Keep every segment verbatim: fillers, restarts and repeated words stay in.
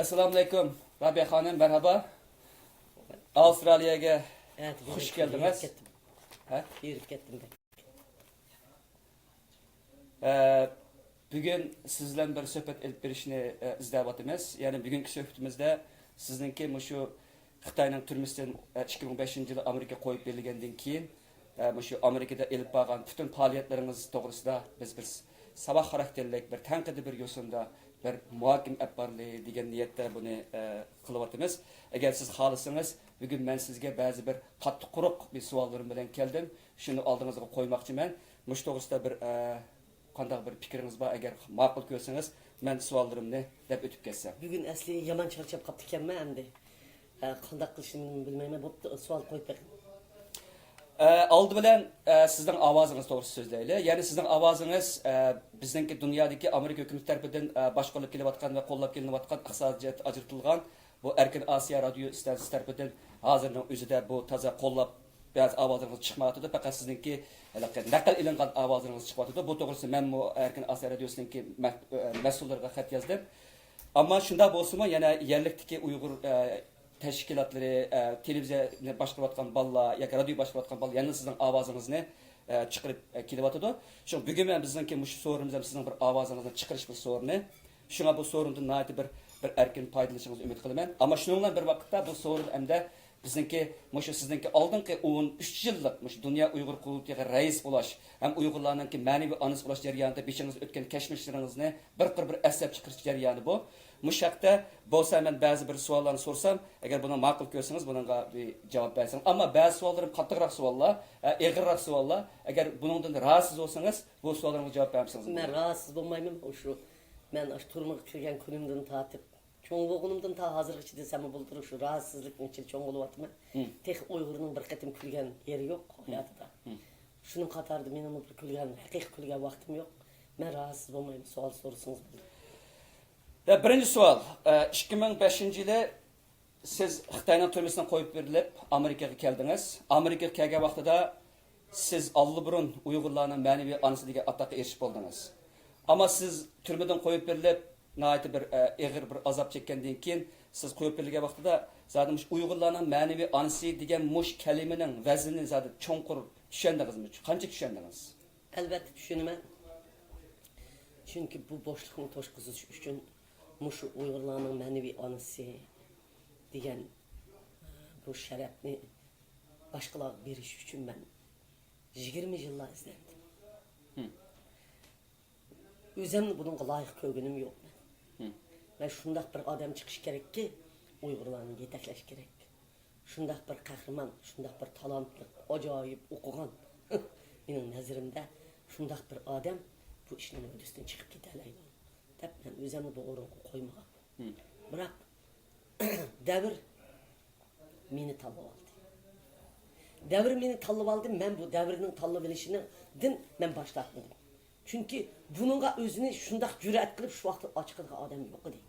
ئەسسالامۇئەلەيكۇم، رابىيە خانىم، مەرھابا. ئاۋسترالىيەگە ھە، خۇش يۈرۈپ كەلدىڭىز. كەتتىم. ھە؟ يۈرۈپ كەتتىم. ئە، بۈگۈن سىز بىلەن بىر سۆھبەت ئېلىپ بېرىشنى، ئە، ئىزدەۋاتىمىز. يەنى بۈگۈنكى سۆھبىتىمىزدە سىزنىڭكى مۇشۇ خىتاينىڭ تۈرمىسىدىن، ئە، ئىككى مىڭ بەشىنچى يىلى ئامېرىكا قويۇپ بېرىلگەندىن كېيىن، ئە، مۇشۇ ئامېرىكىدا ئېلىپ بارغان پۈتۈن پائالىيەتلىرىڭىز توغرىسىدا بىز بىر ساۋاق خاراكتېرلىك، بىر تەنقىدىي بىر يوسۇندا بىر مۇھاكىمە ئېلىپ بارلى دېگەن نىيەتتە بۇنى، ئە، قىلىۋاتىمىز. ئەگەر سىز خالىسىڭىز، بۈگۈن مەن سىزگە بەزى بىر قاتتىق قۇرۇق بىر سوئاللىرىم بىلەن كەلدىم. شۇنى ئالدىڭىزغا قويماقچىمەن. مۇشۇ توغرىسىدا بىر، ئە، قانداق بىر پىكرىڭىز بار؟ ئەگەر ماقۇل كۆرسىڭىز، مەن سوئاللىرىمنى دەپ ئۆتۈپ كەتسەم. بۈگۈن ئەسلى يامان چارچاپ قاپتىكەنمەن ئەمدى. ئە، قانداق قىلىشنى بىلمەيمەن. بوپتۇ، سوئال قويۇپ بېقىڭ. ئە، ئالدى بىلەن، ئە، سىزنىڭ ئاۋازىڭىز توغرىسىدا سۆزلەيلى. يەنى سىزنىڭ ئاۋازىڭىز، ئە، بىزنىڭكى دۇنيادىكى ئامېرىكا ھۆكۈمىتى تەرىپىدىن، ئە، باشقۇرۇلۇپ كېلىۋاتقان ۋە قوللاپ كېلىنىۋاتقان ئىقتىسادىي جەھەتتىن ئاجرىتىلغان بۇ ئەركىن ئاسىيا رادىيو ئىستانسىسى تەرىپىدىن ھازىرنىڭ ئۆزىدە بۇ تازا قوللاپ بەزى ئاۋازلىرىڭىز چىقمايۋاتىدۇ. پەقەت سىزنىڭكى ھېلىقى نەقىل ئېلىنغان ئاۋازلىرىڭىز چىقىۋاتىدۇ. بۇ توغرىسىدا مەنمۇ ئەركىن ئاسىيا رادىيوسىنىڭكى مە-، ئە، مەسئۇللىرىغا خەت يازدىم. ئەمما شۇنداق بولسىمۇ، يەنە يەرلىكتىكى ئۇيغۇر، ئە، تەشكىلاتلىرى، ئە، تېلېۋىزىيەنى باشقۇرۇۋاتقان بالىلار ياكى رادىيو باشقۇرۇۋاتقان بالىلار يەنە سىزنىڭ ئاۋازىڭىزنى، ئە، چىقىرىپ، ئە، كېلىۋاتىدۇ. شۇڭا بۈگۈن مەن بىزنىڭكى مۇشۇ سورۇنىمىز ھەم سىزنىڭ بىر ئاۋازىڭىزنى چىقىرىش بىر سورۇنى. شۇڭا بۇ سورۇندىن ناھايىتى بىر، بىر ئەركىن پايدىلىنىشىڭىزنى ئۈمىد قىلىمەن. ئەمما شۇنىڭ بىلەن بىر ۋاقىتتا بۇ سورۇن ئەمدى بىزنىڭكى مۇشۇ سىزنىڭكى ئالدىنقى ئون ئۈچ يىللىق مۇشۇ دۇنيا ئۇيغۇر قۇرۇلتىيىغا رەئىس بولۇش ھەم ئۇيغۇرلارنىڭكى مەنىۋى ئانىسى بولۇش جەريانىدا بېشىڭىزدا ئۆتكەن كەچمىشلىرىڭىزنى بىر قۇر بىر ئەسلەپ چىقىرىش جەريانى بۇ. مۇشۇ ھەقتە بولسا مەن بەزى بىر سوئاللارنى سورىسام، ئەگەر بۇنى ماقۇل كۆرسىڭىز، بۇنىڭغا بىر جاۋاب بەرسىڭىز. ئەمما بەزى سوئاللىرىم قاتتىقراق سوئاللار، ئە، ئېغىرراق سوئاللار. ئەگەر بۇنىڭدىن رازى بولسىڭىز، بۇ سوئاللارغا جاۋاب بەرمىسىڭىز مەن بولىدۇ. رازى بولمايمەن. ئاشۇ مەن ئاشۇ تۈرمىگە كىرگەن كۈنۈمدىن تارتىپ، چوڭ بولغىنىمدىن تا ھازىرغىچە دېسەممۇ بولىدۇ، شۇ رازىسىزلىكنىڭ ئىچىدە چوڭ بولۇۋاتىمەن. مم. تېخى ئۇيغۇرنىڭ بىر قېتىم كۈلگەن يېرى يوق ھاياتىدا. مم. شۇنىڭ قاتارىدا مېنىڭمۇ بىر كۈلگەن، ھەقىقىي كۈلگەن ۋاقتىم يوق. مەن رازىسىز بولمايمەن، سوئال سورىسىڭىز بولىدۇ. ۋە بىرىنچى سوئال، ئە، ئىككى مىڭ بەشىنچى يىلى سىز خىتاينىڭ تۈرمىسىدىن قويۇپ بېرىلىپ، ئامېرىكىغا كەلدىڭىز. ئامېرىكىغا كەلگەن ۋاقتىدا سىز ئاللىبۇرۇن ئۇيغۇرلارنىڭ مەنىۋى ئانىسى دېگەن ئاتاققا ئېرىشىپ بولدىڭىز. ئەمما سىز تۈرمىدىن قويۇپ بېرىلىپ، ناھايىتى بىر، ئە، ئېغىر بىر ئازاب چەككەندىن كېيىن، سىز قويۇپ بېرىلگەن ۋاقتىدا زادى مۇشۇ ئۇيغۇرلارنىڭ مەنىۋى ئانىسى دېگەن مۇشۇ كەلىمىنىڭ ۋەزنىنى زادى چوڭقۇر چۈشەندىڭىزمۇ؟ قانچە چۈشەندىڭىز؟ ئەلۋەتتە چۈشىنىمەن. چۈنكى بۇ بوشلۇقنى توشقۇزۇش ئۈچۈن مۇشۇ ئۇيغۇرلارنىڭ مەنىۋى ئانىسى دېگەن، ئە، بۇ شەرەپنى باشقىلارغا بېرىش ئۈچۈن مەن يىگىرمە يىللار ئىزدەندىم. ھىم. ئۆزۈمنى بۇنىڭغا لايىق كۆرگىنىم يوق مەن. ھىم. مەن شۇنداق بىر ئادەم چىقىش كېرەككى، ئۇيغۇرلارنى يېتەكلەش كېرەك. شۇنداق بىر قەھرىمان، شۇنداق بىر تالانتلىق، ئاجايىپ ئوقۇغان، مېنىڭ نەزىرىمدە شۇنداق بىر ئادەم بۇ ئىشنىڭ ھۆددىسىدىن چىقىپ كېتەلەيدۇ، دەپ مەن ئۆزۈمنى بۇ ئورۇنغا قويمىغان. ھىم. بىراق، دەۋر مېنى تاللىۋالدى. دەۋر مېنى تاللىۋالدى، مەن بۇ دەۋرنىڭ تاللىۋېلىشىدىن مەن باش تارتمىدىم. چۈنكى بۇنىڭغا ئۆزىنى شۇنداق جۈرئەت قىلىپ شۇ ۋاقىتتا ئاچىقىدىغان ئادەم يوق ئىدى.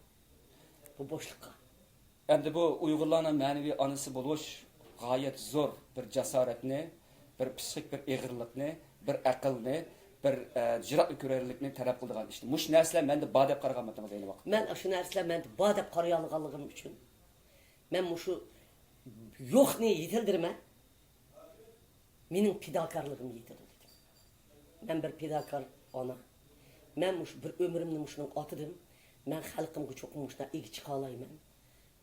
بۇ بوشلۇققا. ئەمدى بۇ ئۇيغۇرلارنىڭ مەنىۋى ئانىسى بولۇش غايەت زور بىر جاسارەتنى، بىر پسىخىك بىر ئېغىرلىقنى، بىر ئەقىلنى، بىر، ئە، يىراقنى كۆرەرلىكنى تەلەپ قىلىدىغان ئىشتى. مۇشۇ نەرسىلەر مەندە بار دەپ قارىغانمىدىڭىز ئەينى ۋاقىتتا؟ مەن ئاشۇ نەرسىلەر مەندە بار دەپ قارىيالىغانلىقىم ئۈچۈن، مەن مۇشۇ يوقنى يېتىلدۈرىمەن. مېنىڭ پىداكارلىقىم يېتىدۇ دېدىم. مەن بىر پىداكار ئانا. مەن مۇشۇ بىر ئۆمرۈمنى مۇشۇنىڭغا ئاتىدىم. مەن خەلقىمگە چوقۇم مۇشۇنداق ئىگە چىقالايمەن.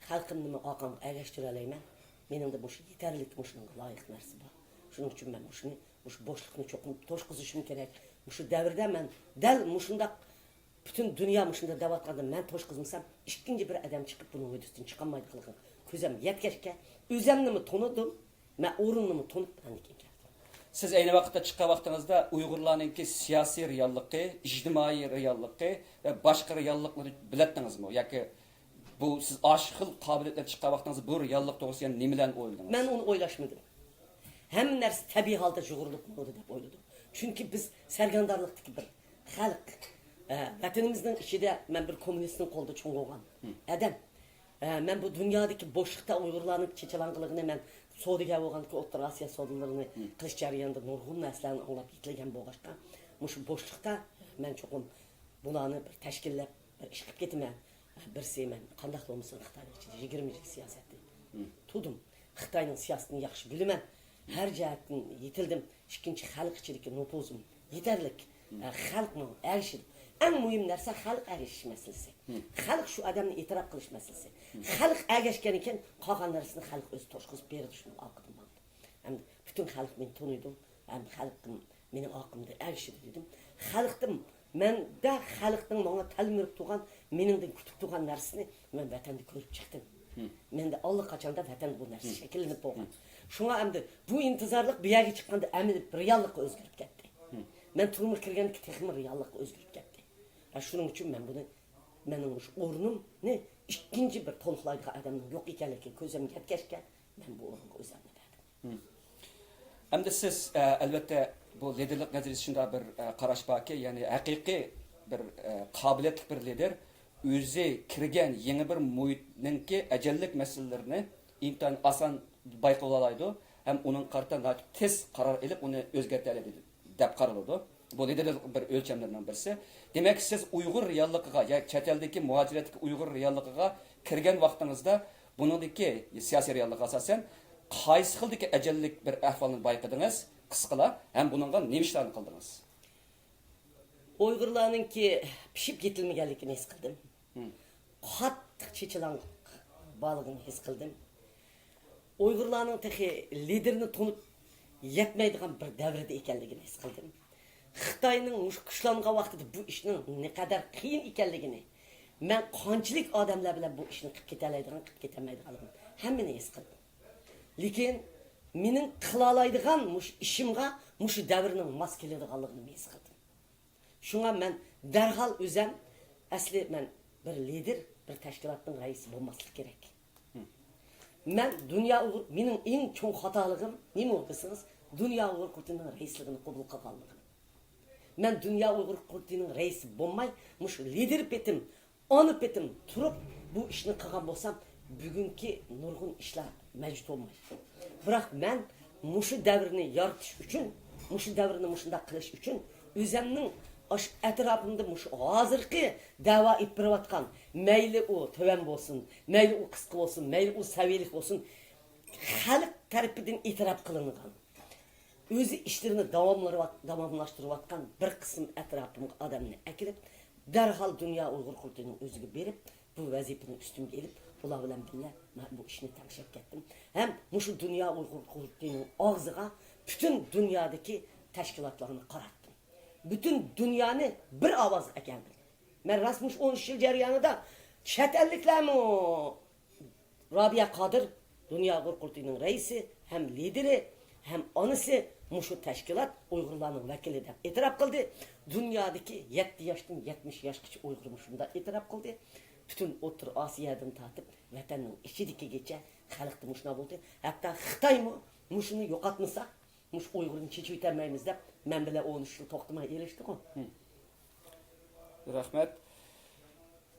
خەلقىمنىمۇ ئارقامغا ئەگەشتۈرەلەيمەن. مېنىڭدە مۇشۇ يېتەرلىك، مۇشۇنىڭغا لايىق نەرسە بار. شۇنىڭ ئۈچۈن مەن مۇشۇنى، مۇشۇ بوشلۇقنى چوقۇم توشقۇزۇشۇم كېرەك. مۇشۇ دەۋردە مەن دەل مۇشۇنداق پۈتۈن دۇنيا مۇشۇنداق دەۋاتقاندا مەن توشقۇزمىسام، ئىككىنچى بىر ئادەم چىقىپ بۇنىڭ ھۆددىسىدىن چىقالمايدىغانلىقىغا كۆزۈم يەتكەچكە، ئۆزۈمنىمۇ تونۇدۇم، مەن ئورنۇمنى تونۇپ ئاندىن كېيىن كەلدىم. سىز ئەينى ۋاقىتتا چىققان ۋاقتىڭىزدا ئۇيغۇرلارنىڭكى سىياسىي رېئاللىقى، ئىجتىمائىي رېئاللىقى ۋە باشقا رېئاللىقلىرىنى بىلەتتىڭىزمۇ؟ ياكى بۇ سىز ئاشۇ خىل قابىلىيەتلەر چىققان ۋاقتىڭىزدا بۇ رېئاللىق توغرىسىدا يەنە نېمىلەرنى ئويلىدىڭىز؟ مەن ئۇنى ئويلاشمىدىم. ھەممە نەرسە تەبىئىي ھالدا يۇغۇرۇلۇپ بولىدۇ دەپ ئويلىدىم. چۈنكى بىز سەرگەردانلىقتىكى بىر خەلق. ئە، ۋەتىنىمىزنىڭ ئىچىدە مەن بىر كوممۇنىستنىڭ قولىدا چوڭ بولغان ئادەم. ئە، مەن بۇ دۇنيادىكى بوشلۇقتا ئۇيغۇرلارنىڭ چېچىلاڭغىلىقىنى مەن سودىگەر بولغاندىكىن ئوتتۇرا ئاسىيا سودىلىرىنى قىلىش جەريانىدا نۇرغۇن نەرسىلەرنى ئاڭلاپ يېتىلگەن بولغاچقا، مۇشۇ بوشلۇقتا مەن چوقۇم بۇلارنى بىر تەشكىللەپ، بىر ئىش قىلىپ كېتىمەن. بىرسى، مەن قانداقلا بولمىسۇن خىتاينىڭ ئىچىدە يىگىرمە يىل سىياسەتتە تۇردۇم. خىتاينىڭ سىياسىتىنى ياخشى بىلىمەن. ھەر جەھەتتىن يېتىلدىم. ئىككىنچى، خەلق ئىچىدىكى نوپۇزۇم يېتەرلىك. ئە، خەلق ماڭا ئەگىشىدۇ. ئەڭ مۇھىم نەرسە خەلق ئەگىشىش مەسىلىسى. خەلق شۇ ئادەمنى ئېتىراپ قىلىش مەسىلىسى. خەلق ئەگەشكەن ئىكەن، قالغان نەرسىنى خەلق ئۆزى توشقۇزۇپ بېرىدۇ، شۇنىڭ ئارقىدىن ماڭىدۇ. ھەم پۈتۈن خەلق مېنى تونۇيدۇ. ھەم خەلقىم مېنىڭ ئارقامدا ئەگىشىدۇ دېدىم. خەلقىم، مەندە خەلقنىڭ ماڭا تەلمۈرۈپ تۇرغان، مېنىڭدىن كۈتۈپ تۇرغان نەرسىنى مەن ۋەتەندە كۆرۈپ چىقتىم. مەندە ئاللىقاچاندا ۋەتەندە بۇ نەرسە شەكىللىنىپ بولغان. شۇڭا ئەمدى بۇ ئىنتىزارلىق بۇ يەرگە چىققاندا ئەمەلىي بىر رېئاللىققا ئۆزگىرىپ كەتتى. مەن تۈرمىگە كىرگەندىكى تېخىمۇ رېئاللىققا ئۆزگىرىپ كەتتى. ھە، شۇنىڭ ئۈچۈن مەن بۇنى، مېنىڭ مۇشۇ ئورنۇمنى ئىككىنچى بىر تولۇقلايدىغان ئادەمنىڭ يوق ئىكەنلىكىگە كۆزۈم يەتكەچكە، مەن بۇ ئورۇنغا ئۆزۈمنى بەردىم. ئەمدى سىز، ئە، ئەلۋەتتە، بۇ لىدېرلىق نەزەرىيىسى شۇنداق بىر، ئە، قاراش باركى، يەنى ھەقىقىي بىر، ئە، قابىلىيەتلىك بىر لىدېر ئۆزى كىرگەن يېڭى بىر مۇھىتنىڭكى ئەجەللىك مەسىلىلىرىنى ئىنتايىن ئاسان بايقىۋالالايدۇ ھەم ئۇنىڭغا قارىتا ناھايىتى تېز قارار ئېلىپ، ئۇنى ئۆزگەرتەلەيدۇ دەپ قارىلىدۇ. بۇ لىدېرلىق بىر ئۆلچەملىرىنىڭ بىرسى. دېمەك، سىز ئۇيغۇر رېئاللىقىغا، يا چەت ئەلدىكى مۇھاجىرەتتىكى ئۇيغۇر رېئاللىقىغا كىرگەن ۋاقتىڭىزدا، بۇنىڭدىكى سىياسىي رېئاللىققا ئاساسەن، قايسى خىلدىكى ئەجەللىك بىر ئەھۋالنى بايقىدىڭىز، قىسقىلا، ھەم بۇنىڭغا نېمە ئىشلارنى قىلدىڭىز؟ ئۇيغۇرلارنىڭكى پىشىپ يېتىلمىگەنلىكىنى ھېس قىلدىم. قاتتىق چېچىلاڭ بارلىقىنى ھېس قىلدىم. ئۇيغۇرلارنىڭ تېخى لىدېرنى تونۇپ يەتمەيدىغان بىر دەۋردە ئىكەنلىكىنى ھېس قىلدىم. خىتاينىڭ مۇشۇ كۈچلەنگەن ۋاقتىدا بۇ ئىشنىڭ نەقەدەر قىيىن ئىكەنلىكىنى، مەن قانچىلىك ئادەملەر بىلەن بۇ ئىشنى قىلىپ كېتەلەيدىغان، قىلىپ كېتەلمەيدىغانلىقىنى ھەممىنى ھېس قىلدىم. لېكىن مېنىڭ قىلالايدىغان مۇشۇ ئىشىمغا مۇشۇ دەۋرنىڭ ماس كېلىدىغانلىقىنى ھېس قىلدىم. شۇڭا مەن دەرھال ئۆزەم، ئەسلى مەن بىر لىدېر، بىر تەشكىلاتنىڭ رەئىسى بولماسلىق كېرەك. مەن دۇنيا ئۇيغۇر، مېنىڭ ئەڭ چوڭ خاتالىقىم نېمە دېسىڭىز، دۇنيا ئۇيغۇر قۇرۇلتىيىنىڭ رەئىسلىكىنى قوبۇل قىلغانلىقىم. مەن دۇنيا ئۇيغۇر قۇرۇلتىيىنىڭ رەئىسى بولماي، مۇشۇ لىدېر پېتىم، ئانا پېتىم تۇرۇپ، بۇ ئىشنى قىلغان بولسام، بۈگۈنكى نۇرغۇن ئىشلار مەۋجۇت بولمايتتى. بىراق مەن مۇشۇ دەۋرنى يارىتىش ئۈچۈن، مۇشۇ دەۋرنى مۇشۇنداق قىلىش ئۈچۈن ئۆزەمنىڭ ئاشۇ ئەتراپىمدا مۇشۇ ھازىرقى دەۋا ئېلىپ بېرىۋاتقان، مەيلى ئۇ تۆۋەن بولسۇن، مەيلى ئۇ قىسقا بولسۇن، مەيلى ئۇ سەۋىيەلىك بولسۇن، خەلق تەرىپىدىن ئېتىراپ قىلىنغان، ئۆزى ئىشلىرىنى داۋاملىرىۋات-، داۋاملاشتۇرۇۋاتقان بىر قىسىم ئەتراپىمغا ئادەمنى ئەكىرىپ، دەرھال دۇنيا ئۇيغۇر قۇرۇلتىيىنىڭ ئۆزىگە بېرىپ، بۇ ۋەزىپىنى ئۈستۈمگە ئېلىپ، بۇلار بىلەن بىللە مەن بۇ ئىشنى تەڭشەپ كەتتىم. ھەم مۇشۇ دۇنيا ئۇيغۇر قۇرۇلتىيىنىڭ ئاغزىغا پۈتۈن دۇنيادىكى تەشكىلاتلارنى قاراتتىم. پۈتۈن دۇنيانى بىر ئاۋازغا ئەكەلدىم. مەن راست مۇشۇ ئون ئۈچ يىل جەريانىدا چەت ئەللىكلەرمۇ، رابىيە قادىر دۇنيا ئۇيغۇر قۇرۇلتىيىنىڭ رەئىسى ھەم لىدېرى ھەم ئانىسى مۇشۇ تەشكىلات ئۇيغۇرلارنىڭ ۋەكىلى دەپ ئېتىراپ قىلدى. دۇنيادىكى يەتتە ياشتىن يەتمىش ياشقىچە ئۇيغۇر مۇشۇنداق ئېتىراپ قىلدى. پۈتۈن ئوتتۇرا ئاسىيادىن تارتىپ ۋەتەننىڭ ئىچىدىكىگىچە خەلقتە مۇشۇنداق بولدى. ھەتتا خىتايمۇ مۇشۇنى يوقاتمىساق، مۇشۇ ئۇيغۇرنى چېچىۋېتەلمەيمىز دەپ مەن بىلەن ئون ئۈچ يىل توختىماي ئېلىشتىغۇ. رەھمەت.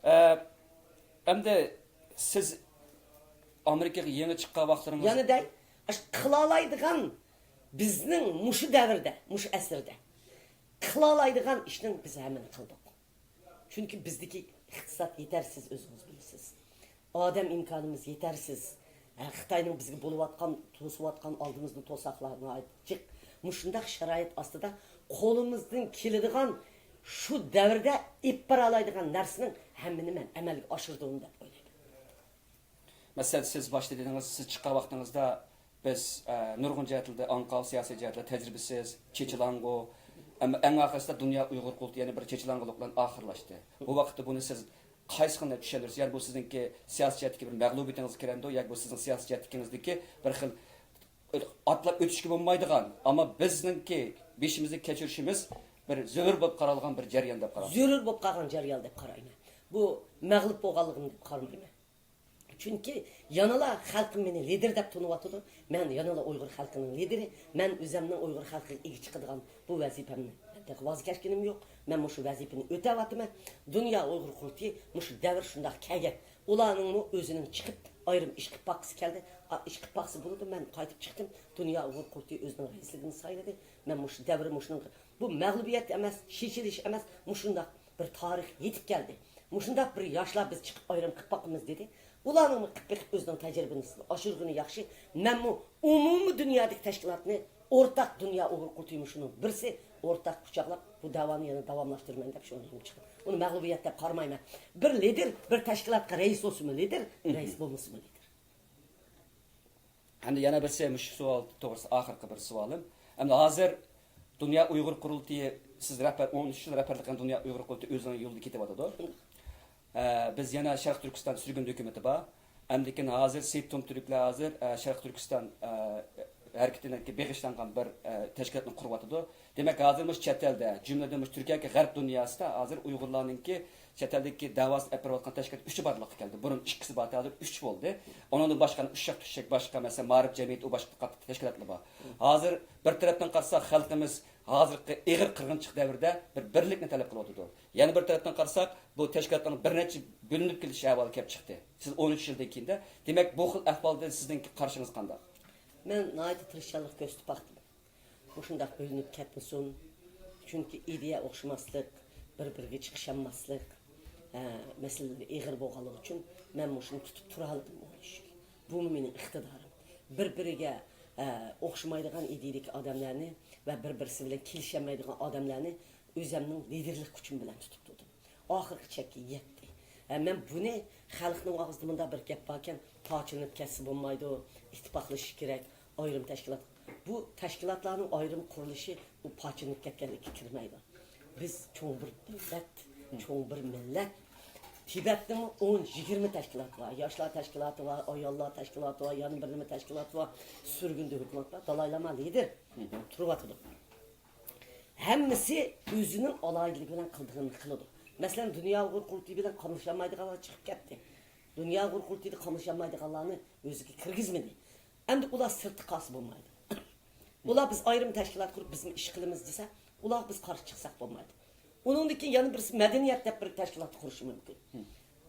ئە، ئەمدى سىز ئامېرىكىغا يېڭى چىققان ۋاقىتلىرىڭىز. يەنە دەي، ئاشۇ قىلالايدىغان، بىزنىڭ مۇشۇ دەۋردە، مۇشۇ ئەسىردە قىلالايدىغان ئىشنىڭ بىز ھەممىنى قىلدۇق. چۈنكى بىزدىكى ئىقتىساد يېتەرسىز، ئۆزىڭىز بىلىسىز. ئادەم ئىمكانىمىز يېتەرسىز. ھە، خىتاينىڭ بىزگە بولۇۋاتقان، توسۇۋاتقان ئالدىمىزدا توساقلار ناھايىتى جىق. مۇشۇنداق شارائىت ئاستىدا قولىمىزدىن كېلىدىغان، شۇ دەۋردە ئېلىپ بارالايدىغان نەرسىنىڭ ھەممىنى مەن ئەمەلگە ئاشۇردۇم دەپ ئويلايمەن. مەسىلەن، سىز باشتا دېدىڭىز، سىز چىققان ۋاقتىڭىزدا بىز، ئە، نۇرغۇن جەھەتلەردە ئاڭقاۋ، سىياسىي جەھەتلەردە تەجرىبىسىز، چېچىلاڭغۇ، ئەمما ئەڭ ئاخىرسىدا دۇنيا ئۇيغۇر قۇرۇلتىيى يەنە بىر چېچىلاڭغۇلۇق بىلەن ئاخىرلاشتى. بۇ ۋاقىتتا بۇنى سىز قايسى خىل چۈشەندۈرىسىز؟ يەنى بۇ سىزنىڭكى سىياسىي جەھەتتىكى بىر مەغلۇبىيىتىڭىزگە كىرەمدۇ ياكى بۇ سىزنىڭ سىياسىي جەھەتتىكىڭىزدىكى بىر خىل ئاتلاپ ئۆتۈشكە بولمايدىغان، ئەمما بىزنىڭكى بېشىمىزدىن كەچۈرۈشىمىز بىر زۆرۈر بولۇپ قارالغان بىر جەريان دەپ قاراڭ. زۆرۈر بولۇپ قالغان جەريان دەپ قارايمەن. بۇ مەغلۇپ بولغانلىقىم دەپ قارىمايمەن. چۈنكى يەنىلا خەلقىم مېنى لىدېر دەپ تونۇۋاتىدۇ. مەن يەنىلا ئۇيغۇر خەلقىنىڭ لىدېرى. مەن ئۆزەمنىڭ ئۇيغۇر خەلقىگە ئىگە چىقىدىغان بۇ ۋەزىپەمنى تېخى ۋاز كەچكىنىم يوق. مەن مۇشۇ ۋەزىپىنى ئۆتەۋاتىمەن. دۇنيا ئۇيغۇر قۇرۇلتىيى مۇشۇ دەۋر شۇنداق كەلگەن. ئۇلارنىڭمۇ ئۆزىنىڭ چىقىپ ئايرىم ئىش قىلىپ باققۇسى كەلدى. ئا، ئىش قىلىپ باقسا بولىدۇ. مەن قايتىپ چىقتىم. دۇنيا ئۇيغۇر قۇرۇلتىيى ئۆزىنىڭ رەئىسلىكىنى سايلىدى. مەن مۇشۇ دەۋر مۇشۇنىڭ، بۇ مەغلۇبىيەت ئەمەس، چېچىلىش ئەمەس، مۇشۇنداق بىر تارىخ يېتىپ كەلدى. مۇشۇنداق بىر ياشلار بىز چىقىپ ئايرىم قىلىپ باقىمىز دېدى. ئۇلارنىڭمۇ قىلىپ بېقىپ ئۆزىنىڭ تەجرىبىسىنى ئاشۇرغىنى ياخشى. مەنمۇ ئومۇمىي دۇنيادىكى تەشكىلاتنى ئورتاق دۇنيا ئۇيغۇر قۇرۇلتىيى مۇشۇنىڭ بىرسى ئورتاق قۇچاقلاپ بۇ داۋانى يەنە داۋاملاشتۇرىمەن دەپ شۇنى يولغا چىقتىم. ئۇنى مەغلۇبىيەت دەپ قارىمايمەن. بىر لىدېر، بىر تەشكىلاتقا رەئىس بولسىمۇ لىدېر، رەئىس بولمىسىمۇ لىدېر. ئەمدى يەنە بىرسى مۇشۇ سوئال توغرىسىدا ئاخىرقى بىر سوئالىم. ئەمدى ھازىر دۇنيا ئۇيغۇر قۇرۇلتىيى، سىز رەھبەر، ئون ئۈچ يىل رەھبەرلىك قىلغان دۇنيا ئۇيغۇر قۇرۇلتىيى ئۆزىنىڭ يولىدا كېتىۋاتىدۇ. ئە، بىز يەنە شەرقىي تۈركىستان سۈرگۈندە ھۆكۈمىتى بار. ئەمدىكىن ھازىر سېيىت توم تۈركلەر ھازىر، ئە، شەرقىي تۈركىستان، ئە، ھەرىكىتىگە بېغىشلانغان بىر، ئە، تەشكىلاتنى قۇرۇۋاتىدۇ. دېمەك، ھازىر مۇشۇ چەت ئەلدە، جۈملىدىن مۇشۇ تۈركىيەدىكى غەرب دۇنياسىدا ھازىر ئۇيغۇرلارنىڭكى چەت ئەلدىكى دەۋاسىنى ئېلىپ بېرىۋاتقان تەشكىلات ئۈچى بارلىققا كەلدى. بۇرۇن ئىككىسى بار، ھازىر ئۈچ بولدى. ئۇنىڭدىن باشقا ئۇششاق-چۈششەك باشقا، مەسىلەن، مائارىپ جەمئىيىتى، ئۇ باشقا قاتتىق تەشكىلاتلار بار. ھازىر بىر تەرەپتىن قارىساق، خەلقىمىز ھازىرقى ئېغىر قىرغىنچىلىق دەۋرىدە بىر بىرلىكنى تەلەپ قىلىۋاتىدۇ. يەنە بىر تەرەپتىن قارىساق، بۇ تەشكىلاتنىڭ بىر نەچچە بۆلۈنۈپ كېتىش ئەھۋالى كېلىپ چىقتى. سىز ئون ئۈچ يىلدىن كېيىندە. دېمەك، بۇ خىل ئەھۋالدىن سىزنىڭكى قارىشىڭىز قانداق؟ مەن ناھايىتى تىرىشچانلىق كۆرسىتىپ باقتىم. مۇشۇنداق بۆلۈنۈپ كەتمىسۇن. چۈنكى ئىدىيە ئوخشىماسلىق، بىر-بىرىگە چىقىشالماسلىق، ھە، مەسىلىلىرى ئېغىر بولغانلىقى ئۈچۈن مەن مۇشۇنى تۇتۇپ تۇرالىدىم ئون ئۈچ يىل. بۇمۇ مېنىڭ ئىقتىدارىم. بىر-بىرىگە، ھە، ئوخشىمايدىغان ئىدىيەدىكى ئادەملەرنى ۋە بىر-بىرسى بىلەن كېلىشەلمەيدىغان ئادەملەرنى ئۆزەمنىڭ لىدېرلىك كۈچۈم بىلەن تۇتۇپ تۇردۇم. ئاخىرقى چەككە يەتتى. ھە، مەن بۇنى خەلقنىڭ ئاغزىدا مۇنداق بىر گەپ باركەن، پارچىلىنىپ كەتسە بولمايدۇ، ئىتتىپاقلىشىش كېرەك، ئايرىم تەشكىلات. بۇ تەشكىلاتلارنىڭ ئايرىم قۇرۇلۇشى، بۇ پارچىلىنىپ كەتكەنلىككە كىرمەيدۇ. بىز چوڭ بىر دۆلەت، چوڭ بىر مىللەت. تىبەتنىڭمۇ ئون، يىگىرمە تەشكىلاتى بار. ياشلار تەشكىلاتى بار، ئاياللار تەشكىلاتى بار، يەنە بىر نېمە تەشكىلاتى بار، سۈرگۈندە ھۆكۈمەت بار، دالاي لاما لىدېر تۇرۇۋاتىدۇ. ھەممىسى ئۆزىنىڭ ئالاھىدىلىكى بىلەن قىلىدىغىنىنى قىلىدۇ. مەسىلەن، دۇنيا ئۇيغۇر قۇرۇلتىيى بىلەن قاملىشالمايدىغانلار چىقىپ كەتتى. دۇنيا ئۇيغۇر قۇرۇلتىيىدا قاملىشالمايدىغانلارنى ئۆزىگە كىرگۈزمىدى. ئەمدى ئۇلار سىرتتا قالسا بولمايدۇ. ئۇلار بىز ئايرىم تەشكىلات قۇرۇپ، بىزمۇ ئىش قىلىمىز دېسە، ئۇلارغا بىز قارشى چىقساق بولمايدۇ. ئۇنىڭدىن كېيىن يەنە بىرسى مەدەنىيەت دەپ بىر تەشكىلاتنى قۇرۇشى مۇمكىن.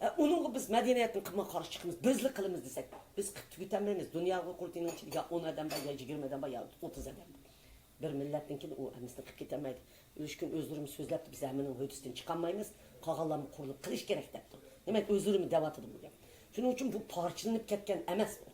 ئە، ئۇنىڭغا بىز مەدەنىيەتنى قىلماي قارشى چىقىمىز، بىزلا قىلىمىز دېسەك، بىز قىلىپ تۈگىتەلمەيمىز. دۇنيا ئۇيغۇر قۇرۇلتىيىنىڭ ئىچىدە يا ئون ئادەم بار، يا يىگىرمە ئادەم بار، يا ئوتتۇز ئادەم بار. بىر مىللەتنىڭكىنى ئۇ ھەممىسىنى قىلىپ كېتەلمەيدۇ. ئۈچ كۈن ئۆزلىرىمۇ سۆزلەپتۇ، بىز ھەممىنىڭ ھۆددىسىدىن چىقالمايمىز، قالغانلارمۇ قۇرۇلۇپ قېلىش كېرەك دەپتۇ. دېمەك، ئۆزلىرىمۇ دەۋاتىدۇ بۇ گەپ. شۇنىڭ ئۈچۈن بۇ پارچىلىنىپ كەتكەن ئەمەس بۇ.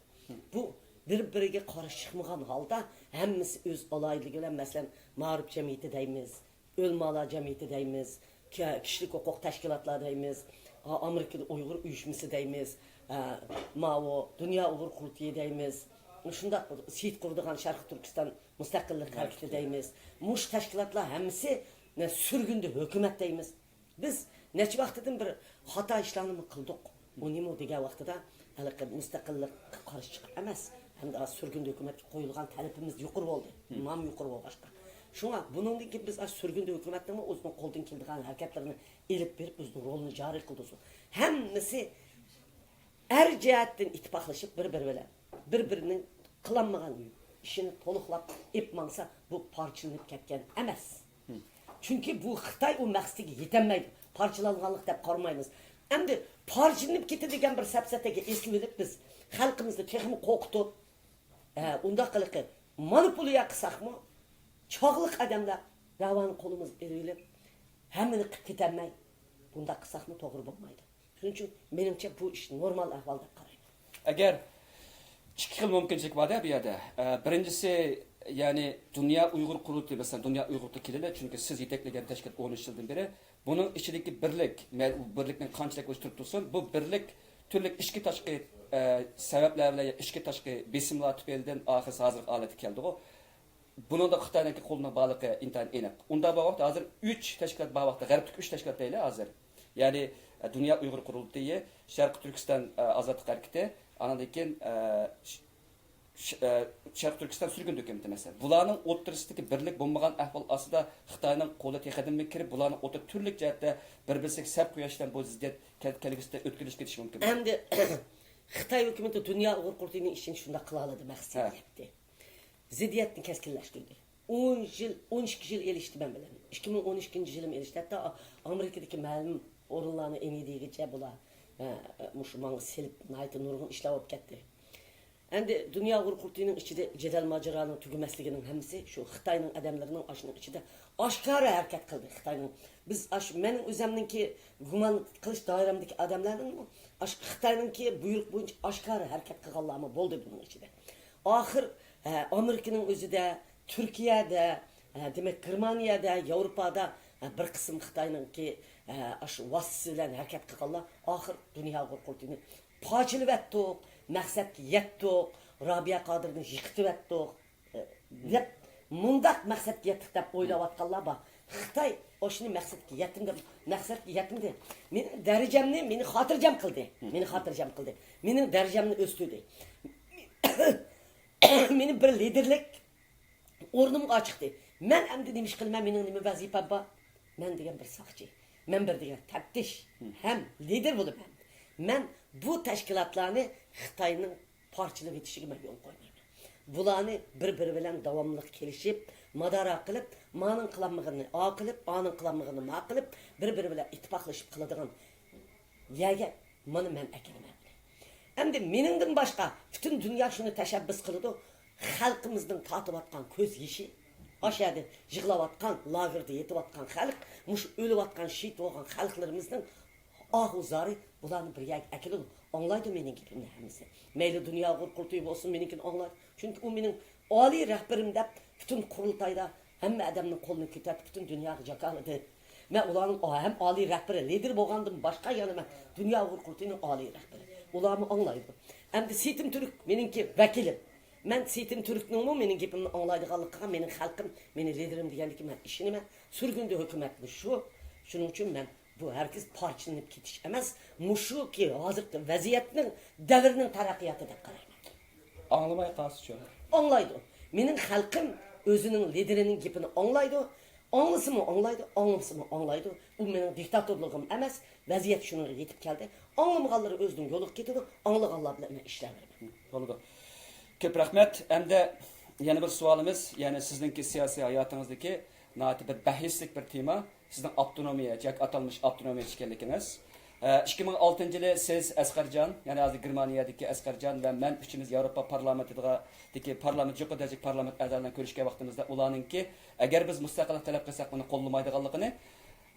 بۇ بىر-بىرىگە قارشى چىقمىغان ھالدا ھەممىسى ئۆز ئالاھىدىلىكى بىلەن، مەسىلەن، مائارىپ جەمئىيىتى دەيمىز، ئۆلىمالار جەمئىيىتى دەيمىز، كە-، كىشىلىك ھوقۇق تەشكىلاتلار دەيمىز، ئا-، ئامېرىكىدا ئۇيغۇر ئۇيۇشمىسى دەيمىز، ئە، ماۋۇ دۇنيا ئۇيغۇر قۇرۇلتىيى دەيمىز، شۇنداق سېيىت قۇرىدىغان شەرقىي تۈركىستان مۇستەقىللىق ھەرىكىتى دەيمىز. مۇشۇ تەشكىلاتلار ھەممىسى، نە، سۈرگۈندە ھۆكۈمەت دەيمىز. بىز نەچچە ۋاقىتتىن بىر خاتا ئىشلارنىمۇ قىلدۇق. ئۇنىمۇ دېگەن ۋاقتىدا ھېلىقى مۇستەقىللىققا قارشى چىقىپ ئەمەس، ھەمدە سۈرگۈندە ھۆكۈمەتكە قويۇلغان تەلىپىمىز يۇقىرى بولدى. مم. ئىمام يۇقىرى بولغاچقا. شۇڭا بۇنىڭدىن كېيىن بىز ئاشۇ سۈرگۈندە ھۆكۈمەتنىڭمۇ ئۆزىنىڭ قولىدىن كېلىدىغان ھەرىكەتلىرىنى ئېلىپ بېرىپ، ئۆزىنىڭ رولىنى جارى قىلدۇرسۇن. ھەممىسى ھەر جەھەتتىن ئىتتىپاقلىشىپ، بىر-بىرى بىلەن، بىر-بىرىنىڭ قىلالمىغان ئىشىنى تولۇقلاپ ئېلىپ ماڭسا، بۇ پارچىلىنىپ كەتكەن ئەمەس. چۈنكى بۇ خىتاي ئۇ مەقسىتىگە يېتەلمەيدۇ. پارچىلانغانلىق دەپ قارىمايمىز. ئەمدى پارچىلىنىپ كېتىدۇ دېگەن بىر سەپسەتەگە ئېسىلىۋېلىپ، بىز خەلقىمىزنى تېخىمۇ قورقۇتۇپ، ھە، ئۇنداق قىلىقى مانىپۇليا قىلساقمۇ، چاغلىق ئادەملەر داۋانى قولىمىزغا ئېلىۋېلىپ، ھەممىنى قىلىپ كېتەلمەي، بۇنداق قىلساقمۇ توغرا بولمايدۇ. شۇنىڭ ئۈچۈن مېنىڭچە بۇ ئىش نورمال ئەھۋال دەپ قارايمەن. ئەگەر ئىككى خىل مۇمكىنچىلىك بار-دە بۇ يەردە. ئە، بىرىنچىسى، يەنى دۇنيا ئۇيغۇر قۇرۇلتىيى، مەسىلەن، دۇنيا ئۇيغۇرلۇققا كېلىلى، چۈنكى سىز يېتەكلىگەن تەشكىلات ئون ئۈچ يىلدىن بېرى، بۇنىڭ ئىچىدىكى بىرلىك، مە-، ئۇ بىرلىكنىڭ قانچىلىك بولۇشى تۇرۇپ تۇرسۇن، بۇ بىرلىك تۈرلۈك ئىچكى تاشقى، ئە، سەۋەبلەر بىلەن، ئىچكى تاشقى بېسىملار تۈپەيلىدىن ئاخىرسى ھازىرقى ھالەتكە كەلدىغۇ. بۇنىڭدا خىتاينىڭكى قولىنىڭ بارلىقى ئىنتايىن ئېنىق. ئۇنداق بار ۋاقىتتا، ھازىر ئۈچ تەشكىلات بار ۋاقىتتا، غەربتىكى ئۈچ تەشكىلات دەيلى ھازىر. يەنى، ئە، دۇنيا ئۇيغۇر قۇرۇلتىيى، شەرقىي تۈركىستان، ئە، ئازادلىق ھەرىكىتى، ئاندىن كېيىن، ئە، ش-، ش-، ئە، شەرقىي تۈركىستان سۈرگۈندە ھۆكۈمىتى، مەسىلەن. بۇلارنىڭ ئوتتۇرىسىدىكى بىرلىك بولمىغان ئەھۋال ئاستىدا خىتاينىڭ قولى تېخىدىنمۇ كىرىپ، بۇلارنىڭ ئوتتۇرا تۈرلۈك جەھەتتە بىر-بىرسىگە سەپ قويۇش بىلەن بۇ زىددىيەت كەل-، كەلگۈسىدە ئۆتكىلىشىپ كېتىشى مۇمكىن. ئەمدى خىتاي ھۆكۈمىتى دۇنيا ئۇيغۇر قۇرۇلتىيىنىڭ ئىشىنى شۇنداق قىلالىدى، مەقسىتىگە يەتتى. زىددىيەتنى كەسكىنلەشتۈردى. ئون يىل، ئون ئىككى يىل ئېلىشتى مەن بىلەن. ئىككى مىڭ ئون ئىككىنچى يىلىمۇ ئېلىشتى. ھەتتا ئامېرىكىدىكى مەلۇم ئورۇنلارنى ئېنى دېگىچە بۇلار، ئە، مۇشۇ ماڭا سېلىپ ناھايىتى نۇرغۇن ئىشلار بولۇپ كەتتى. ئەمدى دۇنيا ئۇيغۇر قۇرۇلتىيىنىڭ ئىچىدە جېدەل ماجىرانىڭ تۈگىمەسلىكىنىڭ ھەممىسى شۇ خىتاينىڭ ئادەملىرىنىڭ ئاشۇنىڭ ئىچىدە ئاشكارا ھەرىكەت قىلدى. خىتاينىڭ، بىز ئاش-، مەن ئۆزۈمنىڭكى گۇمان قىلىش دائىرەمدىكى ئادەملەرنىڭمۇ ئاش-، خىتاينىڭكى بۇيرۇق بويىچە ئاشكارا ھەرىكەت قىلغانلارمۇ بولدى بۇنىڭ ئىچىدە. ئاخىر، ھە، ئامېرىكىنىڭ ئۆزىدە، تۈركىيەدە، ھە، دېمەك، گېرمانىيەدە، ياۋروپادا، ھە، بىر قىسىم خىتاينىڭكى، ھە، ئاشۇ ۋاسىتىسى بىلەن ھەرىكەت قىلغانلار ئاخىر دۇنيا ئۇيغۇر قۇرۇلتىيىنى پارچىلىۋەتتۇق، مەقسەتكە يەتتۇق، رابىيە قادىرنى يىقىتىۋەتتۇق، ھە، دەپ، مۇنداق مەقسەتكە يەتتۇق دەپ ئويلاۋاتقانلار بار. خىتاي ئاشۇنى مەقسەتكە يەتتىم دەپ، مەقسەتكە يەتمىدى. مېنىڭ دەرىجەمنى، مېنى خاتىرجەم قىلدى. مېنى خاتىرجەم قىلدى. مېنىڭ دەرىجەمنى ئۆستۈردى. مېنى بىر لىدېرلىك ئورنۇمغا چىقتى. مەن ئەمدى نېمە ئىش قىلىمەن، مېنىڭ نېمە ۋەزىپەم بار؟ مەن دېگەن بىر ساقچى. مەن بىر دېگەن تەپتىش ھەم لىدېر بولىمەن. مەن بۇ تەشكىلاتلارنى خىتاينىڭ پارچىلىۋېتىشىگە مەن يول قويمايمەن. بۇلارنى بىر-بىرى بىلەن داۋاملىق كېلىشىپ، مادارا قىلىپ، مانىڭ قىلالمىغىنىنى ئا قىلىپ، ئانىڭ قىلالمىغىنىنى ما قىلىپ، بىر-بىرى بىلەن ئىتتىپاقلىشىپ قىلىدىغان يەرگە مانا مەن ئەكېلىمەن. ئەمدى مېنىڭدىن باشقا پۈتۈن دۇنيا شۇنى تەشەببۇس قىلىدۇ. خەلقىمىزنىڭ تارتىۋاتقان كۆز يېشى، ئاشۇ يەردە يىغلاۋاتقان، لاگېردا يېتىۋاتقان خەلق، مۇشۇ ئۆلۈۋاتقان، شېھىت بولغان خەلقلىرىمىزنىڭ ئاھۇ زارى بۇلارنى بىر يەرگە ئەكېلىدۇ. ئاڭلايدۇ مېنىڭ گېپىمنى ھەممىسى. مەيلى دۇنيا ئۇيغۇر قۇرۇلتىيى بولسۇن، مېنىڭكىنى ئاڭلايدۇ. چۈنكى ئۇ مېنىڭ ئالىي رەھبىرىم دەپ پۈتۈن قۇرۇلتايدا ھەممە ئادەمنىڭ قولىنى كۆتەرتىپ، پۈتۈن دۇنياغا جاكارلىدى. مەن ئۇلارنىڭ ھەم ئالىي رەھبىرى، لىدېر بولغاندىن باشقا يەنە مەن دۇنيا ئۇيغۇر قۇرۇلتىيىنىڭ ئالىي رەھبىرى. ئۇلارمۇ ئاڭلايدۇ. ئەمدى سېيىتىم تۈرك مېنىڭكى ۋەكىلىم. مەن سېيىتىم تۈركنىڭمۇ مېنىڭ گېپىمنى ئاڭلايدىغانلىقىغا، مېنىڭ خەلقىم، مېنى لىدېرىم دېگەنلىكى مەن ئىشىنىمەن. سۈرگۈندە ھۆكۈمەتمۇ شۇ. شۇنىڭ ئۈچۈن مەن بۇ ھەرگىز پارچىلىنىپ كېتىش ئەمەس، مۇشۇكى ھازىرقى ۋەزىيەتنىڭ، دەۋرنىڭ تەرەققىياتى دەپ قارايمەن. ئاڭلىماي قالسىچۇ؟ ئاڭلايدۇ. مېنىڭ خەلقىم ئۆزىنىڭ لىدېرىنىڭ گېپىنى ئاڭلايدۇ. ئاڭلىسىمۇ ئاڭلايدۇ، ئاڭلىمىسىمۇ ئاڭلايدۇ. ئۇ مېنىڭ دىكتاتورلۇقۇم ئەمەس. ۋەزىيەت شۇنىڭغا يېتىپ كەلدى. ئاڭلىمىغانلىرى ئۆزىنىڭ يولىغا كېتىدۇ، ئاڭلىغانلار بىلەن مەن ئىشلەۋېرىمەن. بولىدۇ. كۆپ رەھمەت. ئەمدى يەنە بىر سوئالىمىز، يەنى سىزنىڭكى سىياسىي ھاياتىڭىزدىكى ناھايىتى بىر بەھسلىك بىر تېما، سىزنىڭ ئاپتونومىيە ياكى ئاتالمىش ئاپتونومىيە ئىكەنلىكىڭىز. ئە، ئىككى مىڭ ئالتىنچى يىلى سىز، ئەسقەرجان، يەنى ھازىر گېرمانىيەدىكى ئەسقەرجان ۋە مەن ئۈچىمىز ياۋروپا پارلامېنتىدىكى پارلامېنت، يۇقىرى دەرىجىلىك پارلامېنت ئەزالىرىنى كۆرۈشكەن ۋاقتىمىزدا ئۇلارنىڭكى، ئەگەر بىز مۇستەقىللىق تەلەپ قىلساق، بۇنى قوللىمايدىغانلىقىنى،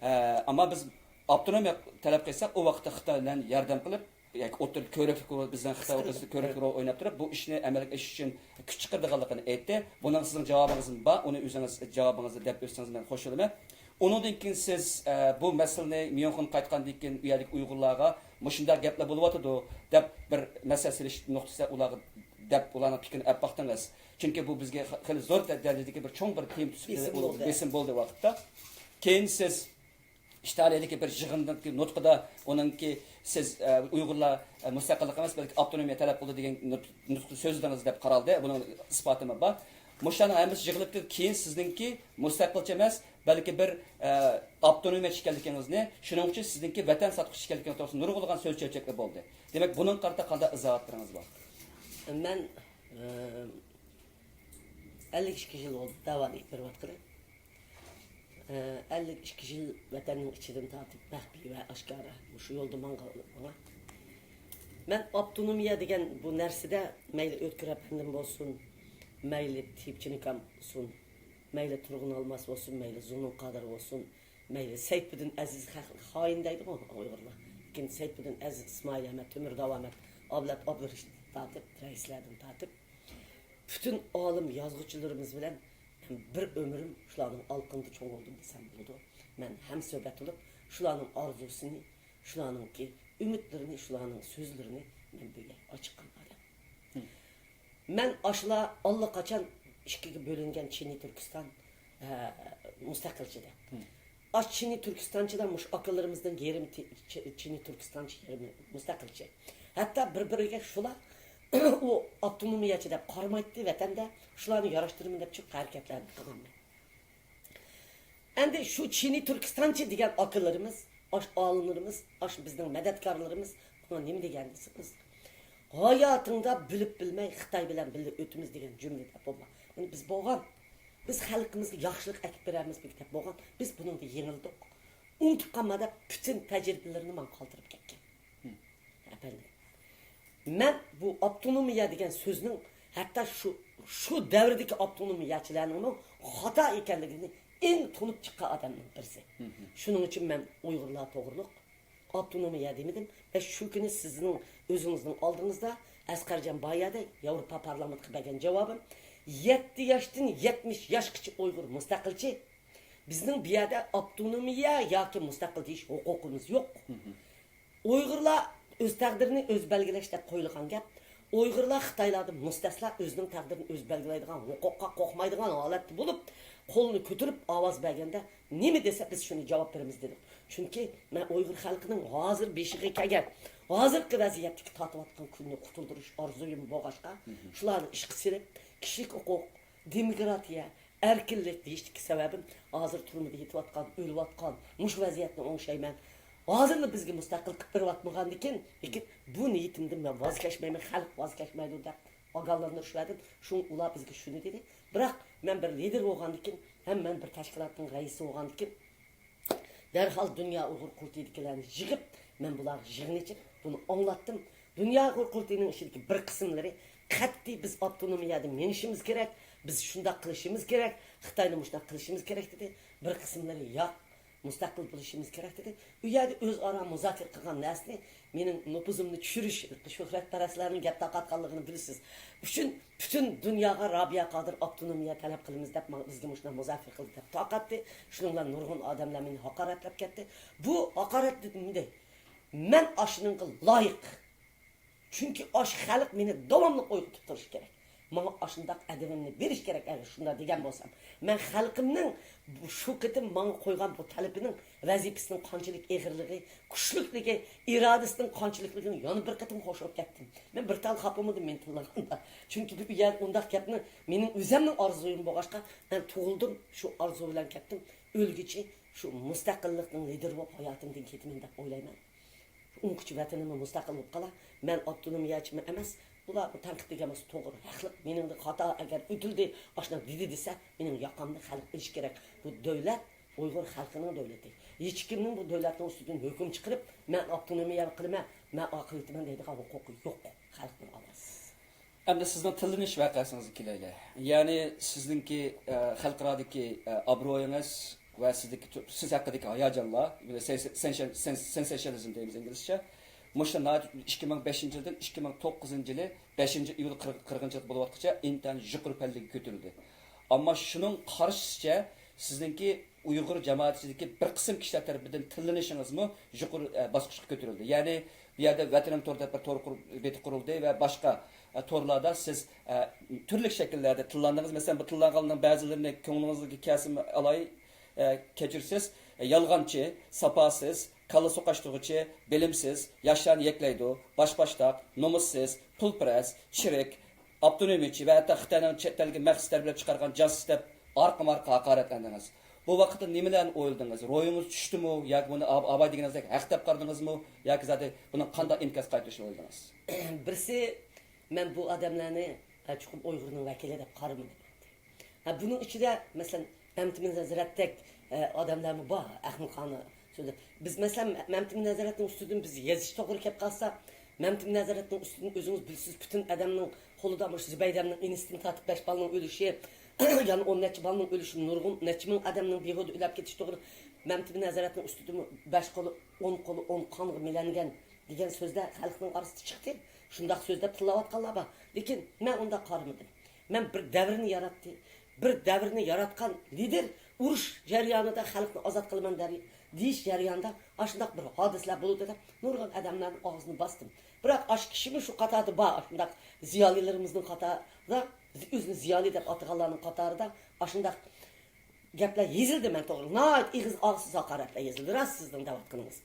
ئە، ئەمما بىز ئاپتونومىيە تەلەپ قىلساق، ئۇ ۋاقىتتا خىتاي بىلەن ياردەم قىلىپ، ياكى ئوتتۇرىدا كۆرۈكلۈك رول، بىزنىڭ خىتاي ئوتتۇرىسىدا كۆرۈكلۈك رول ئويناپ تۇرۇپ، بۇ ئىشنى ئەمەلگە ئېشىرىش ئۈچۈن كۈچ چىقىرىدىغانلىقىنى ئېيتتى. بۇنىڭ سىزنىڭ جاۋابىڭىزمۇ بار، ئۇنى ئۆزىڭىز جاۋابىڭىزنى دەپ ئۆتسىڭىز مەن خوش بولىمەن. ئۇنىڭدىن كېيىن سىز، ئە، بۇ مەسىلىنى ميۇنخېن قايتقاندىن كېيىن ئۇ يەردىكى ئۇيغۇرلارغا مۇشۇنداق گەپلەر بولۇۋاتىدۇ دەپ بىر مەسەل سېلىش نۇقتىسى ئۇلارغا دەپ ئۇلارنىڭ پىكرىنى ئېلىپ باقتىڭىز. چۈنكى بۇ بىزگە خېلى زور دەرىجىدىكى بىر چوڭ بىر تېما تۈسىدە بېسىم بولدى. بېسىم بولدى ۋاقىتتا. كېيىن سىز ئىتالىيەدىكى بىر يىغىندىكى نۇتقىدا ئۇنىڭكى سىز، ئە، ئۇيغۇرلار، ئە، مۇستەقىللىق ئەمەس، بەلكى ئاپتونومىيە تەلەپ قىلىدۇ دېگەن نۇت-، نۇتقى سۆزلىدىڭىز دەپ قارالدى. بۇنىڭ ئىسپاتىمۇ بار. مۇشۇلارنىڭ ھەممىسى يىغىلىپ كېلىپ، كېيىن سىزنىڭكى مۇستەقىلچى ئەمەس، بەلكى بىر، ئە، ئاپتونومىيەچى ئىكەنلىكىڭىزنى، شۇنىڭ ئۈچۈن سىزنىڭكى ۋەتەن ساتقۇچى ئىكەنلىكىڭىز توغرىسىدا نۇرغۇنلىغان سۆز چۆچەكلەر بولدى. دېمەك، بۇنىڭغا قارىتا قانداق ئىزاھاتلىرىڭىز بار؟ مەن، ئە، ئەللىك ئىككى يىل بولدى داۋانى ئېلىپ بېرىۋاتقىلى. ئەللىك ئىككى يىل ۋەتەننىڭ ئىچىدىن تارتىپ مەخپىي ۋە ئاشكارا مۇشۇ يولدا ماڭغان ماڭا. مەن ئاپتونومىيە دېگەن بۇ نەرسىدە مەيلى ئۆتكۈر ئەپەندىم بولسۇن، مەيلى تىپچىنىكام بولسۇن، مەيلى تۇرغۇن ئالماس بولسۇن، مەيلى زۇنۇن قادىر بولسۇن، مەيلى سەيپىدىن ئەزىز، خەقنى خائىن دەيدىغۇ ئۇيغۇرلار. لېكىن سەيپىدىن ئەزىز، ئىسمائىل ئەمەت، تۆمۈر داۋامەت، ئابلەت ئابدۇرېشىتتىن تارتىپ، رەئىسلەردىن تارتىپ، پۈتۈن ئالىم يازغۇچىلىرىمىز بىلەن مەن بىر ئۆمرۈم شۇلارنىڭ ئالىقىنىدا چوڭ بولدۇم دېسەم بولىدۇ. مەن ھەمسۆھبەت بولۇپ، شۇلارنىڭ ئارزۇسىنى، شۇلارنىڭكى ئۈمىدلىرىنى، شۇلارنىڭ سۆزلىرىنى مەن بىلگەن ئاچىققان ئادەم. مەن ئاشۇلار ئاللىقاچان ئىككىگە بۆلۈنگەن چىنى تۈركىستان، ئە، مۇستەقىلچى دەپ. ئاش چىنى تۈركىستانچىلار مۇشۇ ئاكىلىرىمىزدىن يېرىم تى-، چى-، چىنى تۈركىستانچى، يېرىمى مۇستەقىلچى. ھەتتا بىر-بىرىگە شۇلار ئۇ ئاپتونومىيەچى دەپ قارىمايتتى ۋەتەندە، شۇلارنى ياراشتۇرىمەن دەپ چىقىپ ھەرىكەتلەرنى قىلغانمەن. ئەمدى شۇ چىنى تۈركىستانچى دېگەن ئاكىلىرىمىز، ئاش ئالىملىرىمىز، ئاش بىزنىڭ مەدەتكارلىرىمىز بۇنىڭ نېمە دېگەن دېسىڭىز، ھاياتىڭدا بىلىپ بىلمەي خىتاي بىلەن بىللە ئۆتىمىز دېگەن جۈملىدە بولما. بۇنى بىز بولغان. بىز خەلقىمىزگە ياخشىلىق ئەكىپ بېرەرمىز بىر دەپ بولغان. بىز بۇنىڭدا يېڭىلدۇق. ئۇنتۇپ قالما دەپ پۈتۈن تەجرىبىلىرىنى ماڭا قالدۇرۇپ كەتكەن. ئەپەندىم. مەن بۇ ئاپتونومىيە دېگەن سۆزنىڭ ھەتتا شۇ، شۇ دەۋردىكى ئاپتونومىيەچىلەرنىڭمۇ خاتا ئىكەنلىكىنى ئەڭ تونۇپ چىققان ئادەمنىڭ بىرسى. شۇنىڭ ئۈچۈن مەن ئۇيغۇرلار توغرۇلۇق ئاپتونومىيە دېمىدىم. ۋە شۇ كۈنى سىزنىڭ ئۆزىڭىزنىڭ ئالدىڭىزدا ئەسقەرجان بايادە ياۋروپا پارلامېنتىغا بەرگەن جاۋابىم، يەتتە ياشتىن يەتمىش ياشقىچە ئۇيغۇر مۇستەقىلچى. بىزنىڭ بۇ يەردە ئاپتونومىيە ياكى مۇستەقىل دېيىش ھوقۇقىمىز يوق. ئۇيغۇرلار ئۆز تەقدىرىنى ئۆزى بەلگىلەش دەپ قويۇلغان گەپ. ئۇيغۇرلار خىتايلاردىن مۇستەسنا، ئۆزىنىڭ تەقدىرىنى ئۆزى بەلگىلەيدىغان ھوقۇققا قورقمايدىغان ھالەتتە بولۇپ، قولىنى كۆتۈرۈپ ئاۋاز بەرگەندە، نېمە دېسە بىز شۇنى جاۋاب بېرىمىز دېدۇق. چۈنكى مەن ئۇيغۇر خەلقىنىڭ ھازىر بېشىغا كەلگەن، ھازىرقى ۋەزىيەتتىكى تارتىۋاتقان كۈننى قۇتۇلدۇرۇش ئارزۇيۇم بولغاچقا، شۇلارنى ئىشقا سېلىپ، كىشىلىك ھوقۇق، دېموكراتىيە، ئەركىنلىك دېيىشتىكى سەۋەبىم، ھازىر تۈرمىدە يېتىۋاتقان، ئۆلۈۋاتقان مۇشۇ ۋەزىيەتنى ئوڭشايمەن. ھازىرلا بىزگە مۇستەقىل قىلىپ بېرىۋاتمىغاندىكىن، لېكىن بۇ نىيىتىمدىن مەن ۋاز كەچمەيمەن، خەلق ۋاز كەچمەيدۇ دەپ ئاگاھلاندۇرۇش بەردىم. شۇڭا ئۇلار بىزگە شۇنى دېدى. بىراق مەن بىر لىدېر بولغاندىكىن ھەم مەن بىر تەشكىلاتنىڭ رەئىسى بولغاندىكىن، دەرھال دۇنيا ئۇيغۇر قۇرۇلتىيىدىكىلەرنى يىغىپ، مەن بۇلارغا يىغىن ئېچىپ، بۇنى ئاڭلاتتىم. دۇنيا ئۇيغۇر قۇرۇلتىيىنىڭ ئىچىدىكى بىر قىسىملىرى قەتئىي بىز ئاپتونومىيەدە مېڭىشىمىز كېرەك، بىز شۇنداق قىلىشىمىز كېرەك، خىتاينى مۇشۇنداق قىلىشىمىز كېرەك دېدى. بىر قىسىملىرى ياق، مۇستەقىل بولۇشىمىز كېرەك دېدى. ئۇ يەردە ئۆزئارا مۇزاكىرە قىلغان نەرسىنى مېنىڭ نوپۇزۇمنى چۈشۈرۈش، شۆھرەتپەرەسلەرنىڭ گەپ تارقاتقانلىقىنى بىلىسىز. ئۈچۈن پۈتۈن دۇنياغا رابىيە قادىر ئاپتونومىيە تەلەپ قىلىمىز دەپ ماڭا، بىزگە مۇشۇنداق مۇزاكىرە قىلدى دەپ تارقاتتى. شۇنىڭ بىلەن نۇرغۇن ئادەملەر مېنى ھاقارەتلەپ كەتتى. بۇ ھاقارەت دېمىدى. مەن ئاشۇنىڭغا لايىق. چۈنكى ئاشۇ خەلق مېنى داۋاملىق ئويغىتىپ تۇرۇشى كېرەك. ماڭا ئاشۇنداق ئەدىبىمنى بېرىش كېرەك، ئەگەر شۇنداق دېگەن بولسام. مەن خەلقىمنىڭ بۇ، شۇ قېتىم ماڭا قويغان بۇ تەلىپىنىڭ ۋەزىپىسىنىڭ قانچىلىك ئېغىرلىقى، كۈچلۈكلۈكى، ئىرادىسىنىڭ قانچىلىكلىكىنى يەنە بىر قېتىم خوش بولۇپ كەتتىم. مەن بىر تال خاپا بولمىدىم مېنى تىللىغاندا. چۈنكى بۇ يەر ئۇنداق گەپنى مېنىڭ ئۆزەمنىڭ ئارزۇيۇم بولغاچقا، مەن تۇغۇلدۇم، شۇ ئارزۇ بىلەن كەتتىم. ئۆلگۈچە شۇ مۇستەقىللىقنىڭ لىدىرى بولۇپ ھاياتىمدىن كېتىمەن دەپ ئويلايمەن. ئۇنىڭغىچە ۋەتىنىممۇ مۇستەقىل بولۇپ قالا. مەن ئاپتونومىيەچىمۇ ئەمەس. بۇلار بۇ تەنقىد دېگەن بولسا توغرا، ھەقلىق. مېنىڭدىن خاتا ئەگەر ئۆتۈلدى، ئاشۇنداق دېدى دېسە، مېنىڭ ياقامنى خەلق ئېلىشى كېرەك. بۇ دۆلەت ئۇيغۇر خەلقىنىڭ دۆلىتى. ھېچكىمنىڭ بۇ دۆلەتنىڭ ئۈستىدىن ھۆكۈم چىقىرىپ، مەن ئاپتونومىيە قىلىمەن، مەن ئاقىۋېتىمەن دەيدىغان ھوقۇقى يوق خەلقنىڭ ئاۋازى. ئەمدى سىزنىڭ تىللىنىش ۋەقەسىڭىزگە كېلەيلى. يەنى سىزنىڭكى، ئە، خەلقئارادىكى، ئە، ئابرۇيىڭىز ۋە سىزدىكى تۇ-، سىز ھەققىدىكى ھاياجانلار، سېنسېشنىزم دەيمىز ئىنگلىزچە. مۇشۇ ناھايىتى ئىككى مىڭ بەشىنچى يىلدىن ئىككى مىڭ توققۇزىنچى يىلى بەشىنچى ئىيۇل قىرغ-، قىرغىنچىلىق بولۇۋاتقۇچە ئىنتايىن يۇقىرى پەللىگە كۆتۈرۈلدى. ئەمما شۇنىڭ قارشىسىچە سىزنىڭكى ئۇيغۇر جامائىتى ئىچىدىكى بىر قىسىم كىشىلەر تەرىپىدىن تىللىنىشىڭىزمۇ يۇقىرى، ئە، باسقۇچقا كۆتۈرۈلدى. يەنى بۇ يەردە ۋەتىنىم تور دەپ بىر تور قۇر-، بېتى قۇرۇلدى ۋە باشقا، ئە، تورلاردا سىز، ئە، تۈرلۈك شەكىللەردە تىللاندىڭىز. مەسىلەن، بۇ تىللانغانلارنىڭ بەزىلىرىنى كۆڭلىڭىزگە كەلسىمۇ ئالاي، ئە، كەچۈرسىز. يالغانچى، ساپاسىز، كاللا سوقاشتۇرغۇچى، بىلىمسىز، ياشلارنى يەكلەيدۇ، باشباشتاق، نومۇسسىز، پۇلپەرەس، چىرىك، ئاپتونومىيىچى ۋە ھەتتا خىتاينىڭ چەت ئەلگە مەخسۇس تەربىيەلەپ چىقارغان جاسۇس دەپ ئارقىمۇ ئارقا ھاقارەتلەندىڭىز. بۇ ۋاقىتتا نېمىلەرنى ئويلىدىڭىز؟ روھىڭىز چۈشتىمۇ ياكى بۇنى ئاب-، ئاباي دېگىنىڭىزدەك ھەق دەپ قارىدىڭىزمۇ ياكى زادى بۇنىڭ قانداق ئىنكاس قايتۇرۇشنى ئويلىدىڭىز؟ بىرسى، مەن بۇ ئادەملەرنى، ھە، چوقۇم ئۇيغۇرنىڭ ۋەكىلى دەپ قارىمىدىم. ھە، بۇنىڭ ئىچىدە، مەسىلەن، مەمتىمىن ھەزرەتتەك، ئە، ئادەملەرمۇ بار، ئەخمىقانە سۆزلەپ. بىز، مەسىلەن، مەمتىمىن ھەزرەتنىڭ ئۈستىدىن بىز يېزىش توغرا كەپ قالسا، مەمتىمىن ھەزرەتنىڭ ئۈستىدىن ئۆزىڭىز بىلىسىز، پۈتۈن ئادەمنىڭ قولىدا مۇشۇ زۇبەيدەمنىڭ ئىنىسىدىن تارتىپ بەش بالىنىڭ ئۆلۈشى، يەنە ئون نەچچە بالىنىڭ ئۆلۈشى، نۇرغۇن نەچچە مىڭ ئادەمنىڭ بىھۇدە ئۆلۈپ كېتىشى توغرا. مەمتىمىن ھەزرەتنىڭ ئۈستىدىمۇ بەش قولى، ئون قولى، ئون قانغا مىلەنگەن دېگەن سۆزلەر خەلقنىڭ ئارىسىدا چىقتى. شۇنداق سۆزلەپ تىللاۋاتقانلار بار. لېكىن مەن ئۇنداق قارىمىدىم. مەن بىر دەۋرنى ياراتتى. بىر دەۋرنى ياراتقان لىدېر ئۇرۇش جەريانىدا خەلقنى ئازاد قىلىمەن دەر-، دېيىش جەريانىدا ئاشۇنداق بىر ھادىسىلەر بولىدۇ دەپ نۇرغۇن ئادەملەرنىڭ ئاغزىنى باستىم. بىراق ئاشۇ كىشىمۇ شۇ قاتاردا بار، ئاشۇنداق زىيالىيلىرىمىزنىڭ قاتارىدا، ئۆزىنى زىيالىي دەپ ئاتىغانلارنىڭ قاتارىدا ئاشۇنداق گەپلەر يېزىلدى مەن توغرا. ناھايىتى ئېغىز ئاغزىسىز ھاقارەتلەر يېزىلدى. راست سىزنىڭ دەۋاتقىنىڭىز.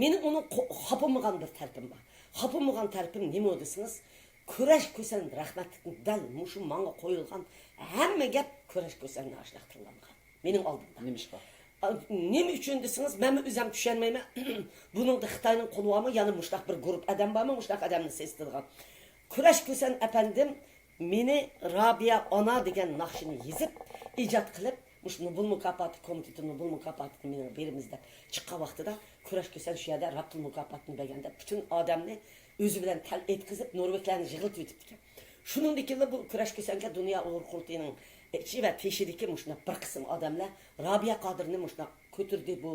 مېنىڭ ئۇنىڭ قو-، خاپىمىغان بىر تەرىپىم بار. خاپىمىغان تەرىپىم نېمە دېسىڭىز، كۈرەش كۈسەن رەھمەتلىكنىڭ دەل مۇشۇ ماڭا قويۇلغان ھەممە گەپ كۈرەش كۈسەننى ئاشۇنداق تىللانغان. مېنىڭ ئالدىمدا. نېمىشقا؟ ئا، نېمە ئۈچۈن دېسىڭىز، مەنمۇ ئۆزۈم چۈشەنمەيمەن. بۇنىڭدا خىتاينىڭ قولى بارمۇ، يەنى مۇشۇنداق بىر گۇرۇپ ئادەم بارمۇ، مۇشۇنداق ئادەمنى سېسىتىدىغان؟ كۈرەش كۈسەن ئەپەندىم مېنى رابىيە ئانا دېگەن ناخشىنى يېزىپ، ئىجاد قىلىپ، مۇشۇ نوبېل مۇكاپاتى كومىتېتى نوبېل مۇكاپاتىنى مېنىڭ بېرىمىز دەپ چىققان ۋاقتىدا، كۈرەش كۈسەن شۇ يەردە رابىل مۇكاپاتىنى بەرگەندە، پۈتۈن ئادەمنى ئۆزى بىلەن تەل ئېتىقىزىپ، نورۋېگلارنى يىغلىتىۋېتىپتىكەن. شۇنىڭدىن كېيىنلا بۇ كۈرەش كۆسەڭگە دۇنيا ئۇيغۇر قۇرۇلتىيىنىڭ ئىچى ۋە تېشىدىكى مۇشۇنداق بىر قىسىم ئادەملەر رابىيە قادىرنى مۇشۇنداق كۆتۈردى بۇ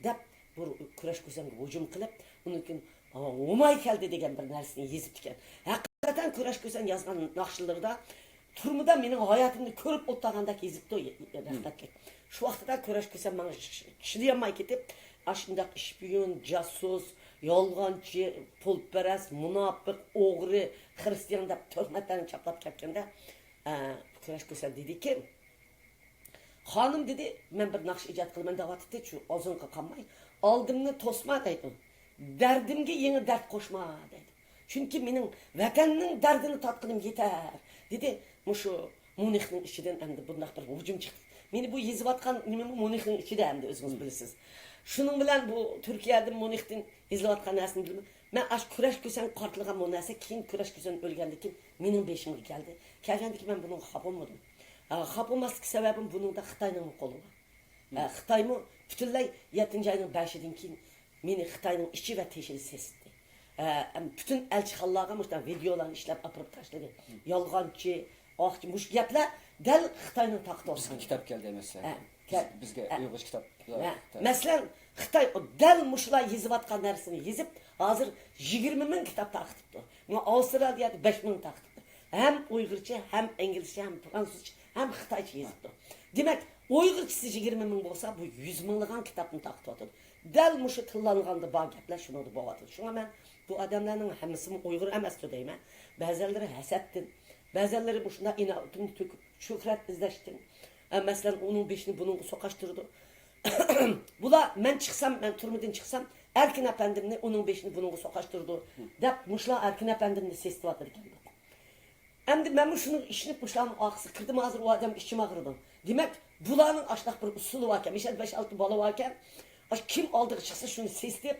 دەپ، بۇ كۈرەش كۆسەڭگە ھۇجۇم قىلىپ، ئۇنىڭ كېيىن ھۇماي كەلدى دېگەن بىر نەرسىنى يېزىپتىكەن. ھەقىقەتەن كۈرەش كۆسەڭ يازغان ناخشىلىرىدا تۈرمىدە مېنىڭ ھاياتىمنى كۆرۈپ ئولتۇرغاندەك يېزىپتۇ، رەھمەتلىك. شۇ ۋاقتىدا كۈرەش كۆسەڭ ماڭا چىدىيالماي كېتىپ، ئاشۇنداق ئىشپىيون، جاسۇس، يالغانچى، پۇلپەرەس، مۇناپىق، ئوغرى، خىرىستىيان دەپ تۆھمەتلەرنى چاپلاپ كەتكەندە، ئە، كۈرەش كۆسەڭ دېدىكى، خانىم دېدى، مەن بىر ناخشا ئىجاد قىلىمەن دەۋاتىتتى، شۇ ئازۇنغا قالماي، ئالدىمنى توسما دەيدۇ. دەردىمگە يېڭى دەرد قوشما دەيدۇ. چۈنكى مېنىڭ ۋەتەننىڭ دەردىنى تارتقىنىم يېتەر، دېدى مۇشۇ مۇنىخنىڭ ئىچىدىن ئەمدى بۇنداق بىر ھۇجۇم چىقتى. مېنى بۇ يېزىۋاتقان نېمىمۇ مۇنىخنىڭ ئىچىدە ئەمدى ئۆزىڭىز بىلىسىز. شۇنىڭ بىلەن بۇ تۈركىيەدىن، مۇنىختىن يېزىلىۋاتقان نەرسىنى بىلمەن. مەن ئاشۇ كۈرەش كۆسەڭ قارتلىغان بۇ نەرسە كېيىن كۈرەش كۆسەڭ ئۆلگەندىن كېيىن مېنىڭ بېشىمغا كەلدى. كەلگەندىن كېيىن مەن بۇنىڭغا خاپا بولمىدىم. ئە، خاپا بولماسلىق سەۋەبىم بۇنىڭدا خىتاينىڭمۇ قولى بار. ئە، خىتايمۇ پۈتۈنلەي يەتتىنچى ئاينىڭ بەشىدىن كېيىن مېنى خىتاينىڭ ئىچى ۋە تېشىدا سېسىتتى. ئە، ئەم، پۈتۈن ئەلچىخانىلارغا مۇشۇنداق ۋىدېئولارنى ئىشلەپ ئاپىرىپ تاشلىدى. يالغانچى، ئاقچى، مۇشۇ گەپلەر دەل خىتاينىڭ تاقىتى بىزگە ئوخشايدۇ. كىتاب كەلدى، مەسىلەن. ئە، كەل-، بىز-، بىزگە ئە، ئۇيغۇرچە كىتاب. ئە، مەسىلەن، خىتاي دەل مۇشۇلار يېزىۋاتقان نەرسىنى يېزىپ، ھازىر يىگىرمە مىڭ كىتاب تارقىتىپتۇ. مانا ئاۋسترالىيەدە بەش مىڭ تارقىتىپتۇ. ھەم ئۇيغۇرچە، ھەم ئىنگلىزچە، ھەم فرانسۇزچە، ھەم خىتايچە يېزىپتۇ. دېمەك، ئۇيغۇرچىسى يىگىرمە مىڭ بولسا، بۇ يۈز مىڭلىغان كىتابنى تارقىتىۋاتىدۇ. دەل مۇشۇ تىللانغاندا بار گەپلەر شۇنىڭدا بولۇۋاتىدۇ. شۇڭا مەن بۇ ئادەملەرنىڭ ھەممىسىمۇ ئۇيغۇر ئەمەستۇ دەيمەن. بەزەنلىرى ھەسەتتىن، بەزەنلىرى مۇشۇنداق ئىناۋىتىنى تۆكۈپ، شۆھرەت ئىزدەشتىن، ئە، مەسىلەن، ئۇنىڭ بېشىنى بۇنىڭغا سوقاشتۇرىدۇ. بۇلار، مەن چىقسام، مەن تۈرمىدىن چىقسام، ئەركىن ئەپەندىمنى ئۇنىڭ بېشىنى بۇنىڭغا سوقاشتۇرىدۇ، دەپ، مۇشۇلار ئەركىن ئەپەندىمنى سېسىتىۋاتىدىكەن. ئەمدى مەنمۇ شۇنىڭغا ئىشىنىپ، مۇشۇلارنىڭ ئارقىسىغا كىردىم، ھازىر ئۇ ئادەم ئىچىم ئاغرىدى. دېمەك، بۇلارنىڭ ئاشۇنداق بىر ئۇسۇلى باركەن، مىشەدە بەش-ئالتە بالا باركەن، ئاشۇ كىم ئالدىغا چىقسا، شۇنى سېسىتىپ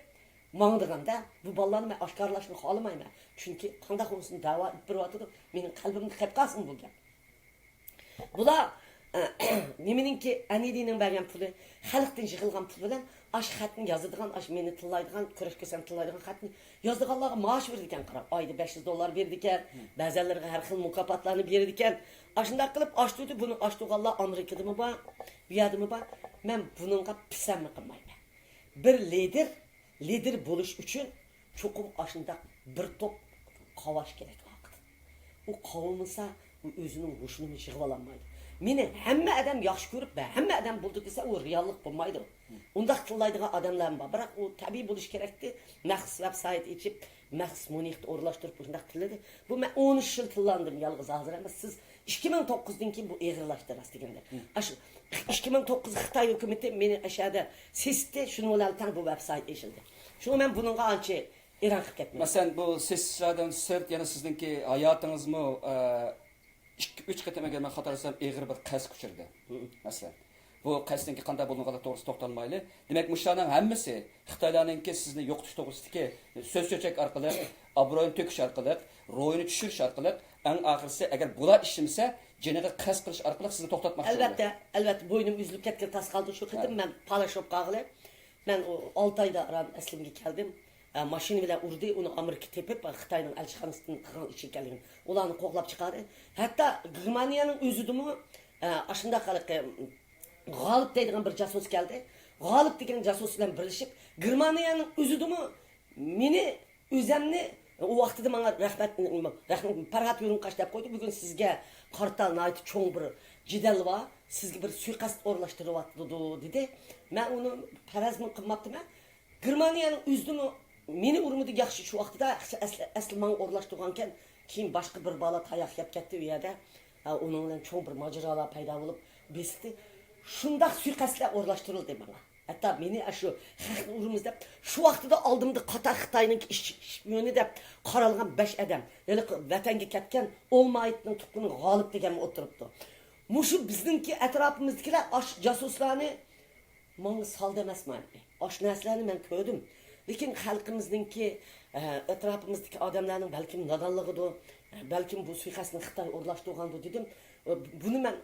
ماڭىدىغان-دە. بۇ بالىلارنى مەن ئاشكارىلاشنى خالىمايمەن. چۈنكى قانداق بولسۇن، دەۋا ئېلىپ بېرىۋاتىدۇ. مېنىڭ قەلبىمدە قېلىپ قالسۇن بۇ گەپ. بۇلار، نېمىنىڭكى، ئەنىدىنىڭ بەرگەن پۇلى، خەلقتىن يىغىلغان پۇل بىلەن ئاشۇ خەتنى يازىدىغان، ئاشۇ مېنى تىللايدىغان، كۈرەش كۆسەڭ تىللايدىغان خەتنى يازىدىغانلارغا مائاش بېرىدىكەن، قاراپ، ئايدا بەش يۈز دوللار بېرىدىكەن، بەزەنلىرىگە ھەر خىل مۇكاپاتلارنى بېرىدىكەن. ئاشۇنداق قىلىپ ئاشتۇردى، بۇنى ئاشتۇرغانلار ئامېرىكىدىمۇ بار، بۇ يەردىمۇ بار. مەن بۇنىڭغا پىسەنمۇ قىلمايمەن. بىر لىدىر، لىدىر بولۇش ئۈچۈن چوقۇم ئاشۇنداق بىر توپ قاۋاش كېرەك ۋاقىت. ئۇ قاۋىمىسا، ئۇ ئۆزىنىڭ ھوشىنىمۇ يىغىۋالالمايدۇ. مېنى ھەممە ئادەم ياخشى كۆرۈپ ۋە ھەممە ئادەم بولدى دېسە، ئۇ رېئاللىق بولمايدۇ. ئۇنداق تىللايدىغان ئادەملەرمۇ بار، بىراق ئۇ تەبىئىي بولۇشى كېرەكتى. مەخسۇس ۋېب سايت ئېچىپ، مەخسۇس مۇنىختا ئورۇنلاشتۇرۇپ، شۇنداق تىللىدى. بۇ مەن ئون ئۈچ يىل تىللاندىم يالغۇز، ھازىر ئەمەس. سىز ئىككى مىڭ توققۇزدىن كېيىن بۇ ئېغىرلاشتى، راست دېگەندە. ئاشۇ ئىككى مىڭ توققۇز خىتاي ھۆكۈمىتى مېنى ئەشەدە سېسىتتى، شۇنىڭ بىلەن تەڭ بۇ ۋېب سايت ئېچىلدى. شۇڭا مەن بۇنىڭغا ئانچە ئېرەن قىلىپ كەتمەيمەن. مەسىلەن، بۇ سېسىشلاردىن سىرت يەنە سىزنىڭكى ھاياتىڭىزمۇ، ئە، ئىككى، ئۈچ قېتىم، ئەگەر مەن خاتا دېسەم، ئېغىر بىر قەستكە ئۇچرىدى. مەسىلەن، بۇ قەستنىڭكى قانداق بولغانلىقى توغرىسىدا توختالمايلى. دېمەك، مۇشۇلارنىڭ ھەممىسى خىتايلارنىڭكى سىزنى يوقىتىش توغرىسىدىكى سۆز-چۆچەك ئارقىلىق، ئابرۇيىنى تۆكۈش ئارقىلىق، روھىنى چۈشۈرۈش ئارقىلىق، ئەڭ ئاخىرسى، ئەگەر بۇلار ئىشلىمىسە، جېنىغا قەست قىلىش ئارقىلىق سىزنى توختاتماقچى بولىدۇ. ئەلۋەتتە، ئەلۋەتتە، بوينۇم ئۈزۈلۈپ كەتكىلى تاس قالدى. شۇ قېتىم مەن پالاش بولۇپ قالغىلى. مەن ئۇ ئالتە ئايدا ئاران ئەسلىمگە كەلدىم. ئە، ماشىنا بىلەن ئۇردى، ئۇنى ئامېرىكا تېپىپ، خىتاينىڭ ئەلچىخانىسىدىن قىلغان ئىش ئىكەنلىكىنى، ئۇلارنى قوغلاپ چىقاردى. ھەتتا گېرمانىيەنىڭ ئۆزىدىمۇ، ئە، ئاشۇنداق ھېلىقى غالىپ دەيدىغان بىر جاسۇس كەلدى. غالىپ دېگەن جاسۇس بىلەن بىرلىشىپ، گېرمانىيەنىڭ ئۆزىدىمۇ مېنى، ئۆزەمنى، ئۇ ۋاقتىدا ماڭا رەھمەت، رەھمەت، پەرھات يۇرۇڭقاش دەپ قويدى. بۈگۈن سىزگە قارىتا ناھايىتى چوڭ بىر جېدەل بار، سىزگە بىر سۇيىقەست ئورۇنلاشتۇرۇۋاتىدۇ، دېدى. مەن ئۇنى پەرەزمۇ قىلماپتىمەن. گېرمانىيەنىڭ ئۆزىدىمۇ مېنى ئۇرمىدى، ياخشى، شۇ ۋاقتىدا ئەسلى، ئەسلى ماڭا ئورۇنلاشتۇرغانكەن، كېيىن باشقا بىر بالا تاياق يەپ كەتتى ئۇ يەردە. ھە، ئۇنىڭ بىلەن چوڭ بىر ماجىرالار پەيدا بولۇپ بېسىتتى. شۇنداق سۇيىقەستلەر ئورۇنلاشتۇرۇلدى ماڭا. ھەتتا مېنى ئاشۇ خەقنى ئۇرىمىز دەپ، شۇ ۋاقتىدا ئالدىمدا قاتار خىتاينىڭكى ئىش-، ئىشپىيونى دەپ قارالغان بەش ئادەم، ھېلىقى ۋەتەنگە كەتكەن ئولمايتنىڭ تۇغقىنى غالىپ دېگەنمۇ ئولتۇرۇپتۇ. مۇشۇ بىزنىڭكى ئەتراپىمىزدىكىلەر ئاشۇ جاسۇسلارنى ماڭا سالدى ئەمەسمۇ ئەمدى. ئاشۇ نەرسىلەرنى مەن كۆردۈم. لېكىن خەلقىمىزنىڭكى، ئە، ئەتراپىمىزدىكى ئادەملەرنىڭ بەلكىم نادانلىقىدۇر، ئە، بەلكىم بۇ سۇيىقەستنى خىتاي ئورۇنلاشتۇرغاندۇ دېدىم. ئە، بۇنى مەن،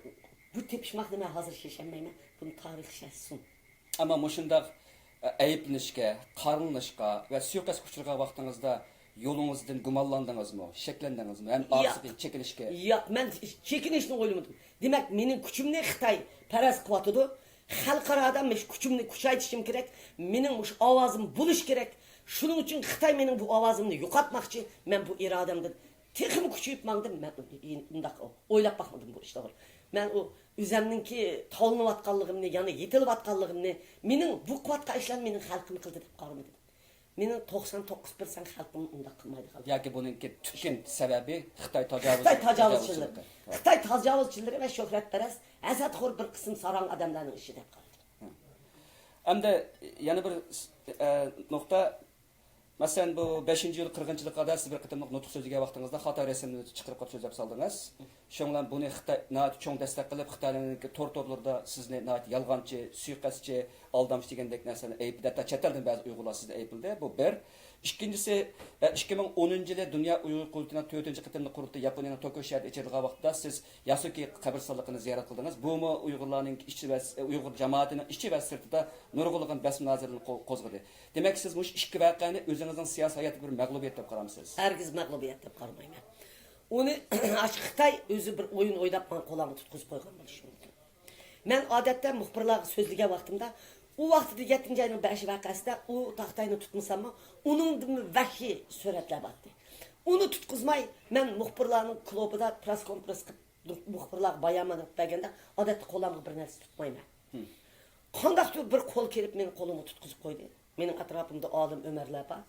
بۇ تېپىشماقنى مەن ھازىر شېشەلمەيمەن. بۇنى تارىخ شەرھلىسۇن. ئەمما مۇشۇنداق، ئە، ئەيىبلىنىشكە، قارىلىنىشقا ۋە سۇيىقەستكە ئۇچرىغان ۋاقتىڭىزدا يولىڭىزدىن گۇمانلاندىڭىزمۇ، شەكلەندىڭىزمۇ؟ ھەم ياق. ئارىسىدىكى چېكىنىشكە. ياق، مەن چېكىنىشنى ئويلىمىدىم. دېمەك، مېنىڭ كۈچۈمنى خىتاي پەرەز قىلىۋاتىدۇ. خەلقئارادا مەن شۇ كۈچۈمنى كۈچەيتىشىم كېرەك. مېنىڭ مۇشۇ ئاۋازىم بولۇشى كېرەك. شۇنىڭ ئۈچۈن خىتاي مېنىڭ بۇ ئاۋازىمنى يوقاتماقچى. مەن بۇ ئىرادەمدىن تېخىمۇ كۈچىيىپ ماڭدىم. مەن ئۇنداق ئويلاپ باقمىدىم بۇ ئىشلارغا. مەن ئۇ ئۆزەمنىڭكى تاۋلىنىۋاتقانلىقىمنى، يەنى يېتىلىۋاتقانلىقىمنى، مېنىڭ بۇ قىلىۋاتقان ئىشلارنى مېنىڭ خەلقىم قىلدى دەپ قارىمىدىم. مېنىڭ توقسان توققۇز پىرسەنت خەلقىم ئۇنداق قىلمايدىغان. ياكى بۇنىڭكى تۈپكى سەۋەبى خىتاي تاجاۋۇز-، خىتاي تاجاۋۇزچىلىقى. تاجاۋۇزچىلىقى. خىتاي تاجاۋۇزچىلىرى ۋە شۆھرەتپەرەس، ھەسەتخور بىر قىسىم ساراڭ ئادەملەرنىڭ ئىشى دەپ قارايدۇ. ئەمدى يەنە بىر، ئە، نۇقتا. مەسىلەن، بۇ بەشىنچى ئىيۇل قىرغىنچىلىقىدا سىز بىر قېتىملىق نۇتۇق سۆزلىگەن ۋاقتىڭىزدا خاتا رەسىمنى چىقىرىپ قويۇپ سۆزلەپ سالدىڭىز. شۇنىڭ بىلەن بۇنى خىتاي ناھايىتى چوڭ دەستەك قىلىپ، خىتاينىڭكى تور تورلىرىدا سىزنى ناھايىتى يالغانچى، سۇيىقەستچى، ئالدامچى دېگەندەك نەرسىلەرنى ئەيىبلىدى. ھەتتا چەت ئەلدىن بەزى ئۇيغۇرلار سىزنى ئەيىبلىدى. بۇ بىر. ئىككىنچىسى، ئىككى مىڭ ئونىنچى يىلى دۇنيا ئۇيغۇر قۇرۇلتىيىنىڭ تۆتىنچى قېتىملىق قۇرۇلتىيى ياپونىيەنىڭ توكيو شەھىرىدە ئېچىلغان ۋاقىتتا سىز ياسۇكى قەبرىستانلىقىنى زىيارەت قىلدىڭىز. بۇمۇ ئۇيغۇرلارنىڭ ئىچى ۋە، ئۇيغۇر جامائىتىنىڭ ئىچى ۋە سىرتىدا نۇرغۇنلىغان بەس مۇنازىرىلەرنى قو-، قوزغىدى. دېمەك، سىز مۇشۇ ئىككى ۋەقەنى ئۆزىڭىزنىڭ سىياسىي ھاياتىدىكى بىر مەغلۇبىيەت دەپ قارامسىز؟ ھەرگىز مەغلۇبىيەت دەپ قارىمايمەن. ئۇنى ئاشۇ خىتاي ئۆزى بىر ئويۇن ئويناپ ماڭا قولۇمغا تۇتقۇزۇپ قويغان بولۇشى مۇمكىن. مەن ئادەتتە مۇخبىرلارغا سۆزلىگەن ۋاقتىمدا، ئۇ ۋاقتىدا يەتتىنچى ئاينىڭ بەشى ۋەقەسىدە ئۇ تاختاينى تۇتمىساممۇ، ئۇنىڭدىنمۇ ۋەھشىي سۈرەتلەر بارتى. ئۇنى تۇتقۇزماي، مەن مۇخبىرلارنىڭ كۇلۇبىدا پرېس كونفرانس قىلىپ، مۇخبىرلارغا بايانات بەرگەندە، ئادەتتە قولۇمغا بىر نەرسە تۇتمايمەن. قانداقتۇر بىر قول كېلىپ مېنى قولۇمغا تۇتقۇزۇپ قويدى. مېنىڭ ئەتراپىمدا ئالىم ئۆمەرلەر بار.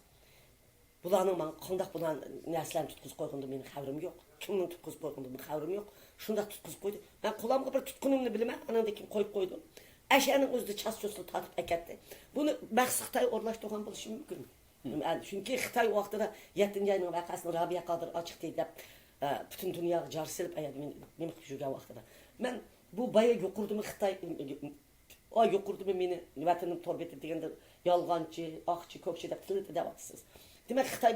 بۇلارنىڭ ماڭا قانداق بۇلار نەرسىلەرنى تۇتقۇزۇپ قويغىنىدىن مېنىڭ خەۋىرىم يوق. كىمنىڭ تۇتقۇزۇپ قويغىنىدىن مېنىڭ خەۋىرىم يوق. شۇنداق تۇتقۇزۇپ قويدى. مەن قولۇمغا بىر تۇتقىنىمنى بىلىمەن، ئانىڭدىن كېيىن قويۇپ قويدۇم. ئەشەنىڭ ئۆزىدە چاس-چۇسلا تارتىپ ئەكەتتى. بۇنى مەخسۇس خىتاي ئورۇنلاشتۇرغان بولۇشى مۇمكىن. چۈنكى خىتاي ۋاقتىدا يەتتىنچى ئاينىڭ ۋەقەسىنى رابىيە قادىر ئاچىقتى دەپ، ئە، پۈتۈن دۇنياغا جار سېلىپ، ئەگەر مېنى نېمە قىلىپ يۈرگەن ۋاقتىدا. مەن بۇ بايا يۇقىرىدىمۇ خىتاي، ئا، يۇقىرىدىمۇ مېنى ۋەتىنىم تور بېتى دېگەندە يالغانچى، ئاقچى، كۆكچى دەپ تىللىدى دەۋاتىسىز. دېمەك، خىتاي،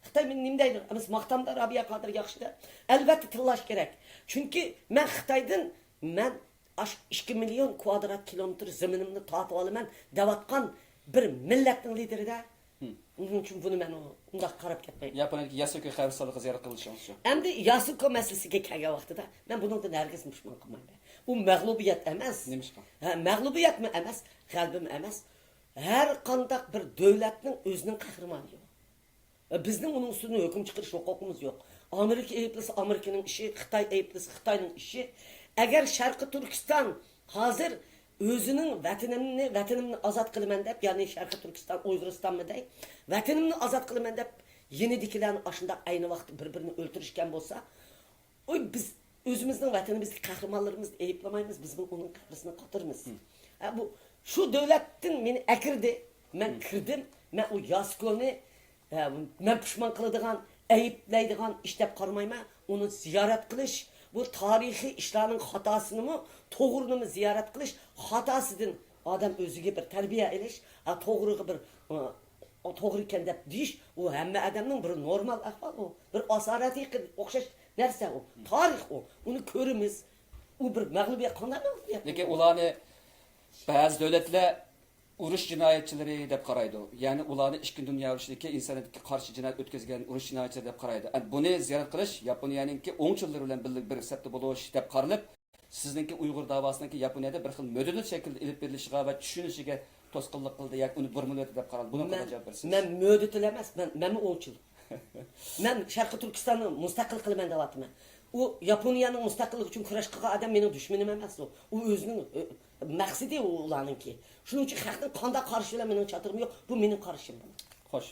خىتاي مېنى نېمە دەيدۇ؟ ئەمەس، ماختامدا رابىيە قادىر ياخشى دە. ئەلۋەتتە تىللاش كېرەك. چۈنكى مەن خىتايدىن، مەن ئاشۇ ئىككى مىليون كۋادرات كىلومېتىر زېمىنىمنى تارتىۋالىمەن دەۋاتقان بىر مىللەتنىڭ لىدىرى دە. شۇنىڭ ئۈچۈن بۇنى مەن ئۇنداق قاراپ كەتمەيمەن. ياپونىيەدىكى ياسۇكو قەبرىستانلىقىغا زىيارەت قىلىشىڭىزچۇ؟ ئەمدى ياسۇكو مەسىلىسىگە كەلگەن ۋاقتىدا مەن بۇنىڭدىن ھەرگىز پۇشمان قىلمايمەن. ئۇ مەغلۇبىيەت ئەمەس. نېمىشقا؟ ھە، مەغلۇبىيەتمۇ ئەمەس، غەلىبىمۇ ئەمەس. ھەر قانداق بىر دۆلەتنىڭ ئۆزىنىڭ قەھرىمانى يوق. بىزنىڭ ئۇنىڭ ئۈستىدىن ھۆكۈم چىقىرىش ھوقۇقىمىز يوق. ئامېرىكا ئەيىبلىسە ئامېرىكىنىڭ ئىشى، خىتاي ئەيىبلىسە خىتاينىڭ ئىشى. ئەگەر شەرقىي تۈركىستان ھازىر ئۆزىنىڭ ۋەتىنىمنى، ۋەتىنىمنى ئازاد قىلىمەن دەپ، يەنى شەرقىي تۈركىستان، ئۇيغۇرىستانمۇ دەي، ۋەتىنىمنى ئازاد قىلىمەن دەپ، يېنىدىكىلەرنى ئاشۇنداق ئەينى ۋاقىتتا بىر-بىرىنى ئۆلتۈرۈشكەن بولسا، ئۇ بىز ئۆزىمىزنىڭ ۋەتىنىمىزدىكى قەھرىمانلىرىمىزنى ئەيىبلىمەيمىز، بىز ئۇنىڭ قەبرىسىنى قاتۇرىمىز. ھە، بۇ، شۇ دۆلەتتىن مېنى ئەكىردى، مەن كىردىم، مەن ئۇ ياسۇكونى، ھە، مەن پۇشمان قىلىدىغان، ئەيىبلەيدىغان ئىش دەپ قارىمايمەن. ئۇنى زىيارەت قىلىش، بۇ تارىخىي ئىشلارنىڭ خاتاسىنىمۇ، توغرىنىمۇ زىيارەت قىلىش، خاتاسىدىن ئادەم ئۆزىگە بىر تەربىيە ئېلىش، ھە، توغرىغا بىر، ئۇ توغرا ئىكەن دەپ دېيىش، ئۇ ھەممە ئادەمنىڭ بىر نورمال ئەھۋال ئۇ. بىر ئاسارەتىگە ئوخشاش نەرسە ئۇ. تارىخ ئۇ. ئۇنى كۆرىمىز. ئۇ بىر مەغلۇبىيەت، قانداق مەغلۇبىيەت؟ لېكىن ئۇلارنى بەزى دۆلەتلەر ئۇرۇش جىنايەتچىلىرى دەپ قارايدۇ. يەنى ئۇلارنى ئىككىنچى دۇنيا ئۇرۇشىدىكى ئىنسانىيەتكە قارشى جىنايەت ئۆتكۈزگەن ئۇرۇش جىنايەتچىلىرى دەپ قارايدۇ. ئەمدى بۇنى زىيارەت قىلىش ياپونىيەنىڭكى ئوڭچىلىرى بىلەن بىللە بىر سەپتە بولۇش دەپ قارىلىپ، سىزنىڭكى ئۇيغۇر داۋاسىنىڭكى ياپونىيەدە بىر خىل مۆدىتىل شەكىلدە ئېلىپ بېرىلىشىغا ۋە چۈشىنىشىگە توسقۇنلۇق قىلدى ياكى ئۇنى بۇرمىلىۋەتتى دەپ قارالدى. بۇنىڭغا مەن، قانداق جاۋاب بېرىسىز؟ مەن مۆدىتىل ئەمەس، مەن، مەنمۇ ئوڭچىل. مەن شەرقىي تۈركىستاننى مۇستەقىل قىلىمەن دەۋاتىمەن. ئۇ ياپونىيەنىڭ مۇستەقىللىقى ئۈچۈن كۈرەش قىلغان ئادەم مېنىڭ دۈشمىنىم ئەمەس ئۇ. ئۇ ئۆزىنىڭ، ئۆ، مەقسىتى ئۇ ئۇلارنىڭكى. شۇنىڭ ئۈچۈن خەقنىڭ قانداق قارىشى بىلەن مېنىڭ چاتىقىم يوق. بۇ مېنىڭ قارىشىم. خوش.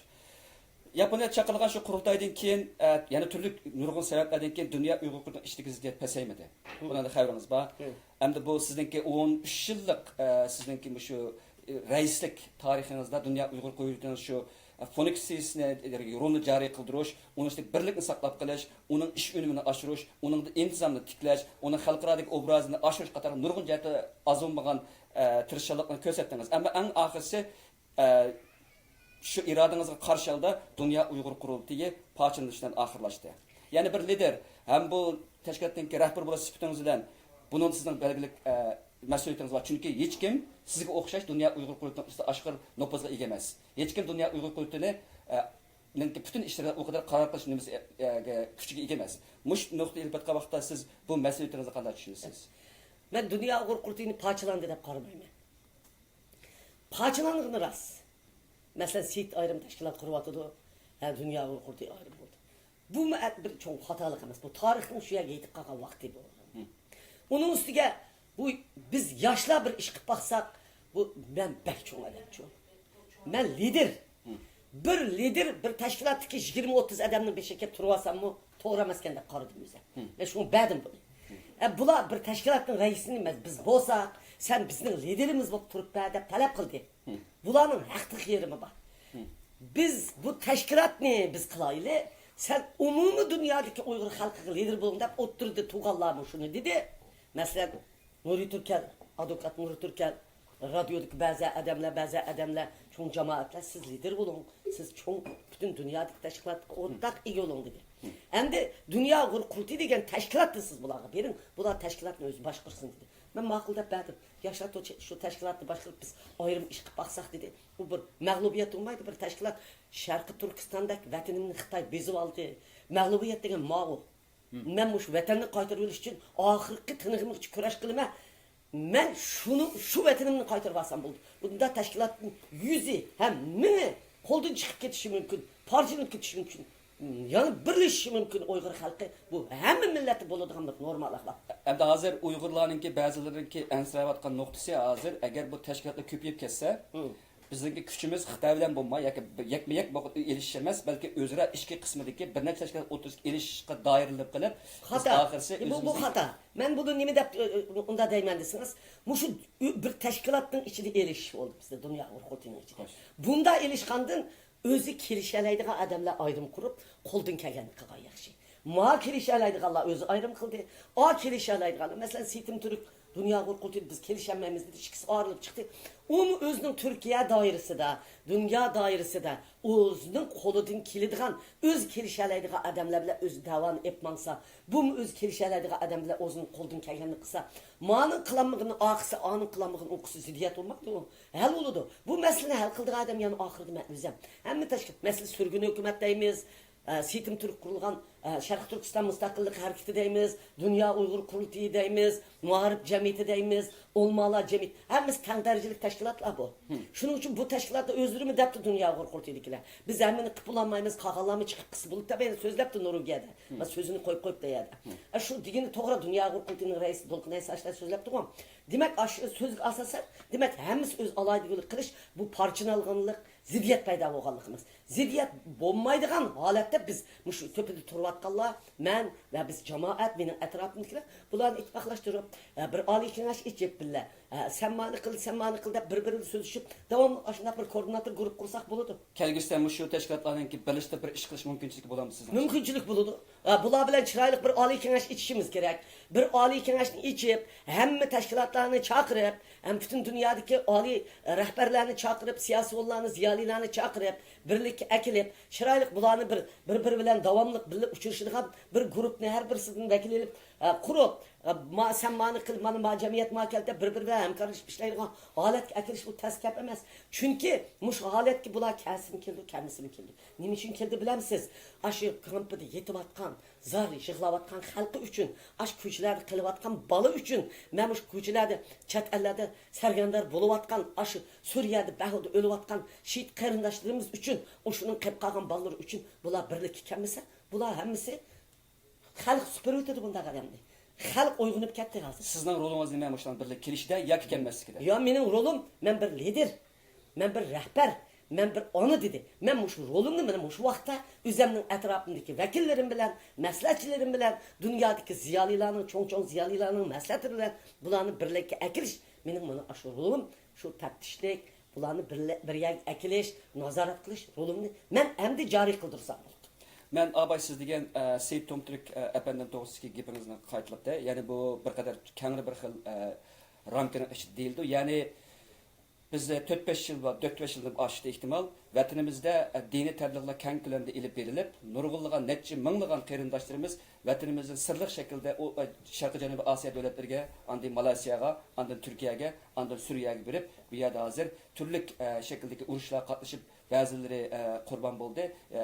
ياپونىيەدە چاقىرىلغان شۇ قۇرۇلتايدىن كېيىن، ئە، يەنە تۈرلۈك نۇرغۇن سەۋەبلەردىن كېيىن دۇنيا ئۇيغۇر قۇرۇلتىيىنىڭ ئىچىدىكى زىددىيەت پەسەيمىدى. بۇنىڭدا خەۋىرىڭىز بار. ئەمدى بۇ سىزنىڭكى ئون ئۈچ يىللىق، ئە، سىزنىڭكى مۇشۇ، ئە، رەئىسلىك تارىخىڭىزدا دۇنيا ئۇيغۇر قۇرۇلتىيىنىڭ شۇ، ئە، فۇنكسىيىسىنى، رولىنى جارى قىلدۇرۇش، ئۇنىڭ ئىچىدە بىرلىكنى ساقلاپ قېلىش، ئۇنىڭ ئىش ئۈنۈمىنى ئاشۇرۇش، ئۇنىڭدا ئىنتىزامنى تىكلەش، ئۇنىڭ خەلقئارادىكى ئوبرازىنى ئاشۇرۇش قاتارلىق نۇرغۇن جەھەتتە ئازلىمىغان، ئە، تىرىشچانلىقنى كۆرسەتتىڭىز. ئەمما ئەڭ ئاخىرسى ئە، شۇ ئىرادىڭىزغا قارشى ھالدا دۇنيا ئۇيغۇر قۇرۇلتىيى پارچىلىنىش بىلەن ئاخىرلاشتى. يەنە بىر لىدېر ھەم بۇ تەشكىلاتنىڭكى رەھبىرى بولۇش سۈپىتىڭىز بىلەن بۇنىڭدا سىزنىڭ بەلگىلىك، ئە، مەسئۇلىيىتىڭىز بار. چۈنكى ھېچكىم سىزگە ئوخشاش دۇنيا ئۇيغۇر قۇرۇلتىيىنىڭ ئۈستىدە ئاشقىر نوپۇزغا ئىگە ئەمەس. ھېچكىم دۇنيا ئۇيغۇر قۇرۇلتىيىنى، ئە، مىللەتنىڭكى پۈتۈن ئىشلىرىغا ئۇ قەدەر قارار قىلىش نېمىسى، ئە، ئە، كۈچىگە ئىگە ئەمەس. مۇشۇ نۇقتىنى ئېلىپ ئېيتقان ۋاقىتتا سىز بۇ مەسىلە ئۆتكەنگە قانداق چۈشىنىسىز؟ مەن دۇنيا ئۇيغۇر قۇرۇلتىيىنى پارچىلاندى دەپ قارىمايمەن. پارچىلانغىنى راست. مەسىلەن، سېيىت ئايرىم تەشكىلات قۇرۇۋاتىدۇ، ھە، دۇنيا ئۇيغۇر قۇرۇلتىيى ئايرىم بولدى. بۇمۇ ئە-، بىر چوڭ خاتالىق ئەمەس. بۇ تارىخنىڭ شۇ يەرگە يېتىپ قالغان ۋاقتى بۇ. ئۇنىڭ ئۈستىگە بۇ بىز ياشلار بىر ئىش قىلىپ باقساق، بۇ مەن بەك چوڭ ئادەمچۇ. مەن لىدىر. بىر لىدىر، بىر تەشكىلاتتىكى يىگىرمە ئوتتۇز ئادەمنىڭ بېشىغا كېلىپ تۇرۇۋالساممۇ توغرا ئەمەسكەن دەپ قارىدىم ئۆزۈم. مەن شۇڭا بەردىم بۇنى. ئە، بۇلار بىر تەشكىلاتنىڭ رەئىسىنى مەن، بىز بولساق، سەن بىزنىڭ لىدىرىمىز بولۇپ تۇرۇپ بەر دەپ تەلەپ قىلدى. بۇلارنىڭ ھەقلىق يېرىمى بار. بىز بۇ تەشكىلاتنى بىز قىلايلى، سەن ئومۇمىي دۇنيادىكى ئۇيغۇر خەلقىگە لىدىر بولۇڭ دەپ ئوتتۇرىدا تۇرغانلارمۇ شۇنى دېدى. مەسىلەن، نۇرى تۈركەل، ئادۋوكات نۇرى تۈركەل، رادىيودىكى بەزى ئادەملەر، بەزى ئادەملەر، چوڭ جامائەتلەر، سىز لىدىر بولۇڭ، سىز چوڭ، پۈتۈن دۇنيادىكى تەشكىلاتقا ئورتاق ئىگە بولۇڭ دېدى. ئەمدى دۇنيا ئۇيغۇر قۇرۇلتىيى دېگەن تەشكىلاتنى سىز بۇلارغا بېرىڭ، بۇلار تەشكىلاتنى ئۆزى باشقۇرسۇن دېدى. مەن ماقۇل دەپ بەردىم. ياشلار شۇ تەشكىلاتنى باشقۇرۇپ بىز ئايرىم ئىش قىلىپ باقساق دېدى. ئۇ بىر مەغلۇبىيەت بولمايدۇ، بىر تەشكىلات شەرقىي تۈركىستاندەك ۋەتىنىمنى خىتاي بېزىۋالدى. مەغلۇبىيەت دېگەن ماۋۇ. مەن مۇشۇ ۋەتەننى قايتۇرۇۋېلىش ئۈچۈن ئاخىرقى تىنىقىمغىچە كۈرەش قىلىمەن. مەن شۇنى، شۇ ۋەتىنىمنى قايتۇرۇۋالسام بولدى. بۇنداق تەشكىلاتتىن يۈزى ھەم مىڭى قولدىن چىقىپ كېتىشى مۇمكىن، پارچىلىنىپ كېتىشى مۇمكىن. يەنە بىرلىشىشى مۇمكىن ئۇيغۇر خەلقى. بۇ ھەممە مىللەتتە بولىدىغان بىر نورمال ئەخلاق. ئەمدى ھازىر ئۇيغۇرلارنىڭكى بەزىلىرىنىڭكى ئەنسىرەۋاتقان نۇقتىسى، ھازىر ئەگەر بۇ تەشكىلاتلار كۆپىيىپ كەتسە، بىزنىڭكى كۈچىمىز خىتاي بىلەن بولماي ياكى يەكمۇ يەك بولۇپ ئېلىشىش ئەمەس، بەلكى ئۆزئارا ئىچكى قىسمىدىكى بىر نەچچە تەشكىلات ئوتتۇرىسىدىكى ئېلىشىشقا دائىرىلىنىپ قېلىپ، بىز خاتا. ئاخىرسى بۇ، بۇ ئۆزىمىزنىڭ خاتا. مەن بۇنى نېمە دەپ ئۇ-، ئۇ-، ئۇنداق دەيمەن دېسىڭىز، مۇشۇ بىر تەشكىلاتنىڭ ئىچىدە ئېلىشىش بولدى بىزدە، دۇنيا ئۇيغۇر قۇرۇلتىيىنىڭ ئىچىدە. خوش. بۇنداق ئېلىشقاندىن ئۆزى كېلىشەلەيدىغان ئادەملەر ئايرىم قۇرۇپ، قولدىن كەلگەننى قىلغان ياخشى. ما كېلىشەلەيدىغانلار ئۆزى ئايرىم قىلدى. ئا كېلىشەلەيدىغانلار، مەسىلەن، سېيىتىم تۈرك دۇنيا ئۇيغۇر قۇرۇلتىيىدا بىز كېلىشەلمەيمىز دېدى، ئىككىسى ئايرىلىپ چىقتى. ئۇمۇ ئۆزىنىڭ تۈركىيە دائىرىسىدە، دۇنيا دائىرىسىدە ئۆزىنىڭ قولىدىن كېلىدىغان، ئۆزى كېلىشەلەيدىغان ئادەملەر بىلەن ئۆزى دەۋانى ئېلىپ ماڭسا، بۇمۇ ئۆزى كېلىشەلەيدىغان ئادەم بىلەن ئۆزىنىڭ قولىدىن كەلگەننى قىلسا، مانىڭ قىلالمىغىنىنى ئاخىرسى، ئانىڭ قىلالمىغىنىنى ئوقۇسا زىددىيەت بولمامدۇ؟ ھەل بولىدۇ. بۇ مەسىلىنى ھەل قىلىدىغان ئادەم يەنە ئاخىرىدا مەن ئۆزۈم. ھەممە تەشكىل، مەسىلە سۈرگۈن ھۆكۈمەت دەيمىز، ئە، سېيىتىم تۈرك قۇرۇلغان، ئە، شەرقىي تۈركىستان مۇستەقىللىق ھەرىكىتى دەيمىز، دۇنيا ئۇيغۇر قۇرۇلتىيى دەيمىز، مائارىپ جەمئىيىتى دەيمىز، ئۆلىمالار جەمئىيىتى، ھەممىسى تەڭ دەرىجىلىك تەشكىلاتلار بۇ. شۇنىڭ ئۈچۈن بۇ تەشكىلاتنى ئۆزلىرىمۇ دەپتۇ دۇنيا ئۇيغۇر قۇرۇلتىيىدىكىلەر. بىز ھەممىنى قىلىپ بولالمايمىز، قالغانلارمۇ چىقىپ قىلسا بولىدۇ دەپ يەنە سۆزلەپتۇ نورۋېگىيەدە. مانا سۆزىنى قويۇپ قويۇپتۇ يەردە. ئە، شۇ دېگىنى توغرا، دۇنيا ئۇيغۇر قۇرۇلتىيىنىڭ رەئىسى دولقۇن ئەيسا ئاشۇنداق سۆزلەپتۇغۇ. دېمەك، ئاشۇ سۆزگە ئاساسەن، دېمەك، ھەممىسى ئۆز ئالاھىدىگىلىك قىلىش، بۇ پارچىلانغانلىق، زىددىيەت پەيدا بولغانلىقىمىز. زىددىيەت بولمايدىغان ھالەتتە بىز مۇشۇ تۆپىدە تۇرۇۋاتقانلار، مەن ۋە بىز جامائەت، مېنىڭ ئەتراپىمدىكىلەر، بۇلارنى ئىتتىپاقلاشتۇرۇپ، ئە، بىر ئالىي كېڭەش ئېچىپ بىللە، ئە، سەن مانى قىل، سەن مانى قىل دەپ بىر-بىرى بىلەن سۆزلىشىپ، داۋاملىق ئاشۇنداق بىر كوردىناتور گۇرۇپ قۇرساق بولىدۇ. كەلگۈسىدە مۇشۇ تەشكىلاتلارنىڭكى بىرلىشىپ بىر ئىش قىلىش مۇمكىنچىلىكى بولامدۇ سىزنىڭ؟ مۇمكىنچىلىك بولىدۇ. ئە، بۇلار بىلەن چىرايلىق بىر ئالىي كېڭەش ئېچىشىمىز كېرەك. بىر ئالىي كېڭەشنى ئېچىپ، ھەممە تەشكىلاتلارنى چاقىرىپ، ھەم پۈتۈن دۇنيادىكى ئالىي رەھبەرلەرنى چاقىرىپ، سىياسىيونلارنى، زىيالىيلارنى چاقىرىپ، بىرلىككە ئەكېلىپ، چىرايلىق بۇلارنى بىر، بىر-بىرى بىلەن داۋاملىق بىللە ئۇچرىشىدىغان بىر گۇرۇپنى ھەر بىرسىدىن ۋەكىل ئېلىپ، ئە، قۇرۇپ، ئە، ما-، سەن مانى قىل، مانا ما جەمئىيەت ما كەلدى دەپ بىر-بىرى بىلەن ھەمكارلىشىپ ئىشلەيدىغان ھالەتكە ئەكېلىش بۇ تەس گەپ ئەمەس. چۈنكى مۇشۇ ھالەتكە بۇلار كەلسىمۇ كېلىدۇ، كەلمىسىمۇ كېلىدۇ. نېمە ئۈچۈن كەلدى بىلەمسىز؟ ئاشۇ كامپىدا يېتىۋاتقان، زار يىغلاۋاتقان خەلقى ئۈچۈن، ئاشۇ كوچىلاردا قېلىۋاتقان بالا ئۈچۈن، مەن مۇشۇ كوچىلاردا، چەت ئەللەردە سەرگەردان بولۇۋاتقان، ئاشۇ سۈرىيەدە، بەغدادتا ئۆلۈۋاتقان شېھىت قېرىنداشلىرىمىز ئۈچۈن، ئۇشۇنىڭ قېلىپ قالغان بالىلىرى ئۈچۈن بۇلار بىرلىككە كەلمىسە، بۇلار ھەممىسى خەلق سۈپۈرۈۋېتىدۇ بۇنداق ئادەمنى. خەلق ئويغىنىپ كەتتى ھازىر. سىزنىڭ رولىڭىز نېمە مۇشۇلارنىڭ بىرلىككە كېلىشىدە ياكى كەلمەسلىكىدە؟ يا، مېنىڭ رولۇم، مەن بىر لىدىر، مەن بىر رەھبەر، مەن بىر ئانا دېدى. مەن مۇشۇ رولۇمنى مانا مۇشۇ ۋاقىتتا ئۆزۈمنىڭ ئەتراپىمدىكى ۋەكىللىرىم بىلەن، مەسلىھەتچىلىرىم بىلەن، دۇنيادىكى زىيالىيلارنىڭ، چوڭ-چوڭ زىيالىيلارنىڭ مەسلىھەتى بىلەن بۇلارنى بىرلىككە ئەكېلىش مېنىڭ مانا ئاشۇ رولۇم، شۇ تەپتىشلىك، بۇلارنى بىرلە-، بىر يەرگە ئەكېلىش، نازارەت قىلىش رولۇمنى مەن ئەمدى جارى قىلدۇرسام بولىدۇ. مەن ئاباي سىز دېگەن، ئە، سېيىت تومتۈرك، ئە، ئەپەندىم توغرىسىدىكى گېپىڭىزنى قايتىلاپ، يەنى بۇ بىر قەدەر كەڭرى بىر خىل، ئە، رامكىنىڭ ئىچىدە دېيىلىدۇ. يەنى بىز تۆت بەش يىل، تۆت بەش يىلدىن ئاشتى ئېھتىمال، ۋەتىنىمىزدە دىنىي تەبلىغلار كەڭ كۆلەمدە ئېلىپ بېرىلىپ، نۇرغۇنلىغان نەچچە مىڭلىغان قېرىنداشلىرىمىز ۋەتىنىمىزدىن سىرلىق شەكىلدە ئۇ، شەرقىي جەنۇبىي ئاسىيا دۆلەتلىرىگە، ئاندىن مالايسىياغا، ئاندىن تۈركىيەگە، ئاندىن سۈرىيەگە بېرىپ، بۇ يەردە ھازىر تۈرلۈك، ئە، شەكىلدىكى ئۇرۇشلارغا قاتنىشىپ، بەزىلىرى، ئە، قۇربان بولدى. ئە،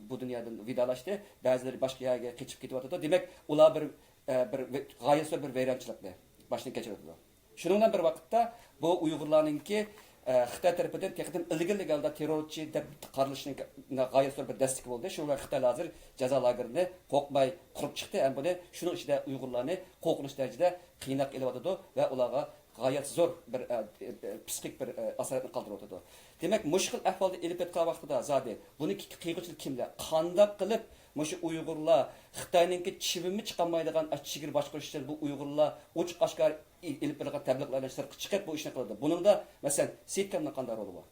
بۇ دۇنيادىن ۋىدالاشتى. بەزىلىرى باشقا يەرگە قېچىپ كېتىۋاتىدۇ. دېمەك، ئۇلار بىر، ئە، بىر ۋە-، غايەت زور بىر ۋەيرانچىلىقنى باشتىن كەچۈرۈۋاتىدۇ. شۇنىڭ بىلەن بىر ۋاقىتتا، بۇ ئۇيغۇرلارنىڭكى، ئە، خىتاي تەرىپىدىن تېخىدىن ئىلگىرىلىگەن ھالدا تېررورچى دەپ قارىلىشىنىڭ غايەت زور بىر دەستىكى بولدى. شۇ بىلەن خىتاي ھازىر جازا لاگېرىنى قورقماي قۇرۇپ چىقتى. ھەم بۇنى شۇنىڭ ئىچىدە ئۇيغۇرلارنى قورقۇنچ دەرىجىدە قىيناق ئېلىۋاتىدۇ ۋە ئۇلارغا غايەت زور بىر، ئە، ئە، پسىخىك بىر، ئە، ئاسارەتنى قالدۇرۇۋاتىدۇ. دېمەك، مۇشۇ خىل ئەھۋالدا ئېلىپ ئېيتقان ۋاقتىدا زادى بۇنىڭكى قىلغۇچىلار كىملەر؟ قانداق قىلىپ مۇشۇ ئۇيغۇرلار خىتاينىڭكى چىۋىنمۇ چىقالمايدىغان ئاشۇ چېگرا باشقۇرۇشتىن بۇ ئۇيغۇرلار ئوچۇق ئاشكارا ئېلىپ بېرىلغان تەبلىغلارنى سىرتقا چىقىپ بۇ ئىشنى قىلىدۇ؟ بۇنىڭدا، مەسىلەن، سېيىتكامنىڭ قانداق رولى بار؟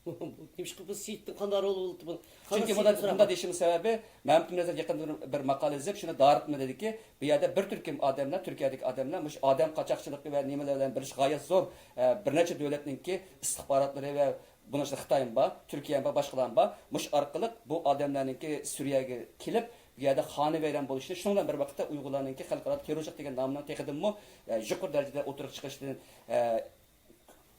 بۇ نېمىشقا بۇ سېيىتنىڭ قانداق رولى بولۇپتۇ بۇ؟ چۈنكى مۇنداق، مۇنداق دېيىشىمنىڭ سەۋەبى، مەمتىمىن نەزەر يېقىندا بىر، بىر ماقالە يېزىپ، شۇنى دارىتمە دېدىكى، بۇ يەردە بىر تۈركۈم ئادەملەر، تۈركىيەدىكى ئادەملەر مۇشۇ ئادەم قاچاقچىلىقى ۋە نېمىلەر بىلەن بىرلىشىپ غايەت زور، ئە، بىر نەچچە دۆلەتنىڭكى ئىستىخباراتلىرى ۋە بۇنىڭ ئىچىدە خىتايمۇ بار، تۈركىيەمۇ بار، باشقىلارمۇ بار. مۇشۇ ئارقىلىق بۇ ئادەملەرنىڭكى سۈرىيەگە كېلىپ، بۇ يەردە خانىۋەيران بولۇشىنى، شۇنىڭ بىلەن بىر ۋاقىتتا ئۇيغۇرلارنىڭكى خەلقئارا تېررورچىلىق دېگەن نامنىڭ تېخىدىنمۇ، ئە، يۇقىرى دەرىجىدە ئوتتۇرىغا چىقىشىدىن، ئە،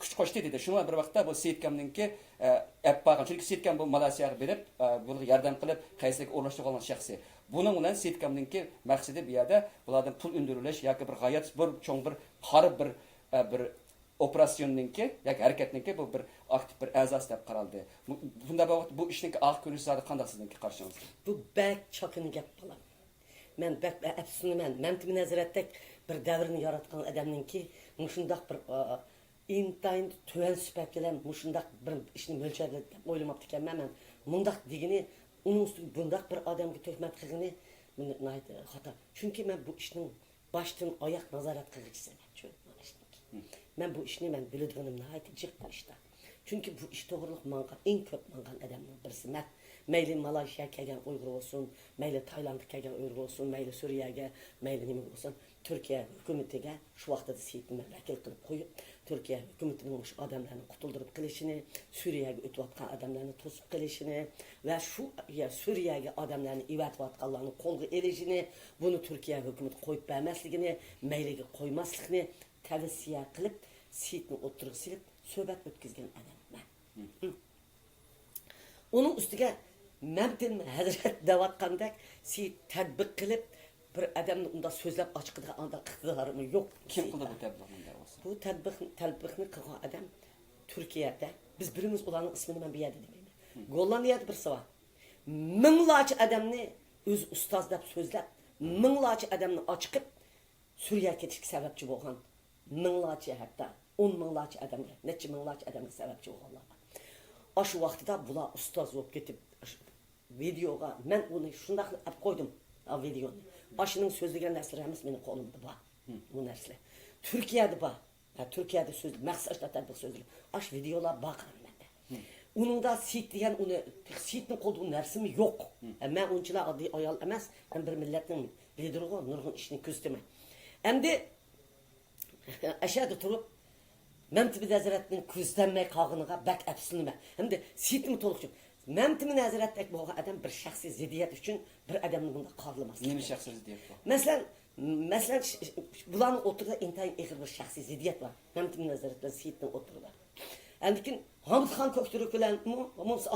كۈچ قوشتى دېدى. شۇنىڭ بىلەن بىر ۋاقىتتا بۇ سېيىتكامنىڭكى، ئە، ئەپ بارغان، چۈنكى سېيىتكام بۇ مالايسىياغا بېرىپ، ئە، بۇنىڭغا ياردەم قىلىپ، قەيسەرگە ئورۇنلاشتۇرۇپ ئالغان شەخسى. بۇنىڭ بىلەن سېيىتكامنىڭكى مەقسىتى بۇ يەردە بۇلاردىن پۇل ئۈندۈرۈۋېلىش ياكى بىر غايەت بىر چوڭ بىر قارا بىر، ئە، بىر ئوپېراتسىيوننىڭكى ياكى ھەرىكەتنىڭكى بۇ بىر ئاكتىپ بىر ئەزاسى دەپ قارالدى. بۇ، بۇنداق بولغان ۋاقىتتا بۇ ئىشنىڭكى ئارقا كۆرۈنۈشى زادى قانداق سىزنىڭكى قارىشىڭىزدا؟ بۇ بەك چاكىنا گەپ، بالام. مەن بەك ئەپسۇسلىنىمەن. مەمتىمىن ھەزرەتتەك بىر دەۋرنى ياراتقان ئادەمنىڭكى مۇشۇنداق بىر، ئا، ئىنتايىن تۆۋەن سۈپەت بىلەن مۇشۇنداق بىر ئىشنى مۆلچەرلىدى دەپ ئويلىماپتىكەنمەن مەن. مۇنداق دېگىنى، ئۇنىڭ ئۈستىگە بۇنداق بىر ئادەمگە تۆھمەت قىلغىنى ناھايىتى خاتا. چۈنكى مەن بۇ ئىشنىڭ باشتىن ئاياق نازارەت قىلغۇچىسى مەن، چۈشەندىڭىزمۇ ئىشنىڭكى. مم. مەن بۇ ئىشنى مەن بىلىدىغىنىم ناھايىتى جىق بۇ ئىشتا. چۈنكى بۇ ئىش توغرۇلۇق ماڭغان، ئەڭ كۆپ ماڭغان ئادەمنىڭ بىرسى مەن. مەيلى مالايشىياغا كەلگەن ئۇيغۇر بولسۇن، مەيلى تايلاندقا كەلگەن ئۇيغۇر بولسۇن، مەيلى سۈرىيەگە، مەيلى نېمە بولسۇن، تۈركىيە ھۆكۈمىتىگە شۇ ۋاقتىدا سېيىتنى مەن ۋەكىل قىلىپ قويۇپ، تۈركىيە ھۆكۈمىتىنىڭ مۇشۇ ئادەملەرنى قۇتۇلدۇرۇپ قېلىشىنى، سۈرىيەگە ئۆتۈۋاتقان ئادەملەرنى توسۇپ قېلىشىنى ۋە شۇ، يە، سۈرىيەگە ئادەملەرنى ئېۋەتىۋاتقانلارنى قولغا ئېلىشىنى، بۇنى تۈركىيە ھۆكۈمىتى قويۇپ بەرمەسلىكىنى، مەيلىگە قويماسلىقنى تەۋسىيە قىلىپ، سېيىتنى ئوتتۇرىغا سېلىپ، سۆھبەت ئۆتكۈزگەن ئادەم مەن. مم. ئۇنىڭ ئۈستىگە مەمتىمىن ھەزرەت دەۋاتقاندەك سېيىت تەتبىق قىلىپ، بىر ئادەمنى ئۇنداق سۆزلەپ ئاچىقىدىغان ئانداق ئىقتىدارىمۇ يوق. كىم قىلدى بۇ تەتبىقنى دەۋاتسا؟ بۇ تەتبىق، تەتبىقنى قىلغان ئادەم تۈركىيەدە. بىز بىرىمىز ئۇلارنىڭ ئىسمىنى مەن بۇ يەردە دېمەيمەن. مم. گوللاندىيەدە بىرسى بار. مىڭلارچە ئادەمنى ئۆزى ئۇستاز دەپ سۆزلەپ، مىڭلارچە ئادەمنى ئاچىقىپ، سۈرىيەگە كېتىشكە سەۋەبچى بولغان مىڭلارچە، ھەتتا ئون مىڭلارچە ئادەمگە، نەچچە مىڭلارچە ئادەمگە سەۋەبچى بولغانلار بار. ئاشۇ ۋاقتىدا بۇلار ئۇستاز بولۇپ كېتىپ، ئاشۇ ۋىدېئوغا، مەن ئۇنى شۇنداقلا ئەپ قويدۇم، ئا، ۋىدېئونى. ئاشۇنىڭ سۆزلىگەن نەرسىلىرى ھەممىسى مېنىڭ قولۇمدا بار، مم، بۇ نەرسىلەر. تۈركىيەدە بار. ھە، تۈركىيەدە سۆز، مەخسۇس ئاشۇنداق تەتبىق سۆزلىرى. ئاشۇ ۋىدېئولار بار قارىمەن مەندە. مم. ئۇنىڭدا سېيىت دېگەن ئۇنى، سېيىتنىڭ قولىدا ئۇ نەرسىمۇ يوق. مم. ھە، مەن ئۇنچىلا ئاددىي ئايال ئەمەس، مەن بىر مىللەتنىڭ لىدىرىغۇ، نۇرغۇن ئىشنى كۆزىتىمەن. ئەمدى ئەشەدە تۇرۇپ، مەمتىمىن ھەزرەتنىڭ كۆزىتەلمەي قالغىنىغا بەك ئەپسۇسلىنىمەن. ھەمدە سېيىتمۇ تولۇقچى. مەمتىمىن ھەزرەتتەك بولغان ئادەم بىر شەخسىي زىددىيەت ئۈچۈن بىر ئادەمنى بۇنداق قارىلىماسلىق نېمە كېرەك. شەخسىي زىددىيەت بۇ؟ مەسىلەن، مەسىلەن، ش-، ش-، بۇلارنىڭ ئوتتۇرىدا ئىنتايىن ئېغىر بىر شەخسىي زىددىيەت بار. مەمتىمىن ھەزرەت بىلەن سېيىتنىڭ ئوتتۇرىدا. ئاندىن كېيىن ھامىتخان كۆكتۈرك بىلەنمۇ،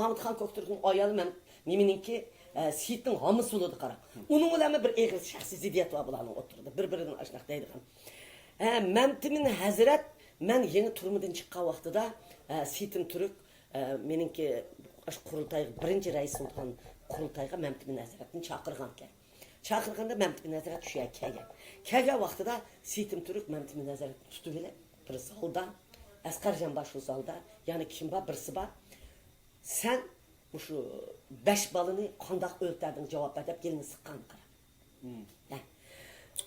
ھامىتخان كۆكتۈركنىڭ ئايالى مەم-، نېمىنىڭكى، ئە، سېيىتنىڭ ھامىسى بولىدۇ، قاراڭ. ئۇنىڭ بىلەنمۇ بىر ئېغىر شەخسىي زىددىيەت بار بۇلارنىڭ ئوتتۇرىدا. بىر-بىرىدىن ئاشۇنداق دەيدىغان. ھە، مەمتىمىن ھەزرەت، مەن يېڭى تۈرمىدىن چىققان ۋاقتىدا، ھە، سېيىتىم تۈرك، ھە، مېنىڭكى ئاشۇ قۇرۇلتايغا بىرىنچى رەئىس بولغان قۇرۇلتايغا مەمتىمىن ھەزرەتنى چاقىرغانىكەن. چاقىرغاندا مەمتىمىن ھەزرەت شۇ يەرگە كەلگەن. كەلگەن ۋاقتىدا سېيىتىم تۈرك مەمتىمىن ھەزرەتنى تۇتۇۋېلىپ، بىر زالدا، ئەسقەرجان بار شۇ زالدا، يەنە كىم بار، بىرسى بار. سەن مۇشۇ بەش بالىنى قانداق ئۆلتۈردۈڭ، جاۋاب بەر دەپ يېلىنى سىققان، قارا. مم. ھە.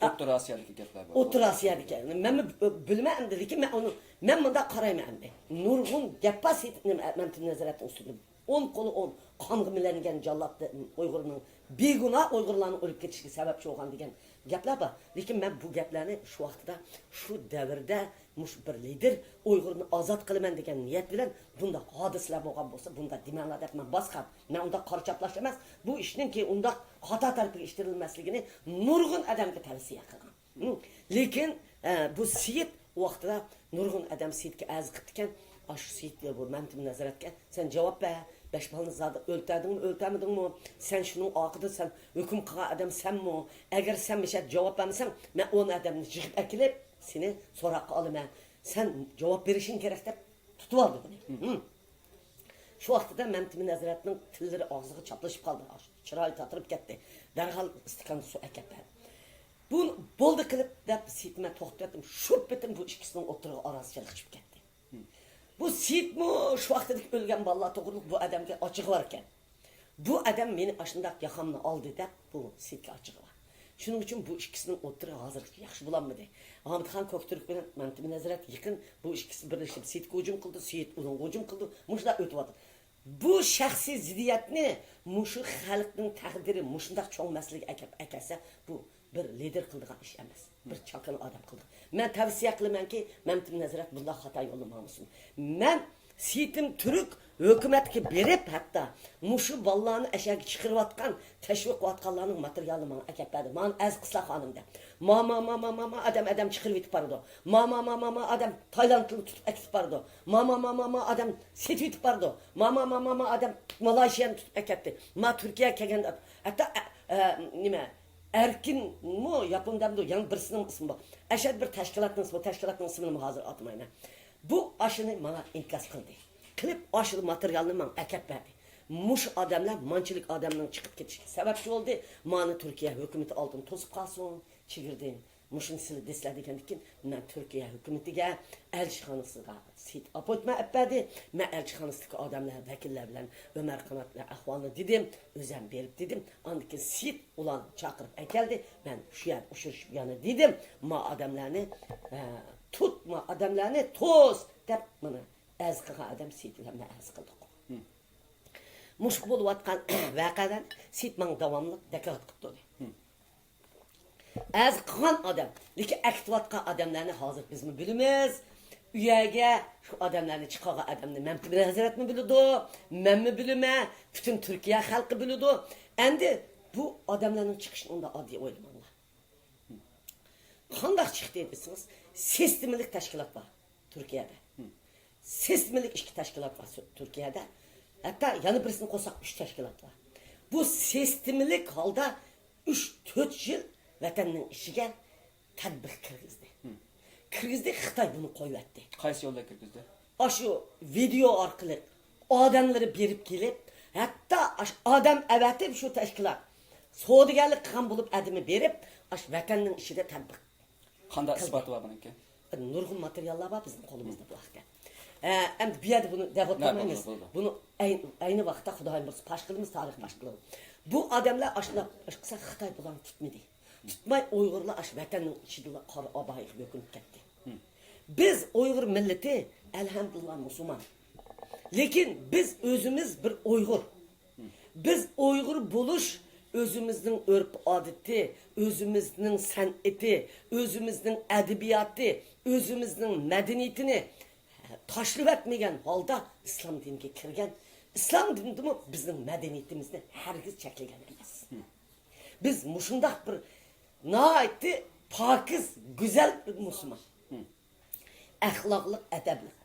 ئوتتۇرا ئاسىيادىكى گەپلەر بار. ئوتتۇرا ئاسىيادىكى. مەنمۇ بىلمەن ئەمدى، لېكىن مەن ئۇنى، مەن مۇنداق قارايمەن ئەمدى. نۇرغۇن گەپ بار سېيىت-، نېمە، مەمتىمىن ھەزرەتنىڭ ئۈستىدە. ئون قولى ئون قانغا مىلەنگەن جاللات ئۇيغۇرنىڭ، بىگۇناھ ئۇيغۇرلارنىڭ ئۆلۈپ كېتىشىگە سەۋەبچى بولغان دېگەن گەپلەر بار. لېكىن مەن بۇ گەپلەرنى شۇ ۋاقتىدا، شۇ دەۋردە مۇشۇ بىر لىدېر ئۇيغۇرنى ئازاد قىلىمەن دېگەن نىيەت بىلەن بۇنداق ھادىسىلەر بولغان بولسا، بۇنداق دېمەڭلار دەپ مەن باسقان. مەن ئۇنداق قارا چاپلاش ئەمەس. بۇ ئىشنىڭكى ئۇنداق خاتا تەرىپىگە ئىتتىرىلمەسلىكىنى نۇرغۇن ئادەمگە تەۋسىيە قىلغان. ھە. لېكىن، ئە، بۇ سېيىت ۋاقتىدا نۇرغۇن ئادەم سېيىتكە ئەرز قىپتىكەن. ئاشۇ سېيىت، بۇ مەمتىمىن ھەزرەتكە، سەن جاۋاب بەر، بەش بالىنى زادى ئۆلتۈردۈڭمۇ، ئۆلتۈرمىدىڭمۇ؟ سەن شۇنىڭ ئارقىدا سەن ھۆكۈم قىلغان ئادەم سەنمۇ؟ ئەگەر سەن مۇشۇ يەردە جاۋاب بەرمىسەڭ، مەن ئون ئادەمنى يىغىپ ئەكېلىپ، سېنى سوراققا ئالىمەن. سەن جاۋاب بېرىشىڭ كېرەك دەپ تۇتۇۋالدى بۇنى. ھە. شۇ ۋاقتىدا مەمتىمىن ھەزرەتنىڭ تىللىرى ئاغزىغا چاپلىشىپ قالدى. چىرايى تاتىرىپ كەتتى. دەرھال ئىستاكاندا سۇ ئەكەپ بەردى. بۇ بولدى قىلىپ دەپ سېيىتمەن توختىتىپ، شۇ پېتىم بۇ ئىككىسىنىڭ ئوتتۇرىغا ئارازىچىلىق چۈشۈپ كەتتى. بۇ سېيىتمۇ شۇ ۋاقتىدىكى ئۆلگەن بالىلار توغرىلىق بۇ ئادەمگە ئاچىقى بار ئىكەن. بۇ ئادەم مېنى ئاشۇنداق ياقامنى ئالدى دەپ بۇ سېيىتكە ئاچىقى بار. شۇنىڭ ئۈچۈن بۇ ئىككىسىنىڭ ئوتتۇرىغا ھازىرغىچە ياخشى بولالمىدى. ھامىتخان كۆكتۈرك بىلەن مەمتىمىن ھەزرەت يېقىن، بۇ ئىككىسى بىرلىشىپ سېيىتكە ھۇجۇم قىلدى، سېيىت ئۇنىڭغا ھۇجۇم قىلدى. مۇشۇنداق ئۆتۈۋاتىدۇ. بۇ شەخسىي زىددىيەتنى مۇشۇ خەلقنىڭ تەقدىرى مۇشۇنداق چوڭ مەسىلىگە ئەكەپ ئەكەلسە، بۇ بىر لىدېر قىلىدىغان ئىش ئەمەس. بىر چاكىنا ئادەم قىلىدىغان. مەن تەۋسىيە قىلىمەنكى، مەمتىمىن ھەزرەت بۇنداق خاتا يولنى ماڭمىسۇن. مەن سېيىتىم تۈرك ھۆكۈمەتكە بېرىپ، ھەتتا مۇشۇ بالىلارنى ئەشەگە چىقىرىۋاتقان، تەشۋىق قىلىۋاتقانلارنىڭ ماتېرىيالىنى ماڭا ئەكەپ بەردى. مانا ئەرز قىلسىلا خانىم دەپ. ما، ما، ما، ما، ما، ما ئادەم، ئادەم چىقىرىۋېتىپ بارىدۇ. ما، ما، ما، ما، ما ئادەم تايلاندلىنى تۇتۇپ ئەكېتىپ بارىدۇ. ما، ما، ما، ما، ما ئادەم سېتىۋېتىپ بارىدۇ. ما، ما، ما، ما، ما ئادەم مالايشىيانى تۇتۇپ ئەكەتتى. ما تۈركىيە كەلگەندە، ھەتتا، ئە، ئە، نېمە، ئەركىنمۇ، ياپون دەمدۇ، يەنە بىرسىنىڭ ئىسمى بار. ئەشەد بىر تەشكىلاتنىڭ ئىسمى، تەشكىلاتنىڭ ئىسمىنىمۇ ھازىر ئاتىمايمەن. بۇ ئاشۇنى ماڭا ئىنكاس قىلدى. قىلىپ، ئاشۇ ماتېرىيالنى ماڭا ئەكەپ بەردى. مۇشۇ ئادەملەر مانچىلىك ئادەمنىڭ چىقىپ كېتىشىگە سەۋەبچى بولدى. مانى تۈركىيە ھۆكۈمىتى ئالدىن توسۇپ قالسۇن، چېگرىدىن. مۇشۇنى سىلى دېسىلە دېگەندىكىن، مەن تۈركىيە ھۆكۈمىتىگە، ئەلچىخانىسىغا سېيىت ئاپوينتمېنت ئەپ بەردى. مەن ئەلچىخانىسىدىكى ئادەملەر، ۋەكىللەر بىلەن ئۆمەر قانات بىلەن ئەھۋالنى دېدىم، ئۆزەم بېرىپ دېدىم. ئاندىن كېيىن سېيىت ئۇلارنى چاقىرىپ ئەكەلدى. مەن شۇ يەردە ئۇچرىشىپ يەنە دېدىم، ما ئادەملەرنى، ئە، تۇت، ما ئادەملەرنى توس دەپ، مانا ئەرز قىلغان ئادەم سېيىت بىلەن مەن ئەرز قىلدۇق. مۇشۇ بولۇۋاتقان ۋەقەلەرنى سېيىت ماڭا داۋاملىق داكلات قىلىپ تۇردى. ئەرز قىلغان ئادەم، لېكىن ئەكېتىۋاتقان ئادەملەرنى ھازىر بىزمۇ بىلىمىز. ئۇ يەرگە شۇ ئادەملەرنى چىقارغان ئادەمنى مەمتىمىن ھەزرەتمۇ بىلىدۇ، مەنمۇ بىلىمەن، پۈتۈن تۈركىيە خەلقى بىلىدۇ. ئەمدى بۇ ئادەملەرنىڭ چىقىشىنى ئۇنداق ئاددىي ئويلىماڭلار. قانداق چىقتى دېسىڭىز، سىستېمىلىك تەشكىلات بار تۈركىيەدە. سىستېمىلىك ئىككى تەشكىلات بار سۆ-، تۈركىيەدە. ھەتتا يەنە بىرسىنى قوشساق، ئۈچ تەشكىلات بار. بۇ سىستېمىلىك ھالدا ئۈچ، تۆت يىل ۋەتەننىڭ ئىچىگە تەتبىق كىرگۈزدى. كىرگۈزدى، خىتاي بۇنى قويۇۋەتتى. قايسى يولدا كىرگۈزدى؟ ئاشۇ ۋىدېئو ئارقىلىق ئادەملىرى بېرىپ كېلىپ، ھەتتا ئاشۇ ئادەم ئەۋەتىپ شۇ تەشكىلات سودىگەرلىك قىلغان بولۇپ ئادىمى بېرىپ، ئاشۇ ۋەتەننىڭ ئىچىدە تەتبىق قانداق قىلدى. ئىسپاتى بار بۇنىڭكى؟ نۇرغۇن ماتېرىياللار بار بىزنىڭ قولىمىزدا بۇ ھەقتە. ئە، ئەمدى بۇ يەردە بۇنى دەپ نە، ئولتۇرمايمىز. بولىدۇ، بولىدۇ. بۇنى ئەي-، ئەينى ۋاقىتتا خۇدايىم بۇيرۇسا پاش قىلىمىز، تارىخ پاش قىلىدۇ. بۇ ئادەملەر ئاشۇنداق پاش قىلسا خىتاي بۇلارنى تۇتمىدى. تۇتماي ئۇيغۇرلار ئاشۇ ۋەتەننىڭ ئىچىدىلا قارا ئابايىغا يۆكۈنۈپ كەتتى. بىز ئۇيغۇر مىللىتى، ئەلھەمدۇلىللا، مۇسۇلمان. لېكىن بىز ئۆزىمىز بىر ئۇيغۇر. بىز ئۇيغۇر بولۇش ئۆزىمىزنىڭ ئۆرپ-ئادىتى، ئۆزىمىزنىڭ سەنئىتى، ئۆزىمىزنىڭ ئەدەبىياتى، ئۆزىمىزنىڭ مەدەنىيىتىنى تاشلىۋەتمىگەن ھالدا ئىسلام دىنىگە كىرگەن. ئىسلام دىنىدىمۇ بىزنىڭ مەدەنىيىتىمىزنى ھەرگىز چەكلىگەن ئەمەس. بىز مۇشۇنداق بىر ناھايىتى پاكىز، گۈزەل بىر مۇسۇلمان. ئەخلاقلىق، ئەدەپلىك.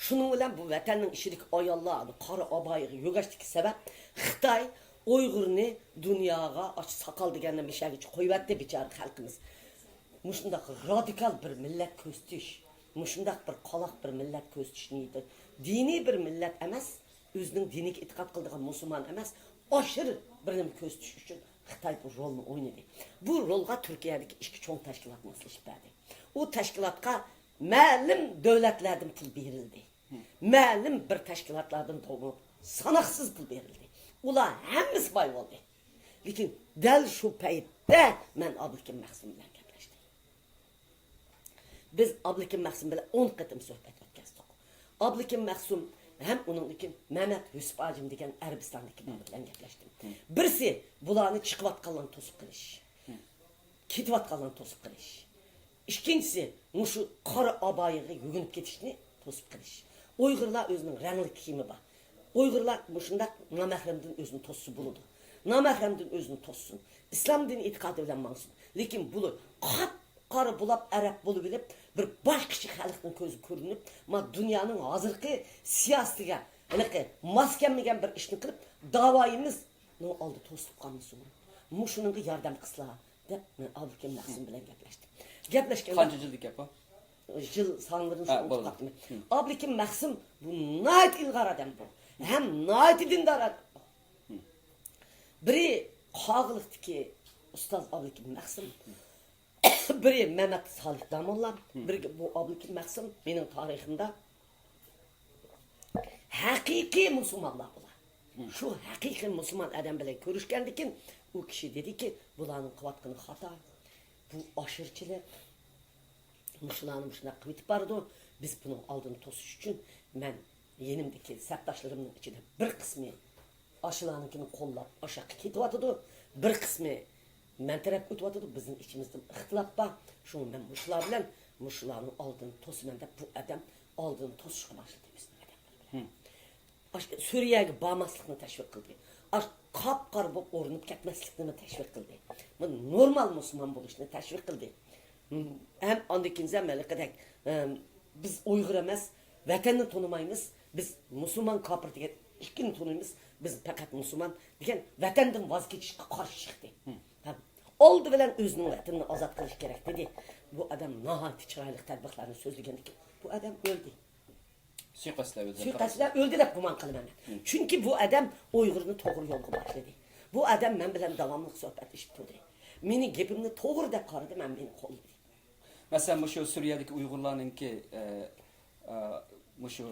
شۇنىڭ بىلەن بۇ ۋەتەننىڭ ئىچىدىكى ئاياللار قارا ئابايىغا يۆگەشتىكى سەۋەب، خىتاي ئۇيغۇرنى دۇنياغا ئاشۇ ساقال دېگەننى مىشەگىچە قويۇۋەتتى بىچارە خەلقىمىز. مۇشۇنداق رادىكال بىر مىللەت كۆرسىتىش، مۇشۇنداق بىر قالاق بىر مىللەت كۆرسىتىش نىيىتى. دىنىي بىر مىللەت ئەمەس، ئۆزىنىڭ دىنىگە ئېتىقاد قىلىدىغان مۇسۇلمان ئەمەس، ئاشىر بىر نېمە كۆرسىتىش ئۈچۈن خىتاي بۇ رولنى ئوينىدى. بۇ رولغا تۈركىيەدىكى ئىككى چوڭ تەشكىلات ماسلىشىپ بەردى. ئۇ تەشكىلاتقا مەلۇم دۆلەتلەردىن پۇل بېرىلدى. مەلۇم بىر تەشكىلاتلاردىن توغرا ساناقسىز پۇل بېرىلدى. ئۇلار ھەممىسى باي بولدى. لېكىن دەل شۇ پەيتتە مەن ئابلىكىم مەخسۇم بىلەن گەپلەشتىم. بىز ئابلىكىم مەخسۇم بىلەن ئون قېتىم سۆھبەت ئۆتكۈزدۇق. ئابلىكىم مەخسۇم ھەم ئۇنىڭدىن كېيىن مەمەت ھۆسۈپ ھاجىم دېگەن ئەرەبىستاندىكى بالا بىلەن گەپلەشتىم. بىرسى بۇلارنى چىقىۋاتقانلارنى توسۇپ قېلىش، كېتىۋاتقانلارنى توسۇپ قېلىش. ئىككىنچىسى، مۇشۇ قارا ئابايىغا يۆگىنىپ كېتىشنى توسۇپ قېلىش. ئۇيغۇرلار ئۆزىنىڭ رەڭلىك كىيىمى بار. ئۇيغۇرلار مۇشۇنداق نامەھرەمدىن ئۆزىنى توسسا بولىدۇ. نامەھرەمدىن ئۆزىنى توسسۇن. ئىسلام دىنى ئېتىقادى بىلەن ماڭسۇن. لېكىن بۇلار قاپقارا بولاپ، ئەرەب بولۇپ ئېلىپ، بىر باشقىچە خەلقنىڭ كۆزىگە كۆرۈنۈپ، ما دۇنيانىڭ ھازىرقى سىياسىتىگە ھېلىقى ماس كەلمىگەن بىر ئىشنى قىلىپ، داۋايىمىز نىڭ ئالدى توسۇلۇپ قالمىسۇن. مۇشۇنىڭغا ياردەم قىلسىلا، دەپ مەن ئابلىكىم مەخسۇم بىلەن گەپلەشتىم. گەپلەشكەندە قانچە يىلدىكى گەپ بۇ؟ يىل سانلىرىنى ھە، شۇ بولدى. ئۇنتۇپ قاپتىمەن. ئابلىكىم مەخسۇم بۇ ناھايىتى ئىلغار ئادەم بۇ. ھەم ناھايىتى دىندار ئادەم. بىرى قاغىلىقتىكى ئۇستاز ئابلىكىم مەخسۇم. بىرى مەمەت سالىھ داموللا، بىرى بۇ ئابلىكىم مەخسۇم مېنىڭ تارىخىمدا ھەقىقىي مۇسۇلمانلار بۇلار. شۇ ھەقىقىي مۇسۇلمان ئادەم بىلەن كۆرۈشكەندىكىن ئۇ كىشى دېدىكى، بۇلارنىڭ قىلىۋاتقىنى خاتا، بۇ ئاشىرىچىلىق، مۇشۇلارنى مۇشۇنداق قىلىۋېتىپ بارىدۇ، بىز بۇنىڭ ئالدىنى توسۇش ئۈچۈن مەن يېنىمدىكى سەپداشلىرىمنىڭ ئىچىدە بىر قىسمى ئاشۇلارنىڭكىنى قوللاپ ئاشاققا كېتىۋاتىدۇ، بىر قىسمى مەن تەرەپكە ئۆتۈۋاتىدۇ، بىزنىڭ ئىچىمىزدە ئىختىلاپ بار. شۇڭا مەن مۇشۇلار بىلەن مۇشۇلارنىڭ ئالدىنى توسىمەن دەپ بۇ ئادەم ئالدىنى توسۇشقا باشلىدى ئۆزىنىڭ ئادەملىرى بىلەن. ئاشۇ سۈرىيەگە بارماسلىقنى تەشۋىق قىلدى. ئاشۇ قاپقارا بولۇپ ئورنىپ كەتمەسلىكنىمۇ تەشۋىق قىلدى. بۇ نورمال مۇسۇلمان بولۇشنى تەشۋىق قىلدى. ھەم ئاندىن كېيىن ھېلىقىدەك، ئەم، بىز ئۇيغۇر ئەمەس، ۋەتەننى تونۇمايمىز، بىز مۇسۇلمان كاپىر دېگەن ئىككىنى تونۇيمىز، بىز پەقەت مۇسۇلمان دېگەن ۋەتەندىن ۋاز كېچىشكە قارشى چىقتى. ھەم ئالدى بىلەن ئۆزىنىڭ ۋەتىنىنى ئازاد قىلىش كېرەك دېدى. بۇ ئادەم ناھايىتى چىرايلىق تەتبىقلارنى سۆزلىگەندىكىن، بۇ ئادەم ئۆلدى. سۇيىقەست بىلەن ئۆلدى. سۇيىقەست بىلەن ئۆلدى دەپ گۇمان قىلىمەن مەن. چۈنكى بۇ ئادەم ئۇيغۇرنى توغرا يولغا باشلىدى. بۇ ئادەم مەن بىلەن داۋاملىق سۆھبەتلىشىپ تۇردى. مېنىڭ گېپىمنى توغرا دەپ قارىدى، مەن مېنى قوللىدى. مەسىلەن، مۇشۇ سۈرىيەدىكى ئۇيغۇرلارنىڭكى، ئە، ئە، مۇشۇ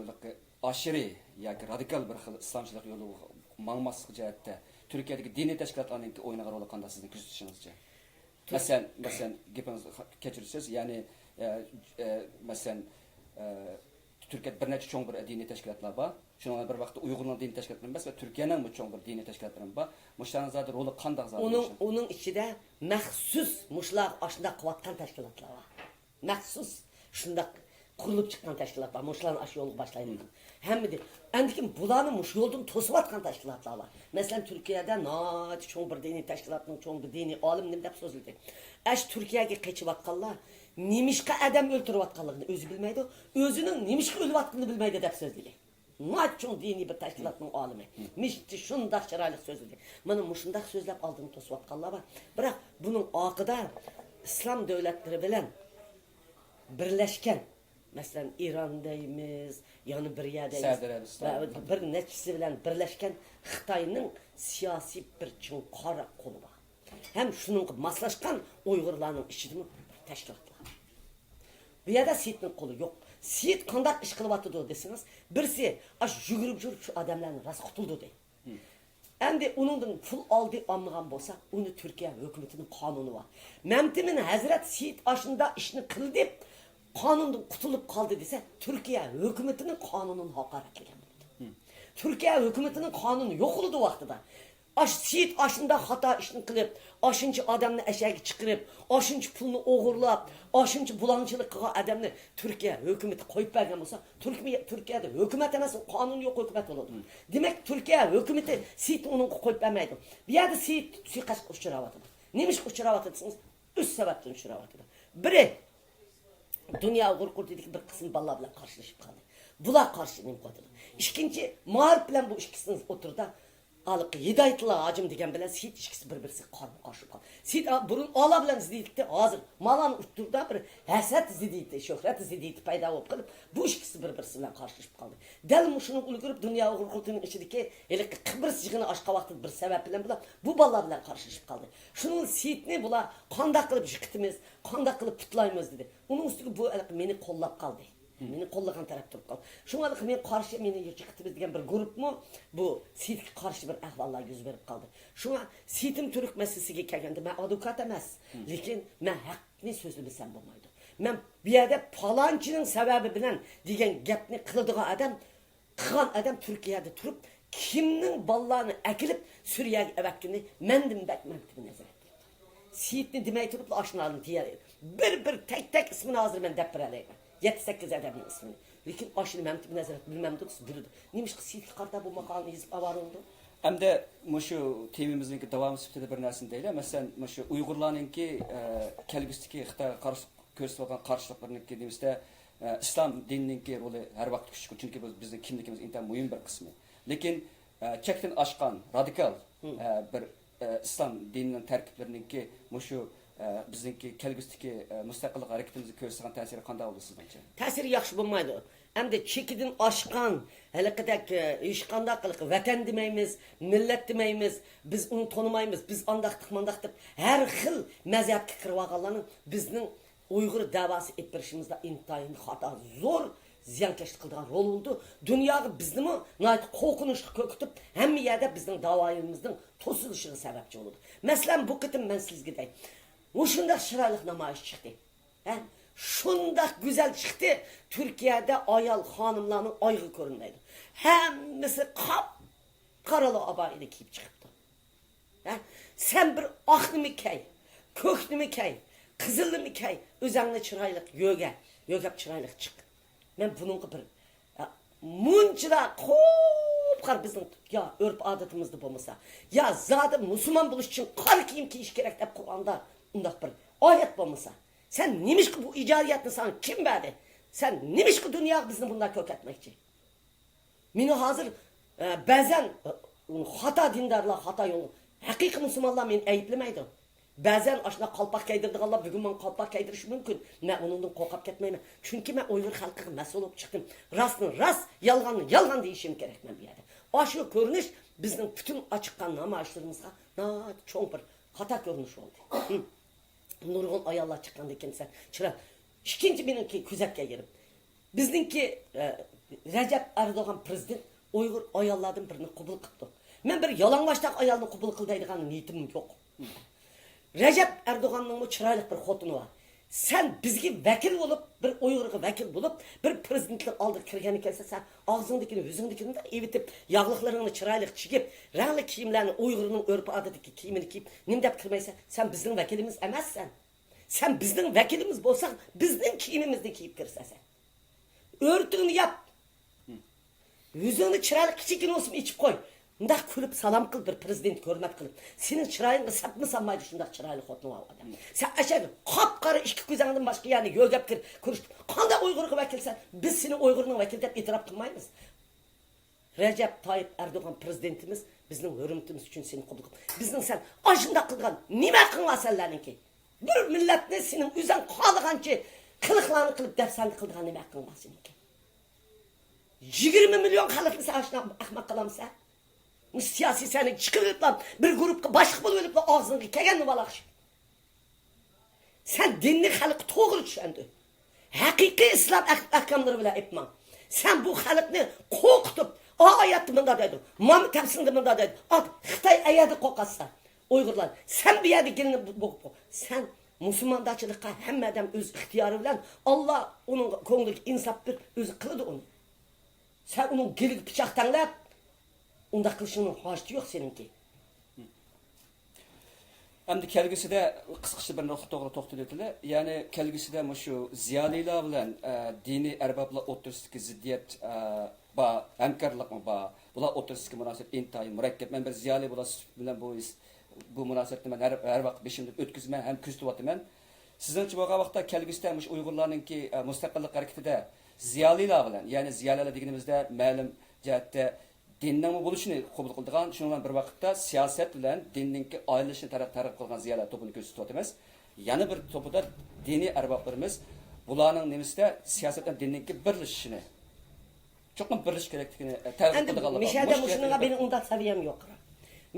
ئاشىرى ياكى رادىكال بىر خىل ئىسلامچىلىق يولىغا ماڭماسلىق جەھەتتە تۈركىيەدىكى دىنىي تەشكىلاتلارنىڭكى ئوينىغان رولى قانداق سىزنىڭ كۆزىتىشىڭىزچە؟ مەسىلەن، مەسىلەن، گېپىڭىزنى خا-، كەچۈرىسىز، يەنى، ئە، ئە، مەسىلەن، ئە، تۈركىيەدە بىر نەچچە چوڭ بىر دىنىي تەشكىلاتلار بار. شۇنىڭ بىلەن بىر ۋاقىتتا ئۇيغۇرنىڭ دىنىي تەشكىلاتلىرى ئەمەس ۋە تۈركىيەنىڭمۇ چوڭ بىر دىنىي تەشكىلاتلىرى بار. مۇشۇلارنىڭ زادى رولى قانداق زادى ئۇنىڭ، مۇشۇ؟ ئۇنىڭ ئىچىدە مەخسۇس مۇشۇلارغا ئاشۇنداق قىلىۋاتقان تەشكىلاتلار بار. مەخسۇس شۇنداق قۇرۇلۇپ چىققان تەشكىلات بار. مۇشۇلارنى ئاشۇ يولغا باشلايدىغان. ھەممىدىن. ئاندىن كېيىن بۇلارنى مۇشۇ يولدىن توسۇۋاتقان تەشكىلاتلار بار. مەسىلەن، تۈركىيەدە ناھايىتى چوڭ بىر دىنىي تەشكىلاتنىڭ چوڭ بىر دىنىي ئالىمى نېمە دەپ سۆزلىدى؟ ئەش تۈركىيەگە قېچىۋاتقانلار نېمىشقا ئادەم ئۆلتۈرۈۋاتقانلىقىنى ئۆزى بىلمەيدۇ، ئۆزىنىڭ نېمىشقا ئۆلۈۋاتقىنىنى بىلمەيدۇ دەپ سۆزلىدى. ناھايىتى چوڭ دىنىي بىر تەشكىلاتنىڭ ئالىمى. مىشتى شۇنداق چىرايلىق سۆزلىدى. مانا مۇشۇنداق سۆزلەپ ئالدىنى توسۇۋاتقانلار بار. بىراق بۇنىڭ ئارقىدا ئىسلام دۆلەتلىرى بىلەن بىرلەشكەن، مەسىلەن، ئىران دەيمىز، يەنە بىر يەر دەيمىز. سەئۇدى ئەرەبىستان. ۋە بىر نەچچىسى بىلەن بىرلەشكەن خىتاينىڭ سىياسىي بىر چىڭ قارا قولى بار. ھەم شۇنىڭغا ماسلاشقان ئۇيغۇرلارنىڭ ئىچىدىمۇ بىر تەشكىلاتلار. بۇ يەردە سېيىتنىڭ قولى يوق. سېيىت قانداق ئىش قىلىۋاتىدۇ دېسىڭىز، بىرسى، ئاشۇ يۈگۈرۈپ يۈرۈپ شۇ ئادەملەرنى راست قۇتۇلدۇردى. ئەمدى ئۇنىڭدىن پۇل ئالدى ئالمىغان بولسا، ئۇنى تۈركىيە ھۆكۈمىتىنىڭ قانۇنى بار. مەمتىمىن ھەزرەت سېيىت ئاشۇنداق ئىشنى قىلدى، قانۇندىن قۇتۇلۇپ قالدى دېسە، تۈركىيە ھۆكۈمىتىنىڭ قانۇنىنى ھاقارەتلىگەن بولىدۇ. تۈركىيە ھۆكۈمىتىنىڭ قانۇنى يوق بولىدۇ ۋاقتىدا. ئاشۇ سېيىت ئاشۇنداق خاتا ئىشنى قىلىپ، ئاشۇنچە ئادەمنى ئەشەگە چىقىرىپ، ئاشۇنچە پۇلنى ئوغرىلاپ، ئاشۇنچە بۇلاڭچىلىق قىلغان ئادەمنى تۈركىيە ھۆكۈمىتى قويۇپ بەرگەن بولسا، تۈركىيە، تۈركىيەدە ھۆكۈمەت ئەمەس، قانۇن يوق ھۆكۈمەت بولىدۇ. دېمەك، تۈركىيە ھۆكۈمىتى سېيىتنى ئۇنىڭغا قويۇپ بەرمەيدۇ. بۇ يەردە سېيىت سۇيىقەستكە ئۇچراۋاتىدۇ. نېمىشقا ئۇچراۋاتىدۇ دېسىڭىز، ئۈچ سەۋەبتىن ئۇچراۋاتىدۇ. بىرى، دۇنيا ئۇيغۇر قۇرۇلتىيىدىكى بىر قىسىم بالىلار بىلەن قارشىلىشىپ قالدى. بۇلار قارشى نېمە قىلىۋاتىدۇ؟ ئىككىنچى، مائارىپ بىلەن بۇ ئىككىسىنىڭ ئوتتۇرىدا ھېلىقى ھىدايەتۇللا ھاجىم دېگەن بىلەن سېيىت ئىككىسى بىر-بىرسىگە قارمۇ قارشى بولۇپ قالدى. سېيىت ئا-، بۇرۇن ئالا بىلەن زىددىيەتتى، ھازىر مالانا ئوتتۇرىدا بىر ھەسەت زىددىيىتى، شۆھرەت زىددىيىتى پەيدا بولۇپ قېلىپ، بۇ ئىككىسى بىر-بىرسى بىلەن قارشىلىشىپ قالدى. دەل مۇشۇنىڭغا ئۈلگۈرۈپ، دۇنيا ئۇيغۇر قۇرۇلتىيىنىڭ ئىچىدىكى ھېلىقى قىبرىس يىغىنى ئاچقان ۋاقتىدا بىر سەۋەب بىلەن بۇلار بۇ بالىلار بىلەن قارشىلىشىپ قالدى. شۇنىڭ سېيىتنى بۇلار قانداق قىلىپ يىقىتىمىز، قانداق قىلىپ پۇتلايمىز دېدى. ئۇنىڭ ئۈستىگە بۇ ھېلىقى مېنى قوللاپ قالدى. مېنى قوللىغان تەرەپ تۇرۇپ قالدى. شۇڭا ھېلىقى مېنى قارشى، مېنى يىقىتىمىز دېگەن بىر گۇرۇپمۇ بۇ سېيىتكە قارشى بىر ئەھۋاللار يۈز بېرىپ قالدى. شۇڭا سېيىتىم تۈرك مەسىلىسىگە كەلگەندە، مەن ئادۋوكات ئەمەس. لېكىن مەن ھەقنى سۆزلىمىسەم بولمايدۇ. مەن بۇ يەردە پالانچىنىڭ سەۋەبى بىلەن دېگەن گەپنى قىلىدىغان ئادەم قىلغان ئادەم تۈركىيەدە تۇرۇپ، كىمنىڭ بالىلارنى ئەكېلىپ سۈرىيەگە ئەۋەتكىنى مەندىن بەك مەكتىپى نەزەرەتتە. سېيىتنى دېمەي تۇرۇپلا ئاشۇنىڭ ئالدىنى تىيەلەيدۇ. بىر، بىر تەك، تەك ئىسمىنى ھازىر مەن دەپ بېرەلەيمەن. يەتتە، سەككىز ئادەمنىڭ ئىسمىنى. لېكىن ئاشۇنى مەمتىپ نەزەرەت بىلمەمدۇ، بىلىدۇ. نېمىشقا سېيىتكە قارىتا بۇ ماقالىنى يېزىپ ئاۋارە بولدۇڭ؟ ئەمدى مۇشۇ تېمىمىزنىڭكى داۋامى سۈپىتىدە بىر نەرسىنى دەيلى. مەسىلەن، مۇشۇ ئۇيغۇرلارنىڭكى، ئە، كەلگۈسىدىكى خىتايغا قارشى كۆرسىتىۋاتقان قارشىلىقلىرىنىڭكى نېمىسىدە، ئە، ئىسلام دىنىنىڭكى رولى ھەر ۋاقىت كۈچلۈك، چۈنكى بىز، بىزنىڭ كىملىكىمىز ئىنتايىن مۇھىم بىر قىسمى. لېكىن، ئە، چەكتىن ئاشقان، رادىكال، ئە، بىر، ئە، ئىسلام دىنىنىڭ تەركىبلىرىنىڭكى مۇشۇ، ئە، بىزنىڭكى كەلگۈسىدىكى، ئە، مۇستەقىللىق ھەرىكىتىمىزگە كۆرسىتىدىغان تەسىرى قانداق بولىدۇ سىزنىڭچە؟ تەسىرى ياخشى بولمايدۇ. ئەمدى چېكىدىن ئاشقان، ھېلىقىدەك، ئە، ھېچقانداق ۋەتەن دېمەيمىز، مىللەت دېمەيمىز، بىز ئۇنى تونۇمايمىز، بىز ئانداقتىق، مانداقتىق، ھەر خىل مەزھەپكە كىرىۋالغانلارنىڭ بىزنىڭ ئۇيغۇر دەۋاسى ئېلىپ بېرىشىمىزدا ئىنتايىن خاتا، زور زىيانكەشلىك قىلىدىغان رول بولىدۇ. دۇنياغا بىزنىمۇ ناھايىتى قورقۇنچلۇق كۆرسىتىپ، ھەممە يەردە بىزنىڭ داۋايىمىزنىڭ توسۇلۇشىغا سەۋەبچى بولىدۇ. مەسىلەن، بۇ قېتىم مەن سىزگە دەي، مۇشۇنداق چىرايلىق نامايىش چىقتى. ھە؟ شۇنداق گۈزەل چىقتى، تۈركىيەدە ئايال، خانىملارنىڭ ئايىغى كۆرۈنمەيدۇ. ھەممىسى قاپقارا ئابايىنى كىيىپ چىقىپتۇ. ھە؟ سەن بىر ئاقنىمۇ كەي، كۆكنىمۇ كەي، قىزىلنىمۇ كەي، ئۆزەڭنى چىرايلىق يۆگە، يۆگەپ چىرايلىق چىق. مەن بۇنىڭغا بىر، ئە، مۇنچىلا قۇپقارا بىزنىڭ يا ئۆرپ-ئادىتىمىزدە بولمىسا، يا زادى مۇسۇلمان بولۇش ئۈچۈن قارا كىيىم كىيىش كېرەك دەپ قۇرئاندا ئۇنداق بىر ئايەت بولمىسا، سەن نېمىشقا بۇ ئىجادىيەتنى ساڭا كىم بەردى؟ سەن نېمىشقا دۇنياغا بىزنى بۇنداق كۆرسەتمەكچى؟ مېنى ھازىر، ئە، بەزەن، ئە، خاتا دىندارلار، خاتا يول، ھەقىقىي مۇسۇلمانلار مېنى ئەيىبلىمەيدۇ. بەزەن ئاشۇنداق قالپاق كىيدۈرىدىغانلار بۈگۈن ماڭا قالپاق كىيدۈرۈشى مۇمكىن. مەن ئۇنىڭدىن قورقۇپ كەتمەيمەن. چۈنكى مەن ئۇيغۇر خەلقىگە مەسئۇل بولۇپ چىقتىم. راستنى راست، يالغاننى يالغان دېيىشىم كېرەك مەن بۇ يەردە. ئاشۇ كۆرۈنۈش بىزنىڭ پۈتۈن ئاچىققان نامايىشلىرىمىزغا ناھايىتى چوڭ بىر خاتا كۆرۈنۈش بولدى. ھىم. نۇرغۇن ئاياللار چىققاندىن كېيىن سەن چىراي. ئىككىنچى مېنىڭكى كۆزەتكەن يېرىم. بىزنىڭكى، ئە، رەجەپ ئەردوغان پىرېزىدېنت ئۇيغۇر ئاياللاردىن بىرىنى قوبۇل قىپتۇ. مەن بىر يالىڭاچتاق ئايالنى قوبۇل قىل دەيدىغان نىيىتىم يوق. رەجەپ ئەردوغاننىڭمۇ چىرايلىق بىر خوتۇنى بار. سەن بىزگە ۋەكىل بولۇپ، بىر ئۇيغۇرغا ۋەكىل بولۇپ، بىر پىرېزىدېنتنىڭ ئالدىغا كىرگەن ئىكەنسەن، سەن ئاغزىڭدىكىنى، يۈزۈڭدىكىنى ئېۋىتىپ، ياغلىقلىرىڭنى چىرايلىق چىگىپ، رەڭلىك كىيىملەرنى، ئۇيغۇرنىڭ ئۆرپ-ئادىتىدىكى كىيىمىنى كىيىپ، نېمە دەپ كىرمەيسەن؟ سەن بىزنىڭ ۋەكىلىمىز ئەمەسسەن. سەن بىزنىڭ ۋەكىلىمىز بولساڭ، بىزنىڭ كىيىمىمىزنى كىيىپ كىرىسەن سەن. ئۆرتۈڭنى ياپ. يۈزۈڭنى چىرايلىق كىچىككىنە بولسىمۇ ئېچىپ قوي. مۇنداق كۈلۈپ سالام قىل، بىر پىرېزىدېنتكە ھۆرمەت قىلىپ. سېنىڭ چىرايىڭغا سەپمۇ سالمايدۇ شۇنداق چىرايلىق خوتۇن ئادەم. سەن ئەشەدە قاپقارا ئىككى كۆزۈڭدىن باشقا يەرنى يۆگەپ كىر، كۆرۈشتۈم. قانداق ئۇيغۇرغا ۋەكىلسەن؟ بىز سېنى ئۇيغۇرنىڭ ۋەكىلى دەپ ئېتىراپ قىلمايمىز. رەجەپ تايىپ ئەردوغان پىرېزىدېنتىمىز بىزنىڭ ھۆرمىتىمىز ئۈچۈن سېنى قوبۇل قىلىپ، بىزنىڭ سەن ئاشۇنداق قىلىدىغان نېمە ھەققىڭ بار سەنلەرنىڭكى؟ بىر مىللەتنى سېنىڭ ئۆزۈڭ خالىغانچە قىلىقلارنى قىلىپ دەپسەندە قىلىدىغان نېمە ھەققىڭ بار سېنىڭكى؟ يىگىرمە مىليون خەلقنى سەن ئاشۇنداق ئەخمەق قىلامسەن؟ مۇشۇ سىياسىي سەھنىگە چىقىۋېلىپلا بىر گۇرۇپپىغا باشلىق بولۇۋېلىپلا ئاغزىڭغا كەلگەننى ۋالاقشىپ. سەن دىننى خەلققە توغرا چۈشەندۈر. ھەقىقىي ئىسلام ئەھ-، ئەھكاملىرى بىلەن ئېيتماڭ. سەن بۇ خەلقنى قورقۇتۇپ، ئايەتتە مۇنداق دەيدۇ، مانا تەپسىرىدە مۇنداق دەيدۇ. ئا، خىتاي ئەيەردە قورقاتسا، ئۇيغۇرلار، سەن بۇ يەردە گېلىنى بوغۇپ قوي. سەن مۇسۇلماندارچىلىققا ھەممە ئادەم ئۆز ئىختىيارى بىلەن، ئاللا ئۇنىڭ كۆڭلىگە ئىنساپ بېرىپ ئۆزى قىلىدۇ ئۇنى. سەن ئۇنىڭ گېلىگە پىچاق تەڭلەپ، ئۇنداق قىلىشىڭنىڭ ھاجىتى يوق سېنىڭكى. ئەمدى كەلگۈسىدە قىسقىچە بىر نۇقتا توغرا توختىلىۋېتىلى. يەنى كەلگۈسىدە مۇشۇ زىيالىيلار بىلەن، ئە، دىنىي ئەربابلار ئوتتۇرىسىدىكى زىددىيەت، ئە، بار، ھەمكارلىقمۇ بار. بۇلار ئوتتۇرىسىدىكى مۇناسىۋەت ئىنتايىن مۇرەككەپ. مەن بىر زىيالىي بولاس بىلەن بۇ، بۇ مۇناسىۋەتنى مەن ھەر، ھەر ۋاقىت بېشىمدىن ئۆتكۈزىمەن ھەم كۆزىتىۋاتىمەن. سىزنىڭچە بولغان ۋاقىتتا كەلگۈسىدە مۇشۇ ئۇيغۇرلارنىڭكى، ئە، مۇستەقىللىق ھەرىكىتىدە زىيالىيلار بىلەن، يەنى زىيالىيلار دېگىنىمىزدە مەلۇم جەھەتتە دىننىڭمۇ بولۇشىنى قوبۇل قىلىدىغان، شۇنىڭ بىلەن بىر ۋاقىتتا سىياسەت بىلەن دىننىڭكى ئايرىلىشىنى تەرەپ، تەرغىب قىلغان زىيالىيلار توپىنى كۆرسىتىۋاتىمىز. يەنە بىر توپىدا دىنىي ئەربابلىرىمىز بۇلارنىڭ نېمىسىدە سىياسەت بىلەن دىننىڭكى بىرلىشىشىنى، چوقۇم بىرلىشىش كېرەكلىكىنى، ئە، تەرغىب ئەمدى قىلىدىغانلىقى مۇشۇ يەردە مۇشۇنىڭغا مېنىڭ ئۇنداق سەۋىيەم يوق.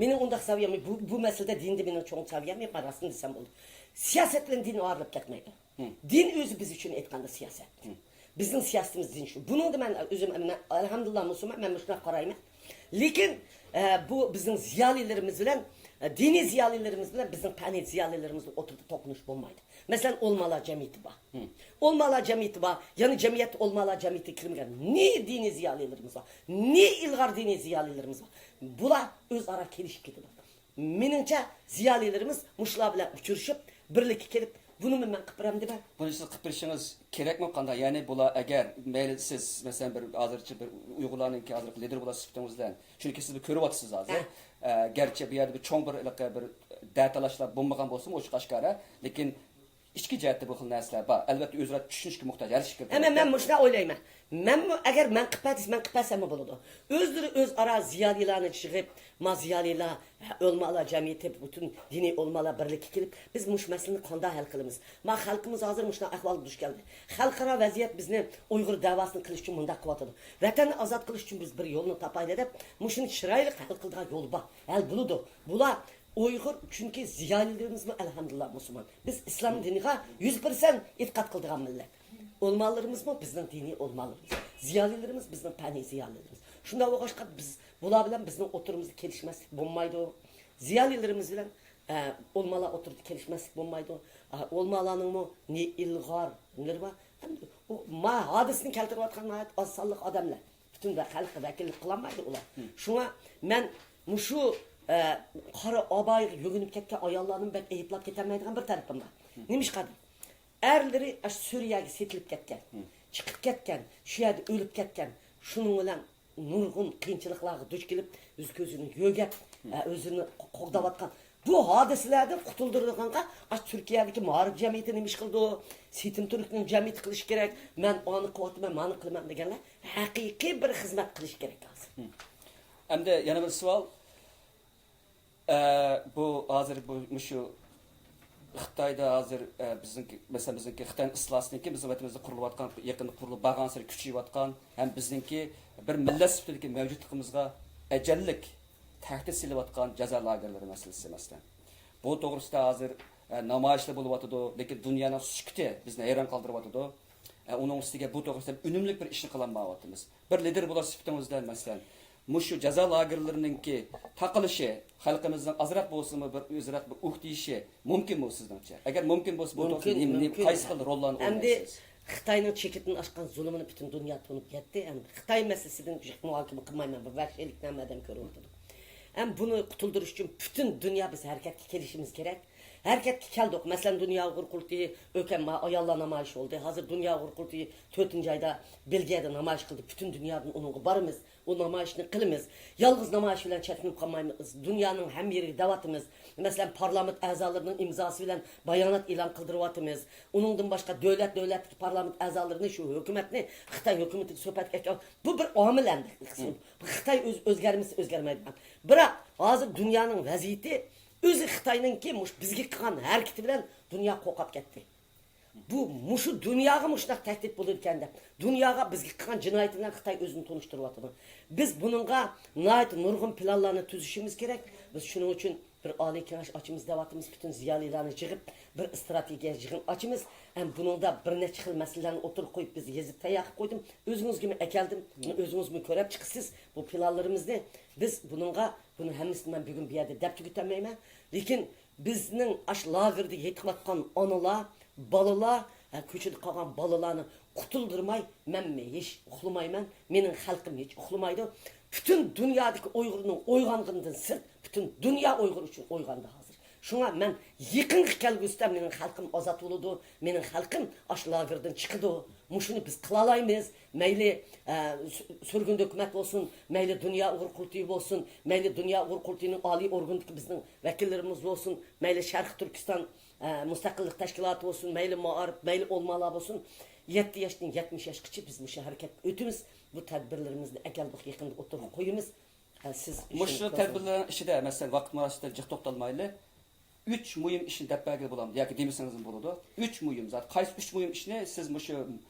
مېنىڭ ئۇنداق سەۋىيەم، بۇ، بۇ مەسىلىدە دىندە مېنىڭ چوڭ سەۋىيەم يوق، مەن راستىنى دېسەم بولىدۇ. سىياسەت بىلەن دىن ئايرىلىپ كەتمەيدۇ. دىن ئۆزى بىز ئۈچۈن ئېيتقاندا سىياسەت. بىزنىڭ سىياسىتىمىز دىن شۇ. بۇنىڭدا مەن ئۆزۈم، مەن، ئەلھەمدۇلىللا، مۇسۇلمان، مەن مۇشۇنداق قارايمەن. لېكىن، ئە، بۇ بىزنىڭ زىيالىيلىرىمىز بىلەن دىنىي زىيالىيلىرىمىز بىلەن بىزنىڭ پەننىي زىيالىيلىرىمىزنىڭ ئوتتۇرىدا توقۇنۇش بولمايدۇ. مەسىلەن، ئولمالار جەمئىيىتى بار. ئولمالار جەمئىيىتى بار. يەنى جەمئىيەتتە ئولمالار جەمئىيىتىگە كىرمىگەن نى دىنىي زىيالىيلىرىمىز بار، نى ئىلغار دىنىي زىيالىيلىرىمىز بار. بۇلار ئۆزئارا كېلىشىپ كېتىدۇ. مېنىڭچە، زىيالىيلىرىمىز مۇشۇلار بىلەن ئۇچرىشىپ، بىرلىككە كېلىپ، بۇنىمۇ مەن قىلىپ بېرەمدىمەن. بۇنى سىز قىلىپ بېرىشىڭىز كېرەكمۇ قانداق؟ يەنى بۇلار ئەگەر مەيلى سىز، مەسىلەن، بىر ھازىرچە بىر ئۇيغۇرلارنىڭكى ھازىرقى لىدىرى بولار سۈپىتىڭىز بىلەن، چۈنكى سىز بىر كۆرۈۋاتىسىز ھازىر. ھە. ئە، گەرچە بۇ يەردە بىر چوڭ بىر ھېلىقى بىر دەتالاشلار بولمىغان بولسىمۇ، ئوچۇق ئاشكارا، لېكىن ئىچكى جەھەتتە بۇ خىل نەرسىلەر بار. ئەلۋەتتە، ئۆزئارا چۈشىنىشكە موھتاج ھەر ئىككى ئەمما مەن مۇشۇنداق ئويلايمەن. مەنمۇ ئەگەر مەن قىلىپ بەرسەم، مەن قىلىپ بەرسەممۇ بولىدۇ. ئۆزلىرى ئۆزئارا زىيالىيلارنى يىغىپ، ما زىيالىيلار، ھە، ئۆلىمالار جەمئىيىتى، پۈتۈن دىنىي ئۆلىمالار بىرلىككە كېلىپ، بىز مۇشۇ مەسىلىنى قانداق ھەل قىلىمىز؟ ما خەلقىمىز ھازىر مۇشۇنداق ئەھۋالغا دۇچ كەلدى. خەلقئارا ۋەزىيەت بىزنى ئۇيغۇر دەۋاسىنى قىلىش ئۈچۈن مۇنداق قىلىۋاتىدۇ. ۋەتەننى ئازاد قىلىش ئۈچۈن بىز بىر يولنى تاپايلى دەپ، مۇشۇنى چىرايلىق ھەل قىلىدىغان يول بار. ھەل بولىدۇ. بۇلار ئۇيغۇر، چۈنكى زىيالىيلىرىمىزمۇ ئەلھەمدۇلىللا مۇسۇلمان. بىز ئىسلام دىنىغا يۈز پىرسەنت ئېتىقاد قىلىدىغان مىللەت. ئۆلىمالىرىمىزمۇ بىزنىڭ دىنىي ئۆلىمالىرىمىز. زىيالىيلىرىمىز بىزنىڭ پەننىي زىيالىيلىرىمىز. شۇنداق بولغاچقا بىز، بۇلار بىلەن بىزنىڭ ئوتتۇرىمىزدا كېلىشمەسلىك بولمايدۇ. زىيالىيلىرىمىز بىلەن، ئە، ئۆلىمالار ئوتتۇرىدا كېلىشمەسلىك بولمايدۇ. ئە، ئۆلىمالارنىڭمۇ نى ئىلغار نېرى بار. ئەمدى ئۇ ما ھادىسىنى كەلتۈرۈۋاتقان ناھايىتى ئاز سانلىق ئادەملەر. پۈتۈن ۋە خەلققە ۋەكىللىك قىلالمايدۇ ئۇلار. شۇڭا مەن مۇشۇ، ئە، قارا ئابايىغا يۆگىنىپ كەتكەن ئاياللارنى بەك ئەيىبلاپ كېتەلمەيدىغان بىر تەرىپىم بار. نېمىشقا دەپ؟ ئەرلىرى ئاشۇ سۈرىيەگە سېتىلىپ كەتكەن، چىقىپ كەتكەن، شۇ يەردە ئۆلۈپ كەتكەن. شۇنىڭ بىلەن نۇرغۇن قىيىنچىلىقلارغا دۇچ كېلىپ، ئۆز كۆزىنى يۆگەپ، ئە، ئۆزىنى قو-، قوغداۋاتقان. بۇ ھادىسىلەردىن قۇتۇلدۇرىدىغانغا، ئاشۇ تۈركىيەدىكى مائارىپ جەمئىيىتى نېمە ئىش قىلىدۇ؟ سېتىم تۈركنىڭ جەمئىيىتى قىلىشى كېرەك. مەن ئانى قىلىۋاتىمەن، مانى قىلىمەن دېگەنلەر ھەقىقىي بىر خىزمەت قىلىشى كېرەك ھازىر. ئەمدى يەنە بىر سوئال. ئە، بۇ ھازىر بۇ، مۇشۇ خىتايدا ھازىر، ئە، بىزنىڭكى، مەسىلەن، بىزنىڭكى خىتاينىڭ ئىستىلاسىدىن كېيىن بىزنىڭ ۋەتىنىمىزدە قۇرۇلۇۋاتقان، يېقىندا قۇرۇلۇپ بارغانسېرى كۈچىيىۋاتقان ھەم بىزنىڭكى بىر مىللەت سۈپىتىدىكى مەۋجۇتلۇقىمىزغا ئەجەللىك تەھدىت سېلىۋاتقان جازا لاگېرلىرى مەسىلىسى، مەسىلەن. بۇ توغرىسىدا ھازىر، ئە، نامايىشلار بولۇۋاتىدۇ، لېكىن دۇنيانىڭ سۈكۈتى بىزنى ھەيران قالدۇرۇۋاتىدۇ. ئە، ئۇنىڭ ئۈستىگە بۇ توغرىسىدا ئۈنۈملۈك بىر ئىشنى قىلالمايۋاتىمىز. بىر لىدېر بولۇش سۈپىتىڭىزدە، مەسىلەن، مۇشۇ جازا لاگېرلىرىنىڭكى تاقىلىشى، خەلقىمىزنىڭ ئازراق بولسىمۇ بىر ئۆزراق بىر ئۇھ دېيىشى مۇمكىنمۇ سىزنىڭچە؟ ئەگەر مۇمكىن بولسا، بۇ توغرىسىدا نېمە، نېمە، قايسى خىل روللارنى ئوينايسىز؟ خىتاينىڭ چېكىتىدىن ئاشقان زۇلۇمىنى پۈتۈن دۇنيا تونۇپ يەتتى. ئەمدى خىتاي مەسىلىسىدىن جىق مۇھاكىمە قىلمايمەن، بۇ ۋەھشىيلىكنى ھەممە ئادەم كۆرۈۋاتىدۇ. ئەمدى بۇنى قۇتۇلدۇرۇش ئۈچۈن پۈتۈن دۇنيا بىز ھەرىكەتكە كېلىشىمىز كېرەك. ھەرىكەتكە كەلدۇق. مەسىلەن، دۇنيا ئۇيغۇر قۇرۇلتىيى، ئۆكەم ئاياللار نامايىشى بولدى. ھازىر دۇنيا ئۇيغۇر قۇرۇلتىيى تۆتىنچى ئايدا بېلگىيەدە نامايىش قىلدى. پۈتۈن دۇنيادىن ئۇنىڭغا بارىمىز. ئۇ نامايىشنى قىلىمىز. يالغۇز نامايىش بىلەن چەكلىنىپ قالمايمىز. دۇنيانىڭ ھەممە يېرىگە دەۋاتىمىز. مەسىلەن، پارلامېنت ئەزالىرىنىڭ ئىمزاسى بىلەن بايانات ئېلان قىلدۇرۇۋاتىمىز. ئۇنىڭدىن باشقا دۆلەت، دۆلەتتىكى پارلامېنت ئەزالىرىنى شۇ ھۆكۈمەتنى، خىتاي ھۆكۈمىتىگە سۆھبەتكە ئەكەل-، بۇ بىر ئامىل ئەمدى. خىتاي ئۆز-، ئۆزگەرمىسە ئۆزگەرمەيدىغان. بىراق، ھازىر دۇنيانىڭ ۋەزىيىتى ئۆزى خىتاينىڭكى مۇشۇ بىزگە قىلغان ھەرىكىتى بىلەن دۇنيا قورقۇپ كەتتى. بۇ مۇشۇ دۇنياغا مۇشۇنداق تەھدىت بولىدىكەن دەپ، دۇنياغا بىزگە قىلغان جىنايىتى بىلەن خىتاي ئۆزىنى تونۇشتۇرۇۋاتىدۇ. بىز بۇنىڭغا ناھايىتى نۇرغۇن پىلانلارنى تۈزۈشىمىز كېرەك. بىز شۇنىڭ ئۈچۈن بىر ئالىي كېڭەش ئاچىمىز دەۋاتىمىز، پۈتۈن زىيالىيلارنى يىغىپ، بىر ئىستراتېگىيە يىغىن ئاچىمىز. ھەم بۇنىڭدا بىر نەچچە خىل مەسىلىلەرنى ئوتتۇرىغا قويۇپ، بىز يېزىپ تەييار قىلىپ قويدۇم. ئۆزىڭىزگىمۇ ئەكەلدىم، ئۆزىڭىزمۇ كۆرۈپ چىقىسىز بۇ پىلانلىرىمىزنى. بىز بۇنىڭغا، بۇنى ھەممىسىنى مەن بۈگۈن بۇ يەردە دەپ تۈگىتەلمەيمەن. لېكىن بىزنىڭ ئاشۇ لاگېردا يېتىۋاتقان ئانىلار، بالىلار، ھە، كوچىدا قالغان بالىلارنى قۇتۇلدۇرماي مەنمۇ ھېچ ئۇخلىمايمەن، مېنىڭ خەلقىم ھېچ ئۇخلىمايدۇ. پۈتۈن دۇنيادىكى ئۇيغۇرنىڭ ئويغانغىنىدىن سىرت، پۈتۈن دۇنيا ئۇيغۇر ئۈچۈن ئويغاندى ھازىر. شۇڭا مەن يېقىنغا كەلگۈسىدە مېنىڭ خەلقىم ئازاد بولىدۇ، مېنىڭ خەلقىم ئاشۇ لاگېردىن چىقىدۇ. مۇشۇنى بىز قىلالايمىز. مەيلى، ئە، سۈ-، سۈرگۈندە ھۆكۈمەت بولسۇن، مەيلى دۇنيا ئۇيغۇر قۇرۇلتىيى بولسۇن، مەيلى دۇنيا ئۇيغۇر قۇرۇلتىيىنىڭ ئالىي ئورگىنىدىكى بىزنىڭ ۋەكىللىرىمىز بولسۇن، مەيلى شەرقىي تۈركىستان، ئە، مۇستەقىللىق تەشكىلاتى بولسۇن، مەيلى مائارىپ، مەيلى ئۆلىمالار بولسۇن، يەتتە ياشتىن يەتمىش ياشقىچە بىز مۇشۇ ھەرىكەتكە ئۆتىمىز. بۇ تەدبىرلىرىمىزنى ئەكەلدۇق، يېقىندا ئوتتۇرىغا قويىمىز. ئە، سىز مۇشۇ تەدبىرلەرنىڭ ئىچىدە، مەسىلەن، ۋاقىت مۇناسىۋىتىدە جىق توختالمايلى. ئۈچ مۇھىم ئىشنى دەپ بەرگىلى بولامدۇ ياكى دېمىسىڭىزمۇ بولىدۇ. ئۈچ مۇھىم زات. قايسى ئۈچ مۇھىم ئىشنى سىز مۇشۇ،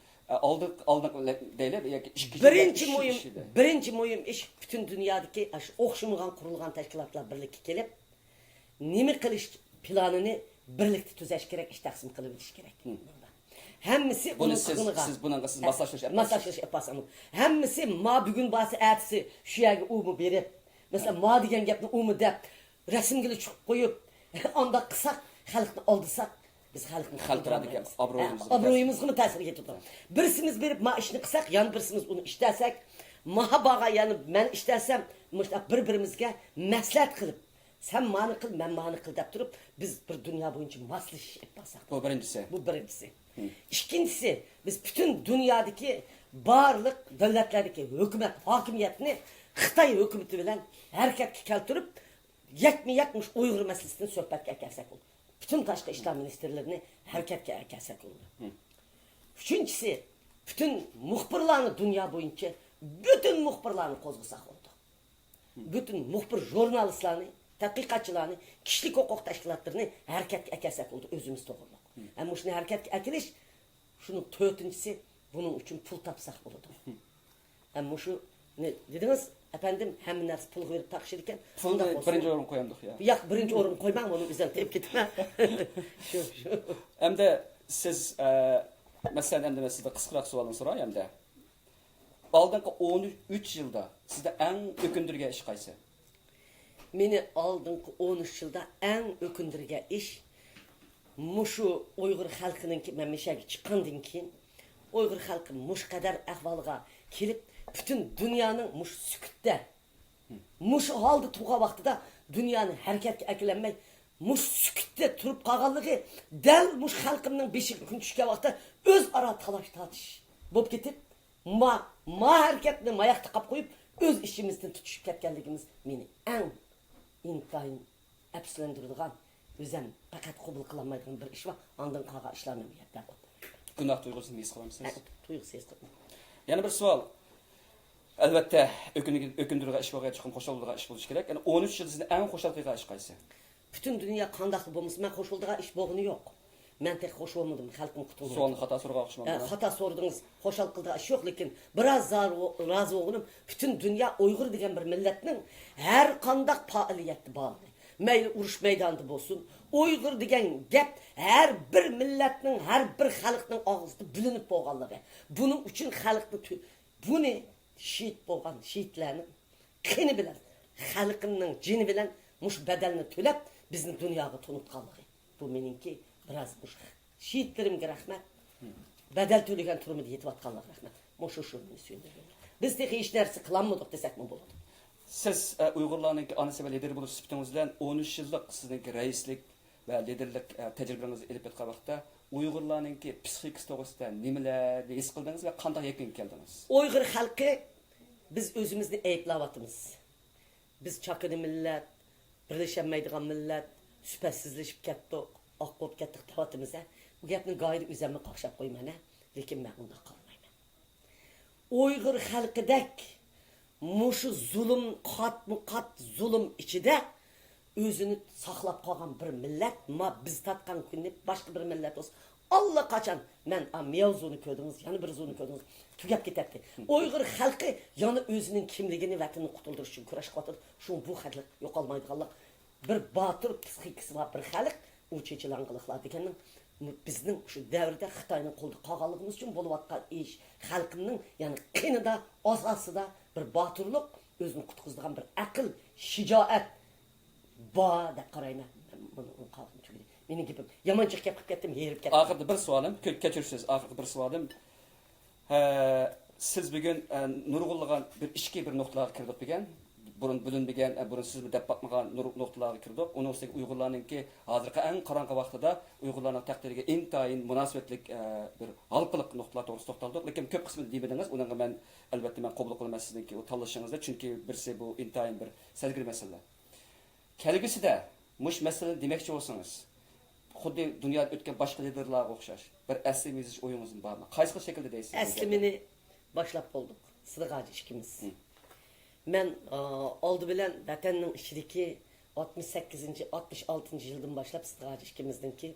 ئە، ئالدىن، ئالدىنقى دەيلى ياكى ئىككى بىرىنچى مۇھىم، بىرىنچى مۇھىم ئىش پۈتۈن دۇنيادىكى ئاشۇ ئوخشىمىغان قۇرۇلغان تەشكىلاتلار بىرلىككە كېلىپ، نېمە قىلىش پىلانىنى بىرلىكتە تۈزەش كېرەك، ئىش تەقسىم قىلىۋېلىش كېرەك. ھەممىسى بۇنى ئۇنىڭ سىز، قىلغىنىغا. سىز بۇنىڭغا سىز ھە، ماسلاشتۇرۇش ئېلىپ ماسلاشتۇرۇش ئېلىپ بارساڭ. ھەممىسى ما بۈگۈن بارسا، ئەتىسى شۇ يەرگە ئۇمۇ بېرىپ، مەسىلەن، ما دېگەن گەپنى ئۇمۇ دەپ، رەسىمگىلا چىقىپ قويۇپ، ئانداق قىلساق، خەلقنى ئالدىساق، بىز خەلقنى خەلقئارادىكى قۇتۇلدۇرالمايمىز. ئابرويىمىزغىمۇ تەسىر يېتىدۇ. بىرسىمىز بېرىپ ما ئىشنى قىلساق، يەنە بىرسىمىز ئۇنى ئىشتەسەك، ماھا بارغان يەنە مەن ئىشتەسەم، مۇشۇنداق بىر-بىرىمىزگە مەسلىھەت قىلىپ، سەن مانى قىل، مەن مانى قىل دەپ تۇرۇپ، بىز بىر دۇنيا بويىچە ماسلىشىش ئېلىپ بارساق. بۇ بىرىنچىسى. بۇ بىرىنچىسى. ئىككىنچىسى، بىز پۈتۈن دۇنيادىكى بارلىق دۆلەتلەردىكى ھۆكۈمەت، ھاكىمىيەتنى خىتاي ھۆكۈمىتى بىلەن ھەرىكەتكە كەلتۈرۈپ، يەكمۇ يەك مۇشۇ ئۇيغۇر مەسىلىسىنى سۆھبەتكە ئەكەلسەك بولىدۇ. پۈتۈن تاشقى ئىشلار مىنىستىرلىرىنى ھەرىكەتكە ئەكەلسەك بولىدۇ. ئۈچىنچىسى، پۈتۈن مۇخبىرلارنى دۇنيا بويىچە، پۈتۈن مۇخبىرلارنى قوزغىساق بولىدۇ. پۈتۈن مۇخبىر ژۇرنالىستلارنى، تەتقىقاتچىلارنى، كىشىلىك ھوقۇق تەشكىلاتلىرىنى ھەرىكەتكە ئەكەلسەك بولىدۇ، ئۆزىمىز توغرۇلۇق. ھەم مۇشۇنى ھەرىكەتكە ئەكېلىش، شۇنىڭ تۆتىنچىسى، بۇنىڭ ئۈچۈن پۇل تاپساق بولىدۇ. ھەم مۇشۇنى دېدىڭىز، ئەپەندىم، ھەممە نەرسە پۇلغا بېرىپ تاقىشىدىكەن. پۇلنى بىرىنچى ئورۇنغا قويامدۇق يا؟ ياق، بىرىنچى ئورۇنغا قويماڭ، بۇنى ئۆزۈم تېپىپ كېتىمەن. شۇ، شۇ. ئەمدى سىز، ئە، مەسىلەن، ئەمدى مەن سىزدىن قىسقىراق سوئالنى سوراي ئەمدى. ئالدىنقى ئون ئۈچ يىلدا سىزدە ئەڭ ئۆكۈندۈرگەن ئىش قايسى؟ مېنى ئالدىنقى ئون ئۈچ يىلدا ئەڭ ئۆكۈندۈرگەن ئىش، مۇشۇ ئۇيغۇر خەلقىنىڭكى، مەن مۇشۇ يەرگە چىققاندىن كېيىن، ئۇيغۇر خەلقى مۇشۇ قەدەر ئەھۋالغا كېلىپ، پۈتۈن دۇنيانىڭ مۇشۇ سۈكۈتتە، مۇشۇ ھالدا تۇرغان ۋاقتىدا دۇنيانى ھەرىكەتكە ئەكېلەلمەي، مۇشۇ سۈكۈتتە تۇرۇپ قالغانلىقى، دەل مۇشۇ خەلقىمنىڭ بېشىغا كۈن چۈشكەن ۋاقىتتا ئۆزئارا تالاش-تارتىش بولۇپ كېتىپ، ما، ما ھەرىكەتنى ماياقتا قاپ قويۇپ، ئۆز ئىشىمىزدىن تۇتۇشۇپ كەتكەنلىكىمىز مېنى ئەڭ ئىنتايىن ئەپسۇسلەندۈرىدىغان، ئۆزەم پەقەت قوبۇل قىلالمايدىغان بىر ئىش بار. ئاندىن قالغان ئىشلارنى بۇ يەردە دەپ ئۆتمەيمەن. گۇناھ تۇيغۇسىنى ھېس قىلامسىز؟ ھە، تۇيغۇسى ھېس قىلىمەن. يەنە بىر سوئال. ئەلۋەتتە، ئۆكۈنگە-، ئۆكۈندۈرىدىغان ئىش بولغان، چوقۇم خۇشال بولىدىغان ئىش بولۇشى كېرەك. يەنى ئون ئۈچ يىل سىزنى ئەڭ خۇشال قىلغان ئىش قايسى؟ پۈتۈن دۇنيا قانداقلا بولمىسۇن، مەن خۇش بولىدىغان ئىش بولغىنى يوق. مەن تېخى خۇش بولمىدىم، خەلقىم قۇتۇلمىدى. سوئالنى خاتا سورىغان ئوخشىمامدۇ؟ ھە، خاتا سورىدىڭىز. خۇشال قىلىدىغان ئىش يوق، لېكىن بىراز زار-، رازى بولغىنىم، پۈتۈن دۇنيا ئۇيغۇر دېگەن بىر مىللەتنىڭ ھەر قانداق پائالىيەتتە بارلىقى. مەيلى ئۇرۇش مەيدانىدا بولسۇن، ئۇيغۇر دېگەن گەپ ھەر بىر مىللەتنىڭ، ھەر بىر خەلقنىڭ ئاغزىدا بىلىنىپ بولغانلىقى. بۇنىڭ ئۈچۈن خەلقنى تۆ-، بۇنى شېھىت بولغان شېھىتلەرنىڭ قېنى بىلەن، خەلقىمنىڭ جېنى بىلەن مۇشۇ بەدەلنى تۆلەپ، بىزنى دۇنياغا تونۇتقانلىقى. بۇ مېنىڭكى بىراز مۇشۇ شېھىتلىرىمگە رەھمەت. بەدەل تۆلىگەن تۈرمىدە يېتىۋاتقانلارغا رەھمەت. مۇشۇ شۇ مېنى سۆيۈندۈرگەن. بىز تېخى ھېچ نەرسە قىلالمىدۇق دېسەكمۇ بولىدۇ. سىز، ئە، ئۇيغۇرلارنىڭكى ئانىسى ۋە لىدېرى بولۇش سۈپىتىڭىز بىلەن ئون ئۈچ يىللىق سىزنىڭكى رەئىسلىك ۋە لىدېرلىك، ئە، تەجرىبىڭىزنى ئېلىپ ئېيتقان ۋاقىتتا، ئۇيغۇرلارنىڭكى پسىخىكىسى توغرىسىدا نېمىلەرنى ھېس قىلدىڭىز ۋە قانداق يەكۈنگە كەلدىڭىز؟ ئۇيغۇر خەلقى، بىز ئۆزىمىزنى ئەيىبلەۋاتىمىز. بىز چاكىنا مىللەت، بىرلىشەلمەيدىغان مىللەت، سۈپەتسىزلىشىپ كەتتۇق، ئاق بولۇپ كەتتۇق دەۋاتىمىز ھە. بۇ گەپنى گاھىدا ئۆزەممۇ قاقشاپ قويىمەن ھە. لېكىن مەن ئۇنداق قارىمايمەن. ئۇيغۇر خەلقىدەك مۇشۇ زۇلۇم، قاتمۇ قات زۇلۇم ئىچىدە ئۆزىنى ساقلاپ قالغان بىر مىللەت، ما بىز تارتقان كۈننى باشقا بىر مىللەت بولسا، ئاللىقاچان مەن، ئا، مياۋزۇنى كۆردىڭىز، يەنە بىر زۇنى كۆردىڭىز، تۈگەپ كېتەتتى. ئۇيغۇر خەلقى يەنە ئۆزىنىڭ كىملىكىنى، ۋەتىنىنى قۇتۇلدۇرۇش ئۈچۈن كۈرەش قىلىۋاتىدۇ. شۇڭا بۇ خەلق يوقالمايدىغانلىق، بىر باتۇر پسىخىكىسى بار بىر خەلق، ئۇ چېچىلاڭغىلىقلار دېگەننىڭ بىزنىڭ شۇ دەۋردە خىتاينىڭ قولىدا قالغانلىقىمىز ئۈچۈن بولۇۋاتقان ئىش، خەلقىمنىڭ يەنى قېنىدا، ئاساسىدا بىر باتۇرلۇق، ئۆزىنى قۇتقۇزىدىغان بىر ئەقىل، شىجائەت بار دەپ قارايمەن. مەن مۇنى قالدىم تۈگىدى. مېنىڭ گېپىم يامان جىق گەپ قىلىپ كەتتىم، ھېرىپ كەتتىم. ئاخىرىدا بىر سوئالىم، كۆ-، كەچۈرۈشسىز، ئاخىرقى بىر سوئالىم. ھە، سىز بۈگۈن، ئە، نۇرغۇنلىغان بىر ئىچكى بىر نۇقتىلارغا كىردۇق دېگەن. بۇرۇن بىلىنمىگەن، ئە، بۇرۇن سىزمۇ دەپ باقمىغان نۇر-، نۇقتىلارغا كىردۇق. ئۇنىڭ ئۈستىگە ئۇيغۇرلارنىڭكى ھازىرقى ئەڭ قاراڭغۇ ۋاقتىدا ئۇيغۇرلارنىڭ تەقدىرىگە ئىنتايىن مۇناسىۋەتلىك، ئە، بىر ھالقىلىق نۇقتىلار توغرىسىدا توختالدۇق. لېكىن كۆپ قىسمىنى دېمىدىڭىز. ئۇنىڭغا مەن، ئەلۋەتتە، مەن قوبۇل قىلىمەن سىزنىڭكى ئۇ تاللىشىڭىزنى، چۈنكى بىرسى بۇ ئىنتايىن بىر سەزگۈر مەسىلە. كەلگۈسىدە مۇشۇ مەسىلىنى دېمەكچى بولسىڭىز، خۇددى دۇنيادا ئۆتكەن باشقا لىدېرلارغا ئوخشاش بىر ئەسلىمە يېزىش ئويىڭىزمۇ بارمۇ؟ قايسى خىل شەكىلدە دەيسىز بۇ گەپنى؟ ئەسلىمىنى باشلاپ بولدۇق، سىدىق ھاجى ئىككىمىز. مم. مەن، ئا، ئالدى بىلەن ۋەتەننىڭ ئىچىدىكى ئاتمىش سەككىزىنچى، ئاتمىش ئالتىنچى يىلدىن باشلاپ سىدىق ھاجى ئىككىمىزنىڭكى،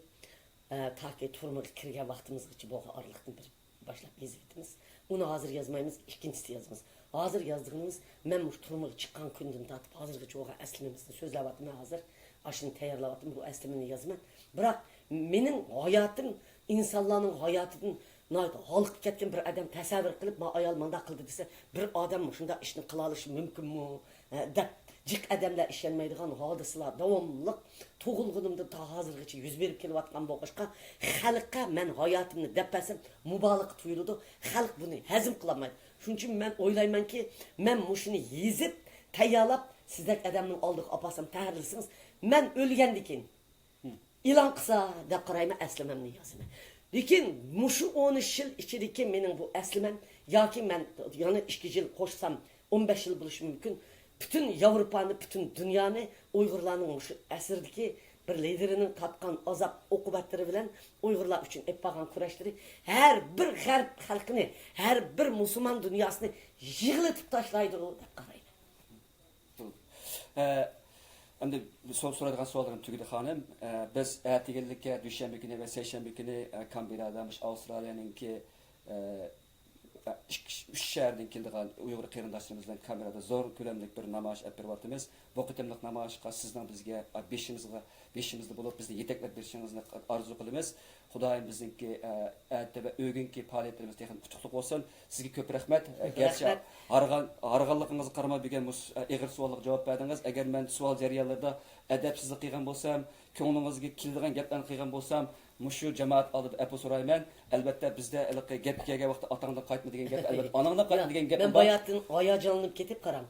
ئا، تاكى تۈرمىگە كىرگەن ۋاقتىمىزغىچە بولغان ئارىلىقتىن بىر باشلاپ يېزىۋېتىمىز. ئۇنى ھازىر يازمايمىز، ئىككىنچىسى يازىمىز. ھازىر يازىدىغىنىمىز، مەن مۇشۇ تۈرمىگە چىققان كۈندىن تارتىپ ھازىرغىچە بولغان ئەسلىمىمىزنى سۆزلەۋاتىمەن ھازىر. ئاشۇنى تەييارلاۋاتىمەن، بۇ ئەسلىمىنى يازىمەن. بىراق مېنىڭ ھاياتىم، ئىنسانلارنىڭ ھاياتىدىن ناھايىتى ھالقىپ كەتكەن بىر ئادەم تەسەۋۋۇر قىلىپ، ما ئايال مانداق قىلدى دېسە، بىر ئادەم مۇشۇنداق ئىشنى قىلالىشى مۇمكىنمۇ؟ ھە، دەپ جىق ئادەملەر ئىشەنمەيدىغان ھادىسىلەر داۋاملىق تۇغۇلغىنىمدىن تا ھازىرغىچە يۈز بېرىپ كېلىۋاتقان بولغاچقا، خەلققە مەن ھاياتىمنى دەپ بەرسەم مۇبالىغە تۇيۇلىدۇ. خەلق بۇنى ھەزىم قىلالمايدۇ. شۇنىڭ ئۈچۈن مەن ئويلايمەنكى، مەن مۇشۇنى يېزىپ، تەييارلاپ، سىزدەك ئادەمنىڭ ئالدىغا ئاپارسام، تەھرىرلىسىڭىز، مەن ئۆلگەندىن كېيىن ئېلان قىلسا دەپ قارايمەن، ئەسلىمەمنى يازىمەن. لېكىن مۇشۇ ئون ئۈچ يىل ئىچىدىكى مېنىڭ بۇ ئەسلىمەم ياكى مەن يەنە ئىككى يىل قوشسام، ئون بەش يىل بولۇشى مۇمكىن. پۈتۈن ياۋروپانى، پۈتۈن دۇنيانى ئۇيغۇرلارنىڭ مۇشۇ ئەسىردىكى بىر لىدېرىنىڭ تارتقان ئازاب ئوقۇبەتلىرى بىلەن ئۇيغۇرلار ئۈچۈن ئېلىپ بارغان كۈرەشلىرى ھەر بىر غەرب خەلقىنى، ھەر بىر مۇسۇلمان دۇنياسىنى يىغلىتىپ تاشلايدۇ دەپ قارايمەن. ئە، ئەمدى سو- سورايدىغان سوئاللىرىم تۈگىدى، خانىم. ئە، بىز ئەتىگەنلىككە دۈشەنبە كۈنى ۋە سەيشەنبە كۈنى، ئە، كامبېررادا مۇشۇ ئاۋسترالىيەنىڭكى، ئە، ئە، ئىككى، ئۈچ شەھەردىن كېلىدىغان ئۇيغۇر قېرىنداشلىرىمىز بىلەن كامېرادا زور كۆلەملىك بىر نامايىش ئېلىپ بېرىۋاتىمىز. بۇ قېتىملىق نامايىشقا سىزنىڭ بىزگە، ئە، بېشىمىزغا، بېشىمىزدا بولۇپ، بىزنى يېتەكلەپ بېرىشىڭىزنى ئارزۇ قىلىمىز. خۇدايىم بىزنىڭكى، ئە، ئەتە ۋە ئۆگۈنكى پائالىيەتلىرىمىز تېخىمۇ ئۇتۇقلۇق بولسۇن. سىزگە كۆپ رەھمەت. ئە، گەرچە ھارغان، ھارغانلىقىڭىزغا قارىماي، بۈگۈن مۇشۇ، ئە، ئېغىر سوئاللارغا جاۋاب بەردىڭىز. ئەگەر مەن سوئال جەريانلىرىدا ئەدەپسىزلىك قىلغان بولسام، كۆڭلىڭىزگە كېلىدىغان گەپلەرنى قىلغان بولسام، مۇشۇ جامائەت ئالدىدا ئەپۇ سورايمەن. ئەلۋەتتە، بىزدە ھېلىقى گەپكە كەلگەن ۋاقىتتا ئاتاڭدىن قايتما دېگەن گەپ، ئەلۋەتتە، ئاناڭدىن قايتما دېگەن گەپ. مەن باياتىن ھاياجانلىنىپ كېتىپ قاراڭ.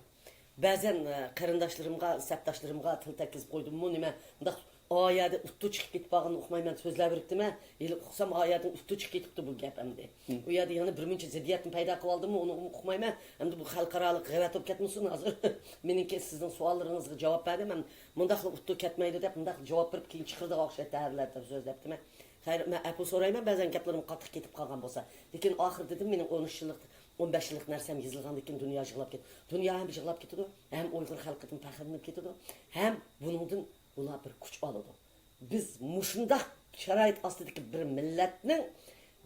بەزەن، ئە، قېرىنداشلىرىمغا، سەپداشلىرىمغا تىل تەگكۈزۈپ قويدۇممۇ نېمە، مۇنداق ئا يەردە ئۇتتۇ چىقىپ كېتىپ قالغىنىنى ئۇقمايمەن، سۆزلەۋېرىپتىمەن. ھېلى ئۇقسام، ئا يەردىن ئۇتتۇ چىقىپ كېتىپتۇ بۇ گەپ ئەمدى. ئۇ يەردە يەنە بىرمۇنچە زىددىيەتنى پەيدا قىلىۋالدىممۇ، ئۇنى ئۇقمايمەن. ئەمدى بۇ خەلقئارالىق غەۋەت بولۇپ كەتمىسۇن ھازىر. مېنىڭكى سىزنىڭ سوئاللىرىڭىزغا جاۋاب بەردىم. مەن مۇنداقلا ئۇتتۇ كەتمەيدۇ دەپ، مۇنداق جاۋاب بېرىپ، كېيىن چىقىرىدىغان ئوخشايدۇ، تەھرىرلەردە سۆزلەپتىمەن. خەير، مەن ئەپۇ سورايمەن، بەزەن گەپلىرىم قاتتىق كېتىپ قالغان بولسا. لېكىن ئاخىرى دېدىم، مېنىڭ ئون ئۈچ يىللىق، ئون بەش يىللىق نەرسەم يېزىلغاندىن كېيىن دۇنيا يىغلاپ كېتىدۇ. دۇنيا ھەم يىغلاپ كېتىدۇ، ھەم ئۇيغۇر خەلقىدىن پەخىرلىنىپ كېتىدۇ، ھەم بۇنىڭدىن ئۇلار بىر كۈچ ئالىدۇ. بىز مۇشۇنداق شارائىت ئاستىدىكى بىر مىللەتنىڭ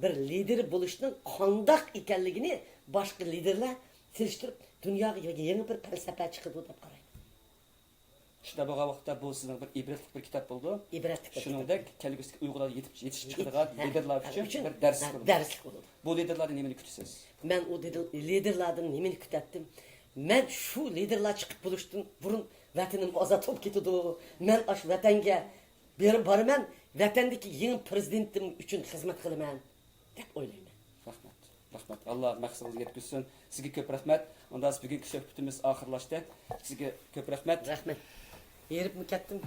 بىر لىدېرى بولۇشنىڭ قانداق ئىكەنلىكىنى باشقا لىدېرلەر سېلىشتۇرۇپ، دۇنياغا يېڭى بىر پەلسەپە چىقىدۇ دەپ قارايمەن. شۇنداق بولغان ۋاقىتتا بۇ سىزنىڭ بىر ئىبرەتلىك بىر كىتاب بولىدۇ. ئىبرەتلىك بىر كىتاب. شۇنىڭدەك كەلگۈسىدىكى ئۇيغۇرلارغا يېتىپ، يېتىشىپ چىقىدىغان لىدېرلار ئۈچۈن بىر دەرسلىك بولىدۇ. بۇ لىدېرلاردىن نېمىنى كۈتىسىز؟ مەن ئۇ لىدېرلاردىن نېمىنى كۈتەتتىم؟ مەن شۇ لىدېرلار چىقىپ بولۇشتىن بۇرۇن ۋەتىنىم ئازاد بولۇپ كېتىدۇ. مەن ئاشۇ ۋەتەنگە بېرىپ بارىمەن، ۋەتەندىكى يېڭى پىرېزىدېنتىم ئۈچۈن خىزمەت قىلىمەن دەپ ئويلايمەن. رەھمەت. رەھمەت. ئاللا مەقسىتىڭىزگە يەتكۈزسۇن. سىزگە كۆپ رەھمەت. ئۇندا بۈگۈنكى سۆھبىتىمىز ئاخىرلاشتى. سىزگە كۆپ رەھمەت. رەھمەت. ھېرىپمۇ كەتتىم.